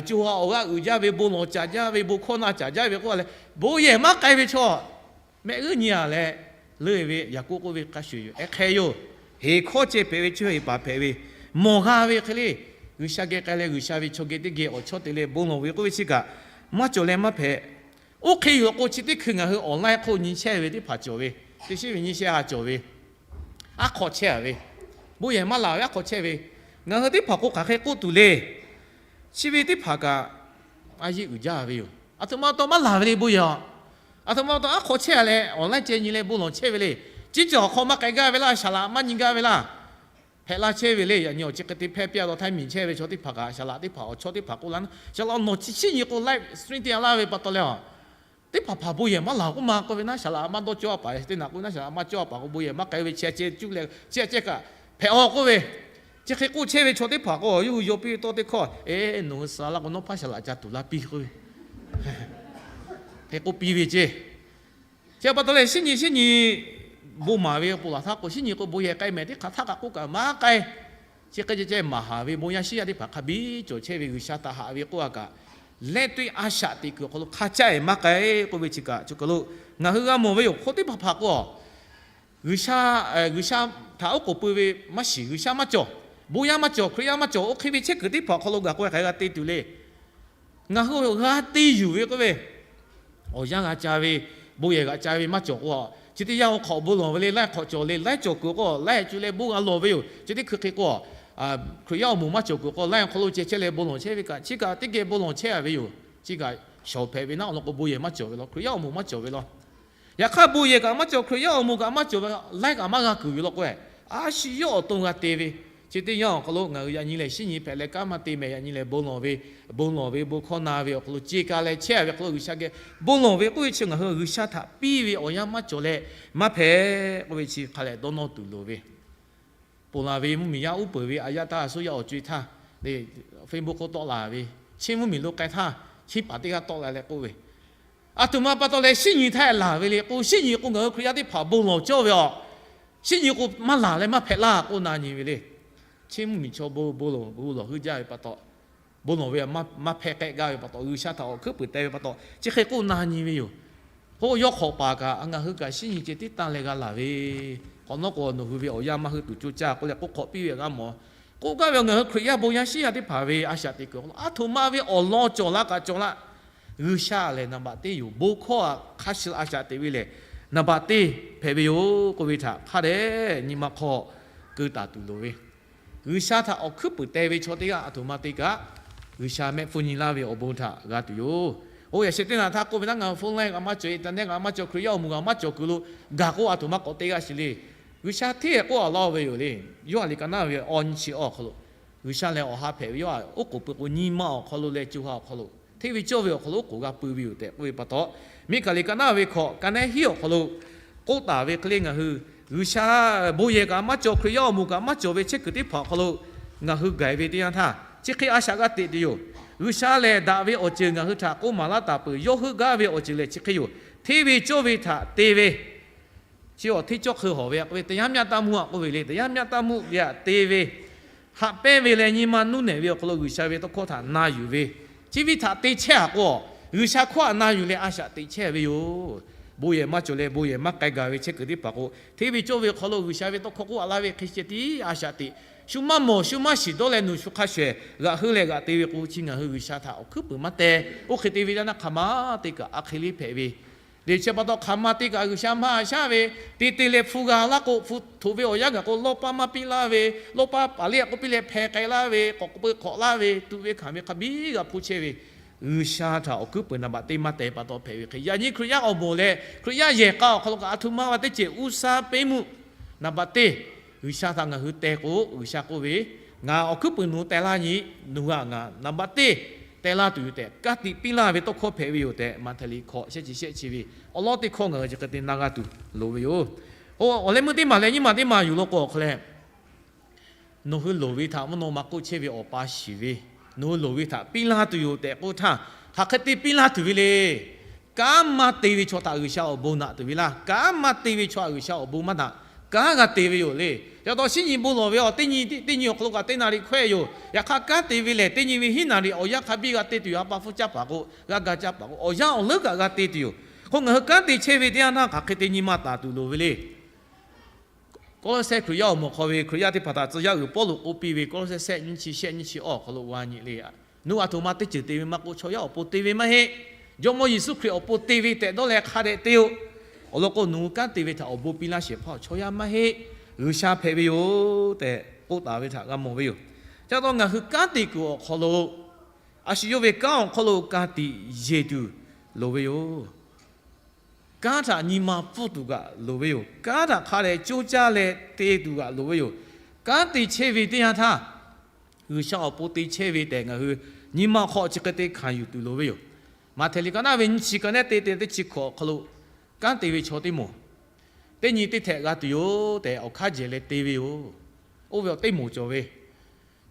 co ha awˬ g'aˇ uiˍ jaˇ ve, bon lawˬ caˍ jaˇ ve, bon hkawˇ na caˍ jaˇ ve k'oˆ-a leh, bon yehˬ maˇ k'ai ve chaw mehˆ g'uˇ nyi-a leh leuˇ ve Yaˍkoˆ k'oˆ ve hk'a shuˍ yoˬ. Ehˉ hk'e yoˬ. Heˍ hkawˇ ceh hpehꞈ ve, chi heˍ paˍ hpehꞈ ve, mawˬ g'a ve hk'e le. G'uiˬsha geh k'ai leh G'uiˬsha ve chaw geh teˇ geh awˬ chawˇ te leh bon lawˬ ve k'oˆ ve chi kaꞈ maˇ cawˬ leh maˇ hpehꞈ. Oˇ hk'e yoˬ k'o, chi teˇ hkui ngaˬ hui awˬ laiˉ hk'oˆ nyi chehˇ ve teˇ hpaˍ cawˬ ve, teˇ shiˉ ve nyi shehˇ ha cawˬ ve, aˉ hk'aw chehˇ-a ve, bon yehˬ maˇ laˬ ve aˉ hk'aw chehˇ ve, ngaˬ hui teˇ hpaˍ k'o hk'aˬ hk'e k'oˆ tuˬ le. Chi ve teˇ hpaˍ kaꞈ a yeˇ uiˍ jaˇ ve yoˬ. Aˬ htoꞈ ma pa taw maˇ laˬ ve le bon yehˬ-a. Aˬ htoꞈ ma pa taw aˉ hk'aw chehˇ-a leh awˬ laiˉ ceh nyi leh bon lawˬ chehˇ ve le. Ciˉ cawˬ awˬ hk'aw maˇ k'ai gaˇ ve laˇ, saˍ laꞈ maˇ nyi gaˇ ve laˇ. Hpehꞈ laˇ chehˇ ve le. Yaꞈ nyi awˬ chi hk'e te hpehˇ piˇ-a taw htaiˇ miˬ chehˇ ve chaw teˇ hpaˍ kaꞈ saˍ laꞈ teˇ hpaˍ awˬ chawˇ teˇ hpaˍ k'oˆ laˇ na, saˍ laꞈ nawˬ chi chiˉ nyi k'o live stream te-a laˇ ve pa taw leh a, teˇ hpaˍ hpaˍ bon yehˬ maˇ laˬ k'oˆ ma k'oˆ ve naˉ, saˍ laꞈ maˇ dawˇ cawˇ-a paˍ, teˇ naꞈ k'oˆ naˉ, saˍ laꞈ maˇ cawˇ-a paˍ k'o bon yehˬ maˇ k'ai ve chi a ceh cuˇ leh chi a ceh kaꞈ hpehꞈ-a k'oˆ ve, chi hk'e k'oˆ chehˇ ve chaw teˇ hpaˍ k'o yawˇ hui yaw piˇ ve tawˇ teˇ hkawˇ, Eˬ, nawˬ hui suh laˇ k'o nawˉ hpaˇ saˍ laꞈ ca tuˬ laˇ piˇ k'oˆ ve, hk'e k'oˆ piˇ ve ceˇ. Chi pa taw leh shiˉ nyi shiˉ nyi bon maˍ ve awˬ pon laˬ htaˇ k'o, shiˉ nyi k'o bon yehˬ k'ai mehˍ teˇ hk'aˬ htaˇ kaꞈ k'oˆ kaꞈ maˇ k'ai. Chi hk'e ceh ceh maˍ haˍ ve bon yaˇ shiˉ yaˇ teˇ hpaˍ hk'a biˇ cawˬ chehˇ ve G'uiˬsha htaꞈ haꞈ ve k'oˆ-a kaꞈ, leh teˇ a shaꞈ teꞈ kuiˬ awˬ hk'aw lo hk'a caˇ-e maˇ k'ai k'oˆ ve chi kaꞈ chi kaˬ lo ngaˬ hui g'a mawˬ ve yoˬ. Hk'oˆ teˇ hpaˍ hpaˍ k'o, G'uiˬsha, G'uiˬsha htaꞈ oˉ k'oˍ pui ve maˇ shiˍ, G'uiˬsha maˇ cawˬ, bon yaˇ maˇ cawˬ, Hkriꞈ yaˇ maˇ cawˬ, oˇ hk'e ve chehˇ kuiˬ teˇ hpaˍ awˬ hk'aw lo gaˬ k'o hk'aˬ hk'e g'a te tuˬ le. Ngaˬ hui g'a te yuˬ ve k'oˆ ve, awˬ yanˇ g'a ca ve, bon yehˬ g'a ca ve maˇ cawˬ k'o, chi teˇ yanˇ awˬ hk'awꞈ bon lawˬ ve le, laiˉ hk'awꞈ cawˬ le, laiˉ cawˬ kuiˬ k'o laiˉ cuˇ leh bon g'a lawˬ ve yoˬ. Chi teˇ hkui hk'e k'o, Hkriꞈ yaˇ awˬ moˍ maˇ cawˬ kuiˬ k'o laiˉ awˬ hk'aw lo ceh chehˇ leh bon lawˬ chehˇ ve kaꞈ, chi kaꞈ teˇ geh bon lawˬ chehˇ-a ve yoˬ. Chi kaꞈ shawˍ hpehꞈ ve naˉ awˬ lawn k'o bon yehˬ maˇ cawˬ ve law, Hkriꞈ yaˇ awˬ moˍ maˇ cawˬ ve law. Yaꞈ hk'aˇ bon yehˬ kaꞈ maˇ cawˬ, Hkriꞈ yaˇ awˬ moˍ kaꞈ maˇ cawˬ ve, laiˉ kaꞈ maˇ g'a kuiˬ ve law k'o, a shu yawˇ awˬ to g'a te ve. Chi teˇ yanˇ awˬ hk'aw lo ngaˬ hui yaꞈ nyi lehˬ shiˉ nyi hpehꞈ leh kanˉ maˇ te mehˍ, yaꞈ nyi lehˬ bon lawˬ ve, bon lawˬ ve bon hkawˇ na ve awˬ hk'aw lo ce ka leh chehˇ-a ve hk'aw lo G'uiˬsha geh bon lawˬ ve k'oˆ ve chi ngaˬ hui G'uiˬsha htaꞈ piˇ ve awˬ yanˇ maˇ cawˬ leh maˇ hpehꞈ k'oˆ ve chi hk'a lehˬ dawˇ nawˇ tuˬ loˍ ve. Ponˬ laˬ ve mvuhˇmiˬ yaˇ uˉ peunˍ ve a yaˇ htaˇ a suˉ yaˇ awˬ co-e htaˇ, Facebook hk'oˆ tawˆ la ve, chi mvuhˇmiˬ lo k'ai htaˇ, chi paˍ teˇ g'aˇ tawˆ la leh k'oˆ ve, aˬ htoꞈ ma pa taw leh shiˉ nyi htaˇ laˬ ve le k'o, shiˉ nyi k'o ngaˬ hui Hkriꞈ yaˇ teˇ hpaˍ bon lawˬ cawˇ ve a, shiˉ nyi k'o maˇ laˬ leh maˇ hpehꞈ laˇ k'oˆ na nyi ve le. Chi mvuhˇmiˬ chaw bon bon lawˬ bon lawˬ heuˆ jaˇ ve pa taw, bon lawˬ ve maˇ hpehꞈ k'ehˆ gaˇ ve pa taw, G'uiˬsha htaꞈ awˬ hkuiˉ puiˍ teh ve pa taw chi hk'e k'oˆ na nyi ve yoˬ. K'o yawˇ hk'awꞈ paˍ kaꞈ ngaˬ hui kaꞈ shiˉ nyi ceh tiˉ tanˇ leh g'a laˬ ve, hk'awꞈ nawˉ k'o nawˬ hui ve awˬ yanˇ maˇ hui tuˬ co caˇ k'oˆ leh k'oˆ hk'awꞈ piˇ ve g'a mawˬ. K'oˆ gaˇ ve ngaˬ hui Hkriꞈ yaˇ bon yaˇ shiˉ yaˇ teˇ hpaˍ ve a shaꞈ teꞈ kuiˬ awˬ hk'aw lo aˬ htoꞈ ma ve awˬ lawn cawˬ la kaꞈ cawˬ la, G'uiˬsha lehˬ naˍ baꞈ teˇ yoˬ. Bon hkawˇ hk'a shuˍ a shaꞈ teꞈ ve lehˬ naˍ baꞈ teˇ hpehꞈ ve yoˬ k'oˆ ve htaꞈ hk'a dehꞈ nyi ma hk'aw keu taˍ tuˬ loˍ ve. G'uiˬsha htaꞈ awˬ hkuiˉ puiˍ teh ve chaw teˇ g'aˇ aˬ htoꞈ ma te kaꞈ, G'uiˬsha mehˆ hpfuhˇ nyi laˇ ve awˬ bon htaꞈ g'a tuˬ yoˬ. Oˇ ve yaꞈ sheh teˇ naꞈ htaˇ k'oˆ ve htaˇ, ngaˬ hui phone line kaꞈ maˇ cawˬ, internet kaꞈ maˇ cawˬ, Hkriꞈ yaˇ awˬ moˍ kaꞈ maˇ cawˬ kuiˬ lo, gaˬ k'o aˬ htoꞈ ma k'awꞈ te g'a sheˍ le. G'uiˬsha hteˇ k'oˆ a laˇ ve yoˬ le. Yoˇhanˬ liꞈ ka naˉ ve awˇ nyiˇ chi awˇ awˬ hk'aw lo, G'uiˬsha lehˬ awˬ ha hpehꞈ ve yoˬ. Oˉ k'oˍ pui k'o nyi ma awˬ hk'aw lo leh co ha awˬ hk'aw lo, hteˇ ve cawˇ ve awˬ hk'aw lo oˉ k'oˍ g'a pui ve yoˬ tehꞈ k'oˆ ve pa taw, Miˉhkaˍliˍ ka naˉ ve hkawꞈ ka nehˉ hiˉ awˬ hk'aw lo k'oˆ taˍ ve hk'e le, ngaˬ hui G'uiˬsha bon yehˬ kaꞈ maˇ cawˬ, Hkriꞈ yaˇ awˬ moˍ kaꞈ maˇ cawˬ ve chehˇ kuiˬ teˇ hpaˍ awˬ hk'aw lo ngaˬ hui gaˬ ve teˇ yanˇ htaˇ, chi hk'e a shaꞈ g'a teꞈ tuˬ yoˬ. G'uiˬsha lehˬ daꞈ ve awˬ ceuˬ ngaˬ hui htaꞈ k'oˆ maˍ laˇ taˍ peuˬ. Yawˇ heuˆ gaˇ ve awˬ ceuˬ lehˬ chi hk'e yoˬ. Hteˇ ve cawˇ ve htaꞈ te ve, chi awˬ hteˇ cawˇ hk'eun hawˬ ve a k'oˆ ve တရားမျှတမှု a k'oˆ ve le, တရားမျှတမှု ve htaꞈ te ve, haꞈ pehnˇ ve leh nyi ma nuˇ nehˬ ve awˬ hk'aw lo G'uiˬsha ve tawˇ hkawˇ htaꞈ na yuˬ ve, chi ve htaꞈ te chehˇ a k'o, G'uiˬsha hkawˇ htaꞈ na yuˬ leh a shaꞈ teꞈ chehˇ ve yoˬ. Bon yehˬ maˇ cawˬ leh bon yehˬ maˇ k'ai gaˬ ve chehˇ kuiˬ teˇ hpaˍ k'o, hteˇ ve cawˇ ve awˬ hk'aw lo G'uiˬsha ve tawˇ hkawˇ k'oˆ a laˇ ve hk'e ceh tiˉ a shaꞈ teꞈ, shu maˇ mawˬ shu maˇ shiˍ dawˇ leh nawˬ shu hk'a shawehˍ g'aꞈ heuˆ leh g'aꞈ te ve k'o, chi ngaˬ hui G'uiˬsha htaꞈ awˬ hkuiˉ puiˍ maˇ teh. Oˇ hk'e te ve yaˇ naˇ hk'aˬ ma te kaꞈ a hk'e le hpehꞈ ve le. Chi pa taw hk'aˬ ma te kaꞈ G'uiˬsha maˇ shaˉ ve, te te leh hpu g'a laˇ k'o, hpu htoꞈ ve awˬ yanˇ gaˬ k'o, lawˇ paˇ maˇ piˇ laˇ ve, lawˇ paˇ paˍ liˇ a k'oˆ piˇ leh hpeh k'ai laˇ ve, k'awꞈ k'oˆ peu hk'awꞈ laˇ ve, tuꞈ ve hkanˍ ve hk'a biˇ g'a hpu chehˇ ve, G'uiˬsha htaꞈ awˬ hkuiˉ puiˍ naˍ baꞈ teˇ maˇ teh pa taw hpehꞈ ve hk'e, yaꞈ nyi Hkriꞈ yaˇ awˬ moˍ leh Hkriꞈ yaˇ yehˬ k'a awˬ hk'aw lo kaꞈ aˬ htoꞈ ma va teˇ ceuˬ uˇ saˉ peˉ mvuhˇ naˍ baꞈ teˇ G'uiˬsha htaꞈ ngaˬ hui teh k'o, G'uiˬsha k'oˆ ve, Ngaˬ awˬ hkuiˉ puiˍ nawˬ hui teh laˇ nyi, nawˬ hui htaꞈ ngaˬ naˍ baꞈ teˇ teh laˇ tuˬ yoˬ tehꞈ, ka tiꞈ piˇ laˇ ve tawˇ hkawˇ hpehꞈ ve yoˬ tehꞈ, Maꞈhtehˍ liꞈ hkawꞈ shehˆ chi shehˆ chi ve awˬ lawn teˇ hkawˇ ngaˬ hui chi hk'e te na g'a tuˬ loˍ ve yoˬ. Awˬ leh meuˇ teˇ maˬ leh nyiˇ maˬ teˇ maˬ yuˬ lo k'o awˬ hk'aw leh, Nawˬ hui loˍ ve htaꞈ mvuhˇ naw ma k'oˆ chehˇ ve Awˬ pa shiˍ ve, nawˬ hui loˍ ve htaꞈ piˇ laˇ tuˬ yoˬ tehꞈ k'oˆ htaˇ, hk'aˬ hk'e te piˇ laˇ tuˬ ve le. Kanˉ maˇ te ve chaw htaꞈ G'uiˬsha awˬ bon naꞈ tuˬ ve laˇ. Kanˉ maˇ te ve chaw htaꞈ G'uiˬsha awˬ bon maˇ naꞈ, kanˉ g'a te ve yoˬ le. Yaꞈ taw shiˉ nyi bon lawˬ ve awˬ teˇ nyi teˇ nyi awˬ hk'aw lo kaꞈ teˇ naˍ riˍ hkawehˇ yoˬ. Yaꞈ hk'aˇ kanˉ te ve lehˬ, teˇ nyi ve hiˉ naˍ riˍ awˬ yanˇ hk'a biˇ g'a te tuˬ yoˬ. A pa hpfuhˇ caˇ paˍ k'o, g'a ga caˇ paˍ k'o, awˬ yanˇ awˬ leuˉ kaꞈ g'a te tuˬ yoˬ. Hk'o ngaˬ hui kanˉ te chehˇ ve teˇ yanˇ htaˇ hk'aˬ hk'e te nyi ma taˍ tuˬ loˍ ve le. Kawˇlawˇsehˇ Hkriꞈ yaˇ awˬ moˍ hk'aw ve Hkriꞈ yaˇ teˇ hpaˍ htaꞈ tcuh yaˇ uiˍ Pawˇluꞈ k'oˆ piˇ ve, Kawˇlawˇsehˇ shehˆ nyiˇ chi shehˆ nyiˇ chi awˇ awˬ hk'aw lo g'a nyi le. Nawˬ hui aˬ htoꞈ ma teˇ ceuˬ te ve maˇ k'oˆ, chaw yaˇ awˬ pon te ve maˇ heˆ. Jawˇmawˇ Yeˍsuˆ Hkriꞈ awˬ pon te ve tehꞈ dawˇ leh hk'a dehꞈ te-o. Awˬ lawn k'o, nawˬ hui kanˉ te ve htaꞈ awˬ bon piˇ laˇ shehˍ hpaˇ chaw yaˇ maˇ heˆ, G'uiˬsha hpehꞈ ve yoˬ tehꞈ k'oˆ taˍ ve htaꞈ g'a mawˬ ve yoˬ. Ca taw ngaˬ hui kanˉ te kuiˬ awˬ hk'aw lo, a shu yawˇ ve kanˉ awˬ hk'aw lo ka tiꞈ yeˬ tuˬ loˍ ve yoˬ. Kanˉ htaꞈ nyi ma pfuhˇ tuˬ kaꞈ loˍ ve yoˬ. Kanˉ htaꞈ hk'a dehꞈ coˇ caˇ leh te tuˬ kaꞈ loˍ ve yoˬ. Kanˉ te chehˇ ve teˇ yanˇ htaˇ, G'uiˬsha awˬ pon te chehˇ ve tehꞈ ngaˬ hui nyi ma hk'aw chi hk'e te hkanˍ yuˬ tuˬ loˍ ve yoˬ. Maꞈhtehˍ liꞈ ka naˉ ve nyiˇ chi ka nehˉ te te teˇ chi hkawꞈ awˬ hk'aw lo, kanˉ te ve chaw teˇ moˍ, teˇ nyi teˇ htehꞈ g'a tuˬ yoˬ tehꞈ awˬ hk'aˇ jehˬ leh te ve yoˬ. Oˇ ve awˬ teˇ moˍ cawˬ ve,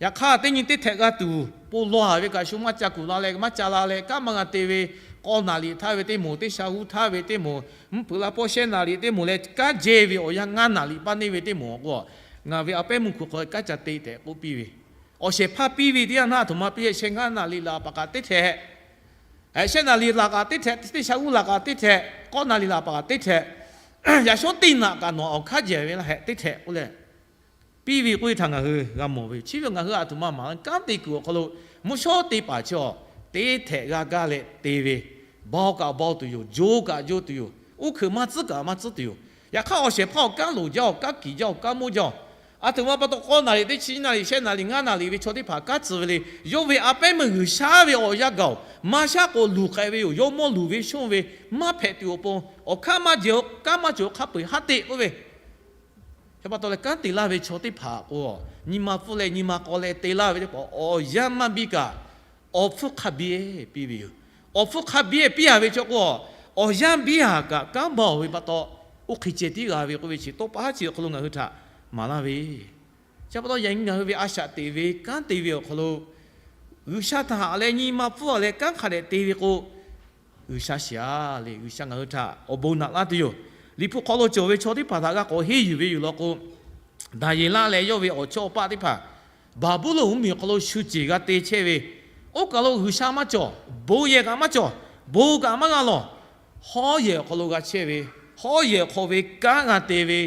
yaꞈ hk'aˇ teˇ nyi teˇ htehꞈ g'a tuˬ, po lawˬ a ve kaꞈ shu maˇ ca kuˬ la leh maˇ ca la leh kanˉ maˇ g'a te ve, k'aw naˍ riˍ htaˇ ve teˇ moˍ, teˇ sha g'uˇ htaˇ ve teˇ moˍ, mvuhˇ hpeuꞈ la pawˇ shehˆ naˍ riˍ teˇ moˍ leh kanˉ jehˇ ve awˬ yanˇ ngaˇ naˍ riˍ paˇ neˇ ve teˇ moˍ awˬ k'o, ngaˬ ve a pehˉ meuˇ hk'oꞈ hk'aw kanˉ ca te tehꞈ k'oˆ piˇ ve, awˬ shehˍ hpaˇ piˇ ve teˇ yanˇ htaˇ aˬ htoꞈ ma piˇ, shehˆ ngaˇ naˍ riˍ laꞈ paˍ kaꞈ teˇ htehꞈ, shehˆ naˍ riˍ laꞈ kaꞈ teˇ htehꞈ, teˇ sha g'uˇ laꞈ kaꞈ teˇ htehꞈ, k'aw naˍ riˍ laꞈ paˍ kaꞈ teˇ htehꞈ, yaꞈ shawˉ teˇ naꞈ kaꞈ nawˬ awˬ hk'aˇ jehˬ ve laˇ hehꞈ teˇ htehꞈ k'oˆ leh piˇ ve k'oˆ ve htaꞈ ngaˬ hui g'a mawˬ ve yoˬ. Chi ve ngaˬ hui aˬ htoꞈ ma maˍ laˇ, kanˉ te kuiˬ awˬ hk'aw lo mvuhˇ shawˉ teˇ paˍ chi awˬ teˇ htehꞈ g'a gaˇ leh te ve, baoˇ kaꞈ baoˇ tuˬ yoˬ, joˇ kaꞈ joˇ tuˬ yoˬ, uˉ hkeuꞈ maˇ tcuhˉ kaꞈ maˇ tcuhˉ tuˬ yoˬ. Yaꞈ hk'aˇ awˬ shehˍ hpaˇ awˬ kanˉ loˍ jaˇ-oˬ, kanˉ kiˍ jaˇ-oˬ, kanˉ moˇ jaˇ-oˬ, aˬ htoꞈ ma pa taw k'aw naˍ riˍ teˇ chi naˍ riˍ, shehˆ naˍ riˍ, ngaˇ naˍ riˍ ve chaw teˇ hpaˍ kanˉ tcuh ve le. Yawˇ ve a pehˉ meuˇ G'uiˬsha ve awˬ yanˇ gaˬ-oˬ, maˇ shaˉ k'o luˬ k'ai ve yoˬ. Yawˇ mawˇ luˬ ve shonˇ ve maˇ hpehꞈ tuˬ awˬ pon, awˬ hk'aˇ maˇ jehˬ-oˬ, kanˉ maˇ cawˬ-oˬ, hk'a peu-eˬ haˉ te k'oˆ ve, chi pa taw leh kanˉ te laˇ ve chaw teˇ hpaˍ k'o, nyi ma pfuhˇ leh nyi ma k'aw leh te laˇ ve teˇ hpaˍ awˬ yanˇ maˇ biˇ kaꞈ, awˬ hpfuhˇ hk'a biˇ piˇ ve yoˬ. Awˬ hpfuhˇ hk'a biˇ piˇ a ve chaw k'o, awˬ yanˇ biˇ a kaꞈ kanˉ baˬ-oˬ ve pa taw, oˇ hk'e ceh tiˉ g'a ve k'oˆ ve chi tawˇ pa haˉ chi awˬ hk'aw lo ngaˬ hui htaꞈ maˍ laˇ ve, chi pa taw yaꞈ nyi ngaˬ hui ve a shaꞈ teꞈ ve kanˉ te ve awˬ hk'aw lo, G'uiˬsha htaꞈ haꞈ leh nyi ma pfuhˇ leh kanˉ hk'a dehꞈ te ve k'o, G'uiˬsha shiˍ-a le. G'uiˬsha ngaˬ hui htaꞈ awˬ bon naꞈ laˇ tuˬ yoˬ. Liꞈ hpu hk'aw lo cawˬ ve chaw teˇ hpaˍ htaꞈ g'a k'awꞈ henˇ yuˬ ve yoˬ law k'o, Daˍyeˍlaˆ leh yawˇ ve awˬ chawˇ awˬ paˆ teˇ hpaˍ Baˍbuˍlonˍ mvuhˇmiˬ awˬ hk'aw lo shu ceˬ g'a te chehˇ ve, oˇ kaˬ lo G'uiˬsha maˇ cawˬ, bon yehˬ kaꞈ maˇ cawˬ, bon kaꞈ maˇ g'a lawˬ. Hawˉ yehˬ awˬ hk'aw lo g'a chehˇ ve, hawˉ yehˬ awˬ hk'aw ve kanˉ g'a te ve,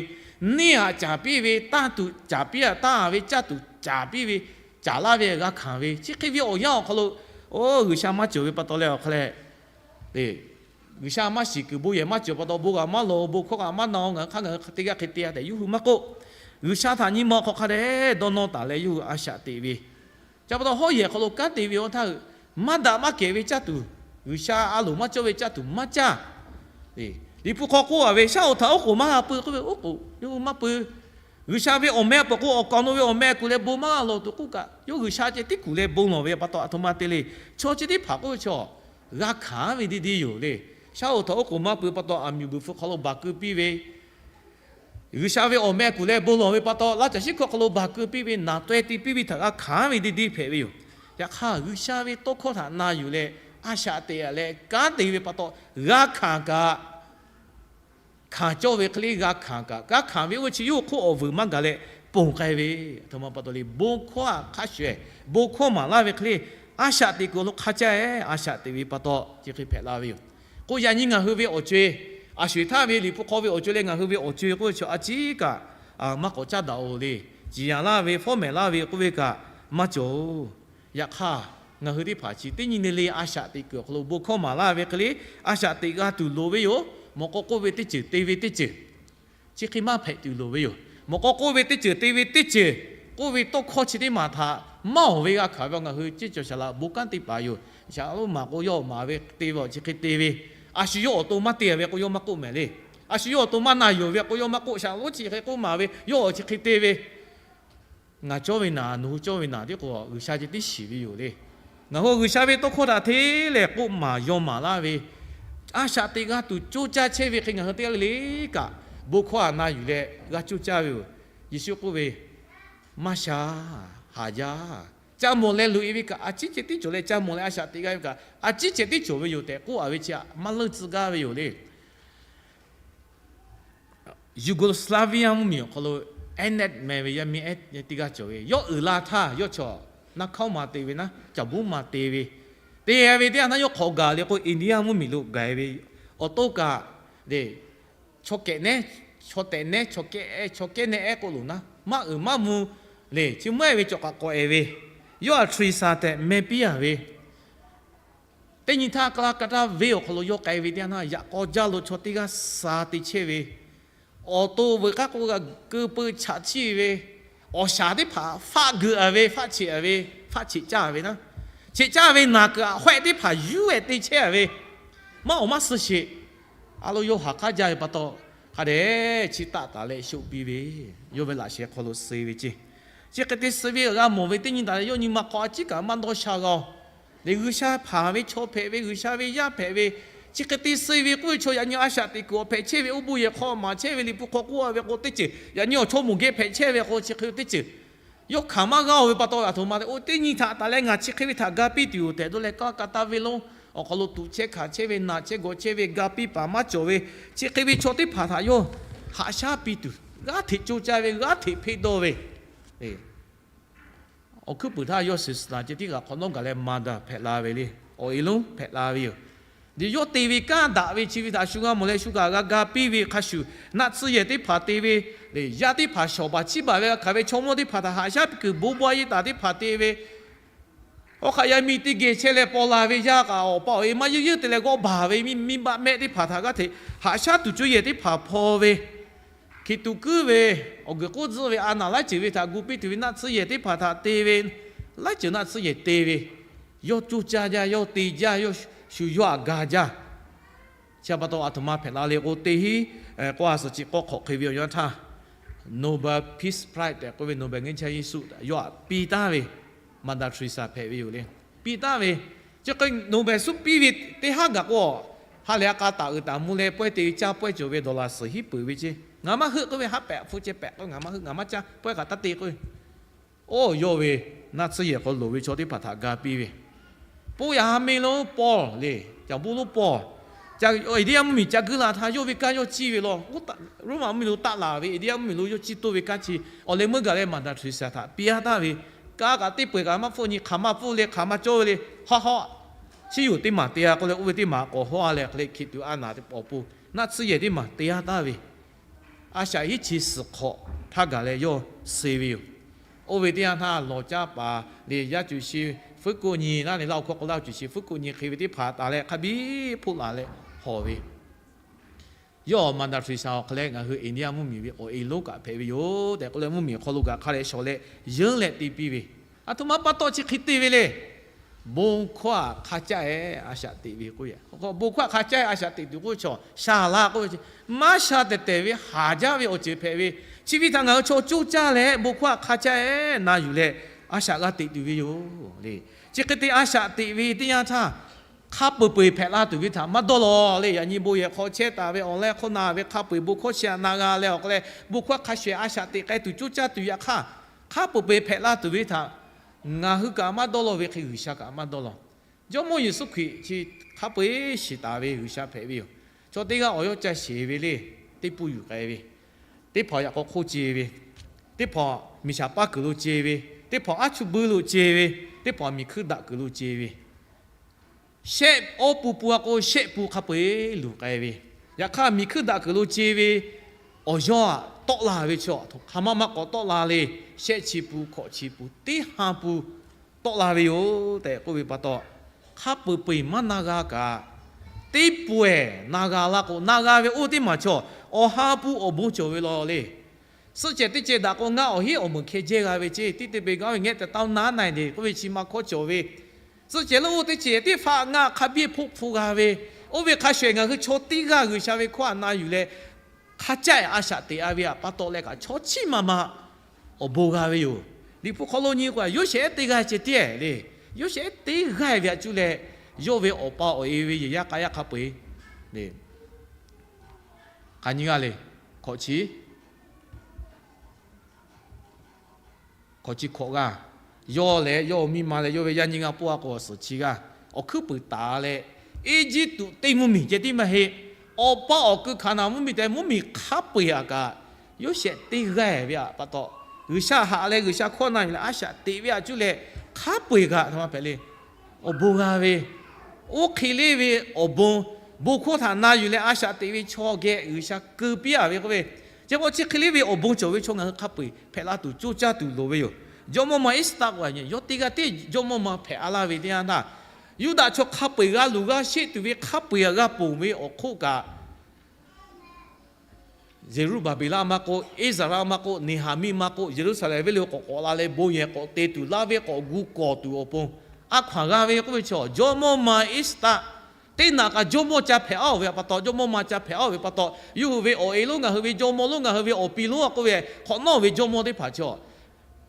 neˇ aꞈ caˍ piˇ ve, tanˇ tuˬ caˍ piˇ-a, tanˇ ve caˇ tuˬ caˍ piˇ ve, caˍ laˇ ve g'a hkanˍ ve, chi hk'e ve awˬ yanˇ awˬ hk'aw lo, oˇ G'uiˬsha maˇ cawˬ ve pa taw leh awˬ hk'a leh, G'uiˬsha maˇ shiˍ kuiˬ bon yehˬ maˇ cawˬ pa taw bon g'a maˇ lawˬ, bon hkawˇ g'a maˇ na-o, ngaˬ hui hk'aˇ ngaˬ hui teˇ g'aˇ hk'e te-a tehꞈ yawˇ hui maˇ k'oˆ. G'uiˬsha htaꞈ nyi ma hk'aw hk'a dehꞈ dawˇ nawˇ taˍ leh yawˇ hui a shaꞈ teꞈ ve. Chi pa taw hawˉ yehˬ hk'aw lo kanˉ te ve awˬ htaˇ hui, maˇ daꞈ maˇ kehˬ ve caˇ tuˬ, G'uiˬsha a loˍ maˇ cawˇ ve caˇ tuˬ maˇ caˇ. Liꞈ hpu hk'aw k'oˆ a ve, shaˉ hoꞈ htaꞈ oˉ k'oˍ maˇ g'a pui k'oˆ ve, oˉ k'oˍ yawˇ hui maˇ pui. G'uiˬsha ve awˬ meh a peuˬ k'o, awˬ kaˍ awˬ nu ve awˬ meh kuˬ leh bon maˇ g'a lawˬ tuˬ k'oˆ kaꞈ, yawˇ G'uiˬsha ceh tiˉ kuˬ leh bon lawˬ ve pa taw, aˬ htoꞈ ma te le. Chaw chi teˇ hpaˍ k'oˆ ve chaw, g'a hkanˍ ve deˇ deˇ yoˬ le. Shaˉ hoꞈ htaꞈ oˉ k'oˍ maˇ pui pa taw, aˬ miˍ buiˬ hpu hk'aw lo baˬ keu piˇ ve, G'uiˬsha ve awˬ meh kuˬ leh bon lawˬ ve pa taw, laˇ caˬ shiˉ hkawˇ hk'aw lo baˬ keu piˇ ve, naˬ taweh te piˇ ve htaꞈ g'a hkanˍ ve deˇ deˇ hpehꞈ ve yoˬ. Yaꞈ hk'aˇ, G'uiˬsha ve tawˇ hkawˇ htaꞈ na yuˬ leh a shaꞈ teꞈ a leh kanˉ te ve pa taw, g'a hkanˍ kaꞈ, hkanˍ cawˇ ve hk'e le g'a hkanˍ kaꞈ, g'a hkanˍ ve oˇ ve chi yawˇ hk'oˆ awˬ vuiˬ maˇ gaˬ leh ponˬ k'ai ve. Aˬ htoꞈ ma pa taw le, bon hkawˇ htaꞈ hk'a shuˍ, bon hkawˇ maˍ laˇ ve hk'e le, a shaꞈ teꞈ kuiˬ awˬ hk'aˇ caˇ-e, a shaꞈ teꞈ ve pa taw chi hk'e hpehꞈ la ve yoˬ. K'o yaꞈ nyi ngaˬ hui ve awˬ co-e, a sho-eˬ htaˇ ve Liꞈ hpu hk'aw ve awˬ co-e leh ngaˬ hui ve awˬ co-e k'oˆ ve chi a ciˉ kaꞈ maˇ k'awꞈ caˉ daꞈ-oˬ le. Ciˍ yanˍ laˇ ve, fawˉ mehˍ laˇ ve k'oˆ ve kaꞈ maˇ cawˬ-oˬ. Yaꞈ hk'aˇ, ngaˬ hui teˇ hpaˍ chi teˇ nyi le le a shaꞈ teꞈ kuiˬ awˬ hk'aw lo bon hkawˇ maˍ laˇ ve hk'e le, a shaꞈ teꞈ g'a tuˬ loˍ ve yoˬ. Mawꞈ k'aw k'oˆ ve teˇ ceuˬ te ve teˇ ceuˬ chi hk'e maˇ hpehꞈ tuˬ loˍ ve yoˬ. Mawꞈ k'aw k'oˆ ve teˇ ceuˬ te ve teˇ ceuˬ, k'oˆ ve tawˇ hkawˇ chi teˇ maˬ htaꞈ maˇ awˬ ve g'a hkanˍ ve ngaˬ hui ceˇ cawˬ shaˍ laꞈ bon kanˉ te paˍ yoˬ. Shaˍ lonˉ maˍ k'o yawˇ maˍ ve te ve awˬ chi hk'e te ve, a shu yawˇ awˬ to maˇ te ve k'o yawˇ maˇ k'oˆ mehˍ le. A shu yawˇ awˬ to maˇ na yuˬ ve k'o yawˇ maˇ k'oˆ, shaˍ lonˉ chi hk'e k'oˆ maˍ ve yawˇ awˬ chi hk'e te ve. Ngaˬ cawˇ ve naˬ, nawˬ hui cawˇ ve naˬ tiˉ k'o, G'uiˬsha ceh tiˉ shiˍ ve yoˬ le. Ngaˬ hui G'uiˬsha ve tawˇ hkawˇ htaꞈ hteˇ lehˬ k'oˆ maˍ yaw maˍ laˇ ve, a shaꞈ teꞈ g'a tuˬ coˇ caˇ chehˇ ve hk'e ngaˬ hui teˇ g'aˇ le le kaꞈ, bon hkawˇ htaꞈ na yuˬ leh g'a coˇ caˇ ve yoˬ. Yeˍsuˆ k'oˆ ve, Maˇ sha, haˍ jaˇ. Caˇ mawˬ leh loꞈ-e ve kaꞈ a ciˉ ceh tiˉ cawˬ leh, caˇ mawˬ leh a shaꞈ teꞈ g'a ve kaꞈ a ciˉ ceh tiˉ cawˬ ve yoˬ tehꞈ k'oˆ a ve chi maˇ leuˆ tcuh gaˇ ve yoˬ le. Yugoslavia mvuhˇmiˬ awˬ hk'aw lo Enid meh ve yaˇ miˇ ehˉ teˇ g'aˇ cawˬ ve, yawˇ uiˍ la htaˇ yawˇ chaw naˇ hkawˇ ma te ve naˉ, caˬ buˉ ma te ve, te ve teˇ yanˇ htaˇ yawˇ hk'awꞈ gaˬ le k'o, India mvuhˇmiˬ lo gaˬ ve, awˬ to kaꞈ le, chaw kehˬ nehˉ, chaw tehꞈ nehˉ, chaw kehˉ, chaw kehˉ nehˉ ehˉ k'oˆ loˬ naˉ, maˇ uiˍ maˇ mvuh le, chi mvuhˇ ehˉ ve cawˬ k'aꞈ k'awꞈ-e ve, yawˇ htaꞈ Teresa tehꞈ meh piˇ a ve, teˇ nyi htaˇ ka la ka taˇ venˇ awˬ hk'aw lo yawˇ k'ai ve teˇ yanˇ htaˇ, yaꞈ k'aw jaˇ lo chaw teˇ g'aˇ sa te chehˇ ve, awˬ to veuꞈ k'aˉ k'o g'a keu peu chaꞈ chiˇ ve, awˬ shaˍ teˇ hpaˍ faˆ geuꞈ a ve, faˆ cheꞈ a ve, faˆ cheꞈ caˇ ve naˉ, cheꞈ caˇ ve naˬ kuiˬ a hawehˆ teˇ hpaˍ yuˇ ehˍ te chehˇ a ve, maˇ awˬ maˇ suh sheˍ. A lo yawˇ haˍ k'aˉ jaˇ ve pa taw, hk'a dehꞈ chi taˆ taˍ leh shoˆ piˇ ve, yawˇ ve laꞈ sheh hk'aw lo suh ve ceˇ. Chi hk'e te suh ve g'a mawˬ ve teˇ nyi taˍ leh yawˇ nyi ma hk'aw a ciˉ kaꞈ maˇ dawˇ sha g'a-oˬ. Lehˬ G'uiˬsha hpanˍ ve chaw hpehꞈ ve, G'uiˬsha ve yaˇ hpehꞈ ve, chi hk'e te suh ve k'oˆ ve chaw yaꞈ nyi a shaꞈ teꞈ kuiˬ awˬ hpehꞈ chehˇ ve, oˇ bon yehˬ hk'aw maˍ chehˇ ve, Liꞈ hpu hk'aw k'oˆ a ve k'o teˇ ceuˬ, yaꞈ nyi awˬ chaw moˍ geh hpehꞈ chehˇ ve k'o chi hk'e teˇ ceuˬ yawˇ hkanˍ maˇ g'aˇ-oˬ ve pa taw, aˬ htoꞈ ma te, oˇ teˇ nyi htaꞈ taˍ leh ngaˬ chi hk'e ve htaꞈ ga piˇ tuˬ yoˬ tehꞈ dawˇ leh, kaˇ ka taˇ venˇ lonˉ awˬ hk'aw lo tuꞈ chehˇ hkanˍ chehˇ ve, naˬ chehˇ gawˬ chehˇ ve, ga piˇ paˍ maˇ cawˬ ve, chi hk'e ve chaw teˇ hpaˍ htaꞈ yawˇ haꞈ shaˉ piˇ tuˬ, g'aˇ hteꞈ coˇ caˇ ve, g'aˇ hteꞈ hpeˇ dawˇ ve, awˬ hkuiˉ puiˍ htaˇ yawˇ suhˍ suhˍ taˍ ceh tiˉ kaꞈ hk'awꞈ nawˉ gaˬ leh maˍ daꞈ hpehꞈ la ve le. Awˬ e lonˉ hpehꞈ la ve yoˬ. Yawˇ te ve kanˉ daꞈ ve chi ve htaꞈ shu g'a mawˬ leh shu kaꞈ g'a ga piˇ ve hk'a shuˍ, naˆ tsuhˇ yehˬ teˇ hpaˍ te ve, yaˇ teˇ hpaˍ shawˍ baˬ chiˇ baˬ ve g'a hkanˍ ve chaw mawˇ teˇ hpaˍ htaꞈ haꞈ shaˉ piˇ kuiˬ bon baw a yeˇ taˍ teˇ hpaˍ te ve, hawˉ hk'aˆ yaˇ miˇ teˇ geh chehˇ leh paw la ve yaˇ kaꞈ awˬ pa awˬ e maˇ yeuˇ yeuˇ te leh g'awˇ baˬ ve, miˇ miˇ baˆ mehˆ teˇ hpaˍ htaꞈ g'aˇ hteꞈ haꞈ shaˉ tuˬ cuˇ yehˬ teˇ hpaˍ hpaw ve, hkiˬ tuꞈ kuiˉ ve, awˬ guiˬ k'oˆ tzuhˆ ve, a naˬ laiˉ ceuˬ ve htaꞈ gu piˇ tuˬ ve naˆ tsuhˇ yehˬ teˇ hpaˍ htaꞈ te ve, laiˉ ceuˬ naˆ tsuhˇ yehˬ te ve, yawˇ coˇ caˇ jaˇ, yawˇ te jaˇ, yawˇ shu yawˇ htaꞈ ga jaˇ. Chi pa taw aˬ htoꞈ ma hpehꞈ la le k'o, teˇ hinˉ k'o a suhˍ chi k'awˇ hk'awꞈ hk'e ve awˬ yanˇ htaˇ, Nobel Peace Prize tehꞈ k'oˆ ve Nobel ငြိမ်းချမ်းရေးဆု yawˇ htaꞈ piˇ taˍ ve, Mother Teresa hpehꞈ ve yoˬ le. Piˇ taˍ ve, chi hk'e Nobel ဆု piˇ ve teˇ haˉ gaˬ k'o, ha lehˬ a k'a taˍ uiˍ taˍ mvuh leh pawehˇ te ve caˇ pawehˇ cawˬ ve dollar suhˍ hinˉ peuˬ ve ceˇ. Ngaˬ maˇ heuˆ k'oˆ ve, ha pehꞈ hpu ceh pehꞈ k'oˆ ve, ngaˬ maˇ heuˆ, ngaˬ maˇ caˇ, pawehˇ kaꞈ taˇ te k'oˆ ve. Oˇ yawˇ ve naˆ tsuhˇ yehˬ hk'aw loˍ ve chaw teˇ hpaˍ htaꞈ ga piˇ ve, Poˇ yaꞈ ha meh lonˉ Paul le, caˬ buˇ lonˉ Paul, India mvuhˇmiˬ ca guiˇ la htaˇ yawˇ ve kanˉ yawˇ ciˇ ve law. Roˉmaꞈ mvuhˇmiˬ lo taˆ laˬ ve India mvuhˇmiˬ lo yawˇ ciˇ toˇ ve kanˉ chi, awˬ leh meuˇ gaˬ leh Mother Teresa htaꞈ piˇ a taˍ ve, kaˇ kaꞈ teˇ peu-eˬ kaꞈ maˇ hpfuhˆ nyi, hk'aˬ maˇ pfuhˆ leh hk'aˬ maˇ cawˇ ve le. Haw haw, chi yoˬ teˇ maˬ te a k'oˆ leh oˇ ve teˇ maˬ k'awꞈ hawˉ a leh hk'e le hkiˬ tuꞈ a naˬ teˇ pawˍ pon naˆ tsuhˇ yehˬ teˇ maˬ te a taˍ ve, a shaꞈ hiˉ chi suhˍ hk'awꞈ htaˇ gaˬ leh yawˇ suh ve yoˬ. Oˇ ve teˇ yanˇ htaˇ lawˬ caˇ paˍ le yaˇ cuˬ shi fuiˉ koˆ nyi laˇ le, Laˇ huˍ hkawˇ k'o Laˇ huˍ cuˬ shi fuiˉ koˆ nyi hk'e ve teˇ hpaˍ taˍ leh hk'a biˇ hpoˆ laˬ leh hawˬ ve Yawˇ Mother Teresa awˬ hk'aw leh ngaˬ hui India mvuhˇmiˬ ve awˬ e lonˉ kaꞈ hpehꞈ ve yoˬ tehꞈ k'oˆ leh, mvuhˇmiˬ awˬ hk'aw lo kaꞈ hk'a dehꞈ shawˍ leh yeunˇ leh te piˇ ve. A htoꞈ ma pa taw chi hk'e te ve le. Bon hkawˇ htaꞈ hk'a caˇ-e a shaꞈ teꞈ ve k'oˆ ve. Bon hkawˇ htaꞈ hk'a caˇ-e a shaꞈ teꞈ tuˬ k'oˆ ve chaw shaˍ laˇ k'oˆ ve, maˇ sha tehˬ tehˬ ve haˍ jaˇ ve awˬ ceuˬ hpehꞈ ve. Chi ve htaꞈ ngaˬ hui chaw coˇ caˇ leh bon hkawˇ htaꞈ hk'a caˇ-e na yuˬ leh a shaꞈ g'a teꞈ tuˬ ve yoˬ le. Chi hk'e te a shaꞈ teꞈ ve teˇ yanˇ htaˇ, hk'a peu-eˬ peu-eˬ hpehꞈ la tuˬ ve htaꞈ maˇ dawˇ law le. Yaꞈ nyi bon yehˬ hk'aw chehˇ taˍ ve awˬ leh hk'awꞈ na ve hk'a peu-eˬ bon hkawˇ chi htaꞈ na g'a leh awˬ hk'aw leh bon hkawˇ hk'a shuˍ shuˍ a shaꞈ teꞈ k'ai tuˬ coˇ caˇ tuˬ yaꞈ hk'aˇ, hk'a peu-eˬ peu-eˬ hpehꞈ la tuˬ ve htaꞈ ngaˬ hui kaꞈ maˇ dawˇ law ve hk'e G'uiˬsha kaꞈ maˇ dawˇ law. Jawˇmawˇ Yeˍsuˆ Hkriꞈ chi hk'a peu-eˬ shiˍ taˍ ve G'uiˬsha hpehꞈ ve yoˬ. Chaw teˇ g'aˇ awˬ yawˇ ca sheˍ ve le, teˇ pun yuˬ k'ai ve, teˇ hpaˍ yaꞈ k'aw hk'oˆ ce ve, teˇ hpaˍ miˬ shaˍ paˇ kuiˬ lo ce ve, teˇ hpaˍ aˉ chuˇ buiˇ lo ce ve, teˇ hpaˍ miˬ hkuiˇ daꞈ kuiˬ lo ce ve, shehˆ awˇ pun pun a k'o shehˆ pun hk'a peu-eˬ luˬ k'ai ve. Yaꞈ hk'aˇ miˬ hkuiˇ daꞈ kuiˬ lo ce ve awˬ yawˇ aꞈ tawˆ la ve chaw hk'aˬ ma ma k'awꞈ tawˆ la le. Shehˆ chi pun, hkawꞈ chi pun, teˇ ha pun tawˆ la ve yoˬ tehꞈ k'oˆ ve pa taw, hk'a peu-eˬ peu-eˬ maˇ na g'a kaꞈ, teˇ pawehˬ na g'a la k'o, na g'a ve oˇ teˇ maˬ chaw awˬ ha pun awˬ bon cawˬ ve law le. Suhˆ cehˬ teˇ cehˬ daꞈ k'o, ngaˇ awˬ hinˉ awˬ meunˍ hkeh jehˇ g'a ve ceˇ. Tiˉ te peuˬ gaˇ ve ngehˆ te taˇ naˉ na-e le k'oˆ ve chi ma hkawˇ cawˬ ve. Suhˆ cehˬ leuˉ oˇ teˇ cehˬ teˇ hpaˍ ngaˇ hk'a biˇ hpoˆ hpu g'a ve. Oˇ ve hk'a shuˍ shuˍ ngaˬ hui chaw teˇ g'aˇ G'uiˬsha ve hkawˇ htaꞈ na yuˬ leh hk'a caˇ-e a shaꞈ teꞈ-a ve htaꞈ pa taw leh kaꞈ chaw chiˇ ma ma awˬ bon g'a ve yoˬ. Liꞈ hpu hk'aw lo nyi k'o, Yoˇsehꞈ teˇ g'aˇ ceh tiˉ le. Yoˇsehꞈ teˇ g'aˇ ve htaꞈ cuˇ leh yawˇ ve awˬ pa awˬ e ve yehˬ yaˇ k'a yaˇ hk'a peu-eˬ le, hk'aˬ nyi g'aˇ le, hkawꞈ chi hkawꞈ chi hkawꞈ g'aˇ, yawˇ leh yawˇ miˇ ma leh yawˇ ve yaˇ nyiˇ g'aˇ pawˆ-a k'o awˬ suhˍ chi g'aˇ, awˬ hkuiˉ puiˍ taˍ leh, Eˇjiˇtuꞈ teˇ mvuhˇmiˬ ceh tiˉ maˇ heˆ. Awˬ pa awˬ kui Hkaˍnanˍ mvuhˇmiˬ tehꞈ mvuhˇmiˬ hk'a peu-eˬ htaꞈ kaꞈ, Yoˇsehꞈ teˇ g'aˇ ve htaꞈ pa taw, G'uiˬsha haꞈ leh G'uiˬsha hkawˇ na yuˬ leh a shaꞈ teꞈ ve htaꞈ cuˇ leh hk'a peu-eˬ kaꞈ htaꞈ ma hpehꞈ le, awˬ bon g'a ve, oˇ hk'e le ve awˬ bon, bon hkawˇ htaꞈ na yuˬ leh a shaꞈ teꞈ ve chaw geh G'uiˬsha keu piˇ-a ve k'oˆ ve, chi pa chi hk'e le ve awˬ bon cawˬ ve chaw ngaˬ hui hk'a peu-eˬ hpehꞈ la tuˬ coˇ caˇ tuˬ loˍ ve yoˬ. Jawˇmawˇ ma Eˇsaˍtaˆ k'o, yawˇ teˇ g'aˇ tiˉ jawˇmawˇ ma hpehꞈ-a laˇ ve teˇ yanˇ htaˇ, Yuˇdaꞈ chaw hk'a peu-eˬ g'a luˬ g'a sheˆ tuˬ ve hk'a peu-eˬ g'a ponˬ ve awˬ hk'oˆ kaꞈ, Zeˍruˆbaˍbeˍlaˆ maˇ k'oˆ, Eˇzaˍraˆ maˇ k'oˆ, Neˍhaˍmiˆ maˇ k'oˆ, Yeˍruˆsaˍlehnˍ venˇ le k'awꞈ k'awꞈ la leh bon yehˬ k'awꞈ te tuˬ, laˇ venˇ k'awꞈ gu kawˬ tuˬ awˬ pon a hkaw-anˬ g'a ve k'oˆ ve chaw, jawˇmawˇ ma Eˇsaˍtaˆ teˇ naꞈ kaꞈ jawˇmawˇ ca hpehꞈ-a ve pa taw, jawˇmawˇ ma ca hpehꞈ-a ve pa taw, yawˇ hui ve awˬ e lonˉ ngaˬ hui ve jawˇmawˇ lonˉ ngaˬ hui ve awˬ pi lonˉ-a k'oˆ ve hk'awꞈ nawˉ ve jawˇmawˇ teˇ hpaˍ chaw,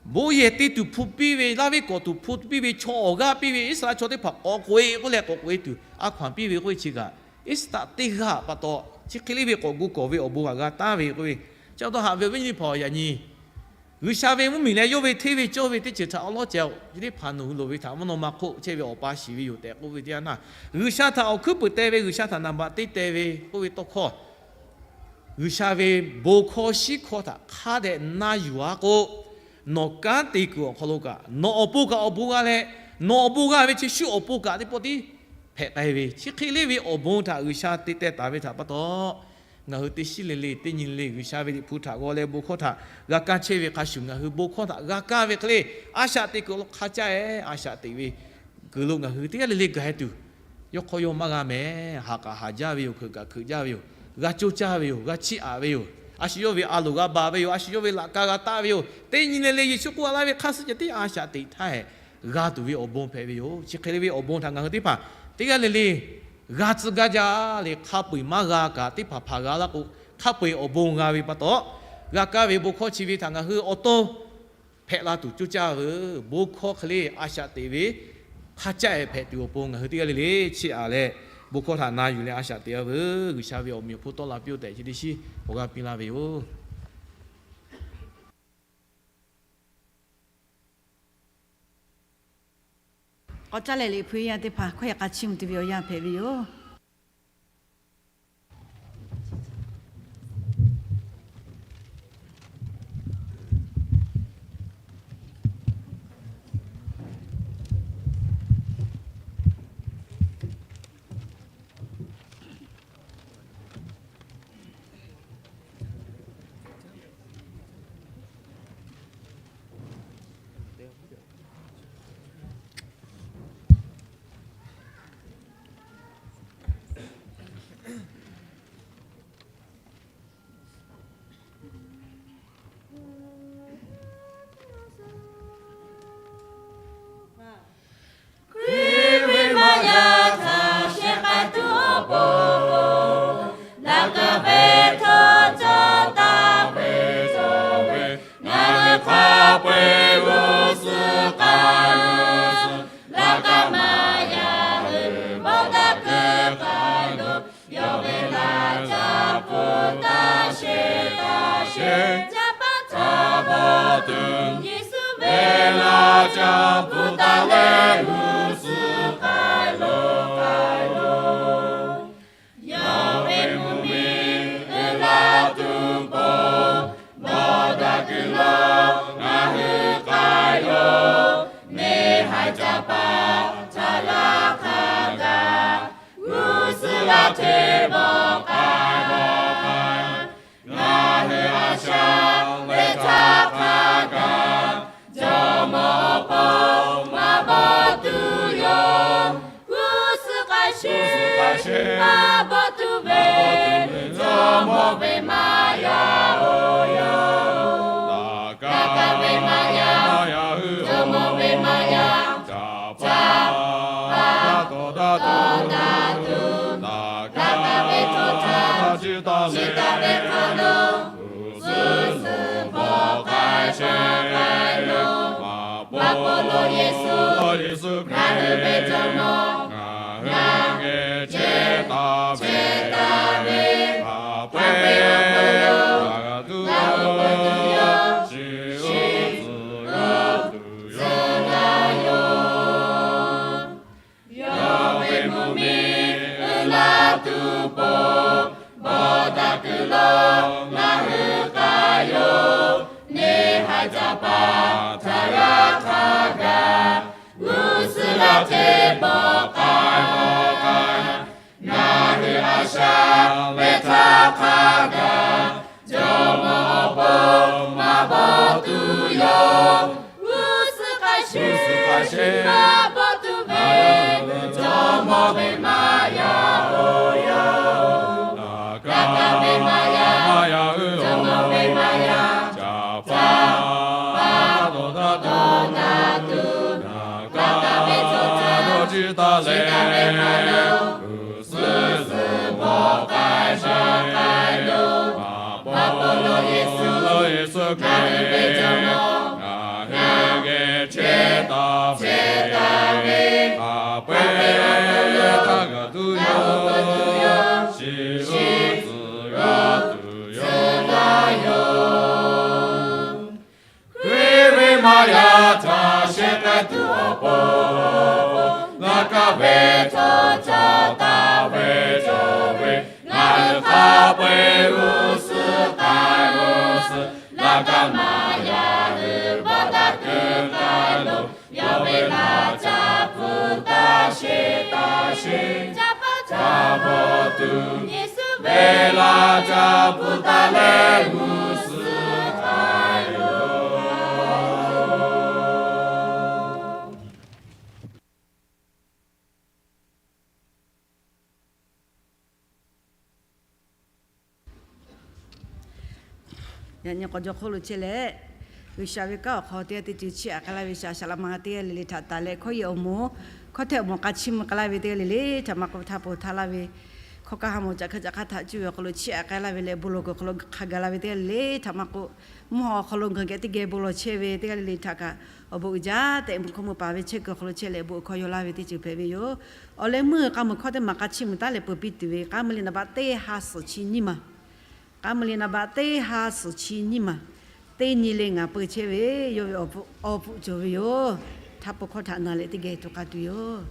bon yehˬ te tuˬ hpu piˇ ve, laˇ venˇ kawˬ tuˬ hpu piˇ ve, chaw awˬ g'aˇ piˇ ve, Iˉsaˍreˍlaˆ chaw teˇ hpaˍ k'awꞈ k'oꞈ-e k'oˆ leh k'awꞈ k'oꞈ-e tuˬ a hkaw-anˬ piˇ ve k'oˆ ve chi kaꞈ, Iˉsaˍtaˆ teˇ g'aˇ pa taw chi hk'e le ve k'awꞈ gu kawˬ ve awˬ bon htaꞈ g'a taˍ ve k'oˆ ve, chi pa taw haꞈ ve awˬ viˉ awˬ nyi teˇ hpaˍ yaꞈ nyi G'uiˬsha ve mvuhˇmiˬ leh yawˇ ve hteˇ ve cawˇ ve teˇ ceuˬ htaꞈ awˉ lawˉ ceh-o. Chi teˇ hpaˍ nawˬ hui loˍ ve htaꞈ mvuhˇ naw ma hk'oˆ chehˇ ve awˬ pa shiˍ ve yoˬ tehꞈ k'oˆ ve teˇ yanˇ htaˇ, G'uiˬsha htaꞈ awˬ hkuiˉ puiˍ teh ve, G'uiˬsha htaꞈ naˍ baꞈ teˇ teh ve k'oˆ ve tawˇ hkawˇ, G'uiˬsha ve bon hkawˇ shiˉ hkawˇ htaꞈ hk'a dehꞈ na yuˬ-a k'o, nawˬ kanˉ te kuiˬ awˬ hk'aw lo kaꞈ nawˬ awˬ pon kaꞈ awˬ bon g'a leh, nawˬ awˬ bon g'a ve chi shu awˬ pon kaꞈ teˇ pawˆ tiˉ hpehꞈ k'ai ve, chi hk'e le ve awˬ bon htaꞈ G'uiˬsha te teh taˍ ve htaꞈ pa taw, ngaˬ hui teˇ shiˉ le le teˇ nyi le G'uiˬsha ve Liꞈ hpu htaꞈ g'aw leh bon hkawˇ htaꞈ g'a kaˇ chehˇ ve hk'a shuˍ, ngaˬ hui bon hkawˇ htaꞈ g'a kaˇ ve hk'e le, a shaꞈ teꞈ kuiˬ lo hk'a caˇ-e a shaꞈ teꞈ ve kuiˬ lo ngaˬ hui teˇ g'aˇ le le gaˬ-e tuˬ, yawˇ hk'aw yawˇ maˇ g'a mehˍ. Haꞈ kaꞈ haꞈ jaˇ ve yoˬ, hkeuꞈ kaꞈ hkeuꞈ jaˇ ve yoˬ, g'a coˇ caˇ ve yoˬ, g'a chiˇ aꞈ ve yoˬ, a shu yawˇ ve a loˍ g'a ba ve yoˬ, a shu yawˇ ve laꞈ ka g'a taˆ ve yoˬ. Teˇ nyi le le Yeˍsuˆ k'oˆ-a laˇ ve hk'aˇ suh ceh tiˉ a shaꞈ teꞈ htaˇ g'a tuˬ ve awˬ bon hpehꞈ ve yoˬ. Chi hk'e le ve awˬ bon htaꞈ ngaˬ hui teˇ hpaˍ teˇ g'aˇ le le g'a tcuh gaˇ jaˇ le. Hk'a peu-eˬ maˇ g'a kaꞈ teˇ hpaˍ hpaˍ g'a laˇ k'o, hk'a peu-eˬ awˬ bon g'a ve pa taw, g'a kaˇ ve bon hkawˇ chi ve htaꞈ ngaˬ hui awˬ to hpehꞈ la tuˬ coˇ caˇ veuˬ. Bon hkawˇ hk'e le a shaꞈ teꞈ ve hk'a caˇ-e hpehꞈ tuˬ awˬ pon ngaˬ hui teˇ g'aˇ le le chiˇ aꞈ leh, bon hkawˇ htaꞈ na yuˬ leh a shaꞈ teꞈ-a veuˬ. G'uiˬsha ve awˬ meꞈ awˬ hponˇ tawˆ la piˇ-oˆ tehꞈ chi teˇ shiˉ awˬ g'aˇ piˇ laˇ ve yoˬ. K'awꞈ caˇ leh Liꞈ hpu yanˇ teˇ hpaˍ hkawˇ yaꞈ k'a chiˇ mvuh tuˬ ve awˬ yanˇ hpehꞈ ve yoˬ. g'uˇ suhˍ k'ai suhˍ, laꞈ ka maˇ yaꞈ hui bawˆ daꞈ keu k'ai lo, yawˇ ve laꞈ ca hpu taˇ sheˍ taˇ sheˍ, ca paˇ htaꞈ bawˆ tuˬ, Yeˍsuˆ ve laꞈ ca hpu taˍ leh g'uˇ suhˍ k'ai lo k'ai lo. Yawˇ ve mvuhˇ miˬ uiˍ la tuˬ po, bawˆ daꞈ kuiˬ lo ngaˬ hui k'ai yoˬ. Neˇ haiˬ ca paˇ htaꞈ laˇ hk'a gaˬ, g'uˇ suhˍ laˇ hteˇ bawˆ k'ai bawˆ k'ai, ngaˬ hui a shaꞈ leh htaˇ hk'a gaˬ, jawˇmawˇ awˬ pon maˇ bawˆ tuˬ yoˬ. G'uˇ suhˍ k'ai sheˍ, maˇ bawˆ tuˬ ve, jawˇmawˇ ve maˇ yaꞈ oˬ yoˬ. Laꞈ ka ve maˇ yaꞈ, jawˇmawˇ ve maˇ yaꞈ, ca paˇ tawˍ daꞈ tuˬ, laꞈ ka ve htaꞈ htaˇ chiˇ taˍ leh, g'uˇ suhˍ bawˆ k'ai sheˍ k'ai lo, maꞈ poˆ lo Yeˍsuˆ, Yeˍsuˆ Hkriꞈ ve jawˇmawˇ, ngaˬ hui geh chehˇ taˍ ve, hk'a peu-eˬ htaꞈ g'a tuˬ yoˬ. Chi uiˍ tcuhˍ g'a tuˬ yoˬ. Yawˇ ve mvuhˇ miˬ uiˍ la tuˬ po, bawˆ daꞈ kuiˬ lo ngaˬ hui k'ai yoˬ. Neˇ haiˬ ca paˇ htaꞈ laˇ hk'a gaˬ, g'uˇ suhˍ laˇ hteˇ bawˆ k'ai bawˆ k'ai, ngaˬ hui a shaꞈ leh htaˇ hk'a gaˬ, jawˇmawˇ awˬ pon maˇ bawˆ tuˬ yoˬ. G'uˇ suhˍ k'ai sheˍ, maˇ bawˆ tuˬ ve, jawˇmawˇ ve maˇ yaꞈ oˬ yoˬ. Laꞈ ka ve maˇ yaꞈ, jawˇmawˇ ve maˇ yaꞈ, ca paˇ tawˍ daꞈ tuˬ, laꞈ ka ve htaꞈ htaˇ chiˇ taˍ leh, g'uˇ suhˍ bawˆ k'ai sheˍ k'ai lo, maꞈ poˆ lo Yeˍsuˆ, Yeˍsuˆ Hkriꞈ ve jawˇmawˇ, ngaˬ hui geh chehˇ taˍ ve, hk'a peu-eˬ htaꞈ g'a tuˬ yoˬ. Chi uiˍ tcuhˍ g'a tuˬ yoˬ. Hkriꞈ ve maˇ yaꞈ htaꞈ shehˍ k'ai tuˬ awˬ pon, laꞈ ka ve htaꞈ htaˇ taˍ ve cawˬ ve, ngaˬ hui hk'a peu-eˬ g'uˇ suhˍ k'ai g'uˇ suhˍ, laꞈ ka maˇ yaꞈ hui bawˆ daꞈ keu k'ai lo, yawˇ ve laꞈ ca hpu taˇ sheˍ taˇ sheˍ, ca paˇ htaꞈ bawˆ tuˬ, Yeˍsuˆ ve laꞈ ca hpu taˍ leh g'uˇ suhˍ k'ai lo. Yaꞈ nyi k'awꞈ jaw hk'oˆ lo chehˇ leh, G'uiˬsha ve kanˉ awˬ hk'aw teˇ g'aˇ teˇ ceuˬ chiˇ aꞈ k'ai laˇ ve shaˍ shaˍ laꞈ ma teˇ g'aˇ le le htaꞈ taˍ leh, hkawˇ yehˬ awˬ moˍ, hkawˇ htehˇ awˬ moˍ k'a chiˇ mvuh k'ai laˇ ve teˇ g'aˇ le le htaꞈ maˇ k'oˆ htaˇ pon htaˇ laˇ ve, hkawˇ kaˇ ha mawˬ caꞈ hk'aˇ caꞈ hk'aˇ htaꞈ cuˇ ve awˬ hk'aw lo chiˇ aꞈ k'ai laˇ ve leh, bon lawˬ kuiˬ awˬ hk'aw lo hk'a gaˬ la ve teˇ g'aˇ le le htaꞈ maˇ k'oˆ, mvuhˇ haw awˬ hk'aw lo ngaˬ geh teˇ geh bon lawˬ chehˇ ve teˇ g'aˇ le le htaꞈ kaꞈ, awˬ bon uiˍ jaˇ tehꞈ mvuhˇ hkawˇ mvuhˇ paˍ ve chehˇ kuiˬ awˬ hk'aw lo chehˇ leh, bon hkawˇ yaw laˇ ve teˇ ceuˬ hpehꞈ ve yoˬ. Awˬ leh meuˇ k'a meuˬ hkawˇ teˇ maˬ k'a chiˇ mvuh taˉ leh peuˬ piˇ tuˬ ve, k'aˉ meuˇ le naˍ baˆ teˇ ha suhˍ chi nyiˇ maˬ, k'aˉ meuˇ le naˍ baˆ teˇ ha suhˍ chi nyiˇ maˬ, teˇ nyi le ngaˬ peu chehˇ ve, yawˇ ve awˬ pfuhꞈ cawˬ ve yoˬ. Htaˇ pon hkawˇ htaꞈ na leh teˇ geh tuˬ k'a tuˬ yoˬ.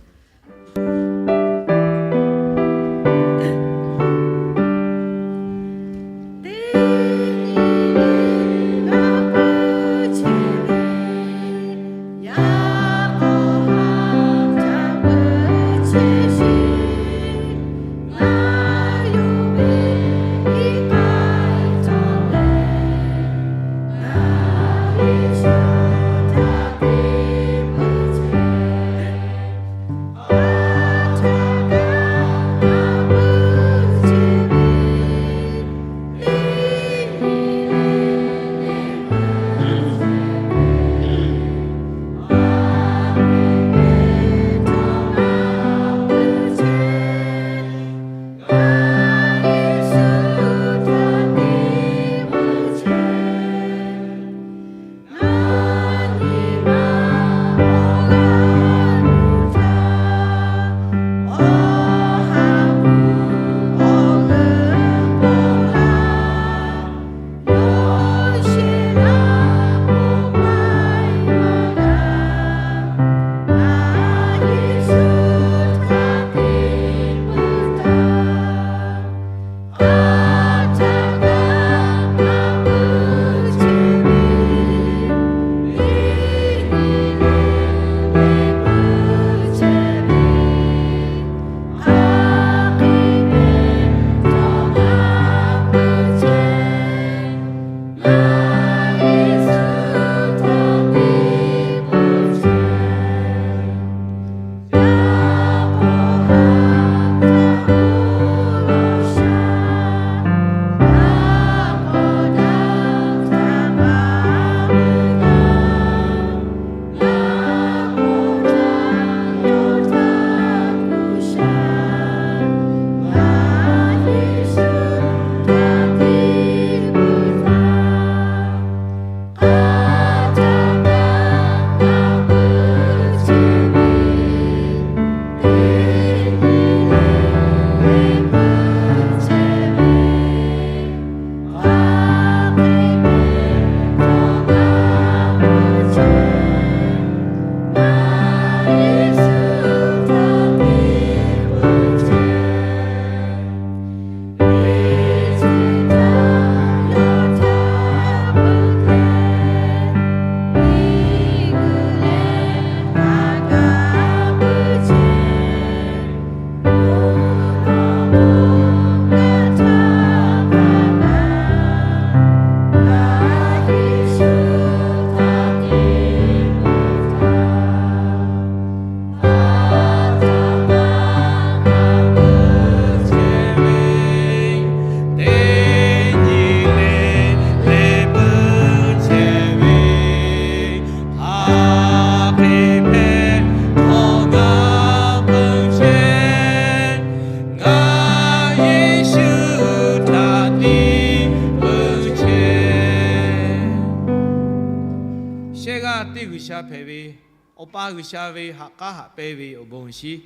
G'uiˬsha hpehꞈ ve, Awˬ pa G'uiˬsha ve haꞈ k'aˉ haꞈ pehnˇ ve awˬ bon awˬ shinˉ,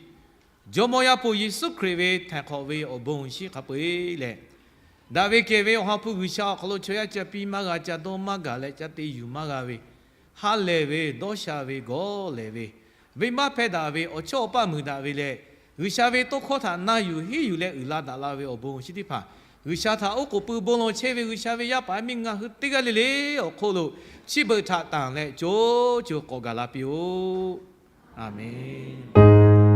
Jawˇmawˇ Yaˇ hpu Yeˍsuˆ Hkriꞈ ve htaiˍ hk'awꞈ ve awˬ bon awˬ shinˉ hk'a peu-eˬ leh, daꞈ ve kehˬ ve Awˬ ha hpu G'uiˬsha awˬ hk'aw lo chaw yaˇ ca piˇ maˇ g'a, ca dawˇ maˇ gaˬ leh ca te yuˬ maˇ g'a ve, ha lehˬ ve, dawˇ sha ve, gawˇ lehˬ ve, venˇbaˆ hpehˇ daꞈ ve, awˬ chawˇ awˬ paˇ muiˬ daꞈ ve leh, G'uiˬsha ve tawˇ hkawˇ htaꞈ na yuˬ hiˉ yuˬ leh uiˍ la daꞈ la ve awˬ bon awˬ shinˉ teˇ hpaˍ, G'uiˬsha htaꞈ oˉ k'oˍ pui bon lawˬ chehˇ ve G'uiˬsha ve yaˇ paˍ yaˇ miˇ ngaˬ hui teˇ g'aˇ le le awˬ hk'oˆ lo chi beuꞈ htaꞈ tanˬ leh co co k'awꞈ gaˬ la piˇ-oˆ. Aˍmenˍ.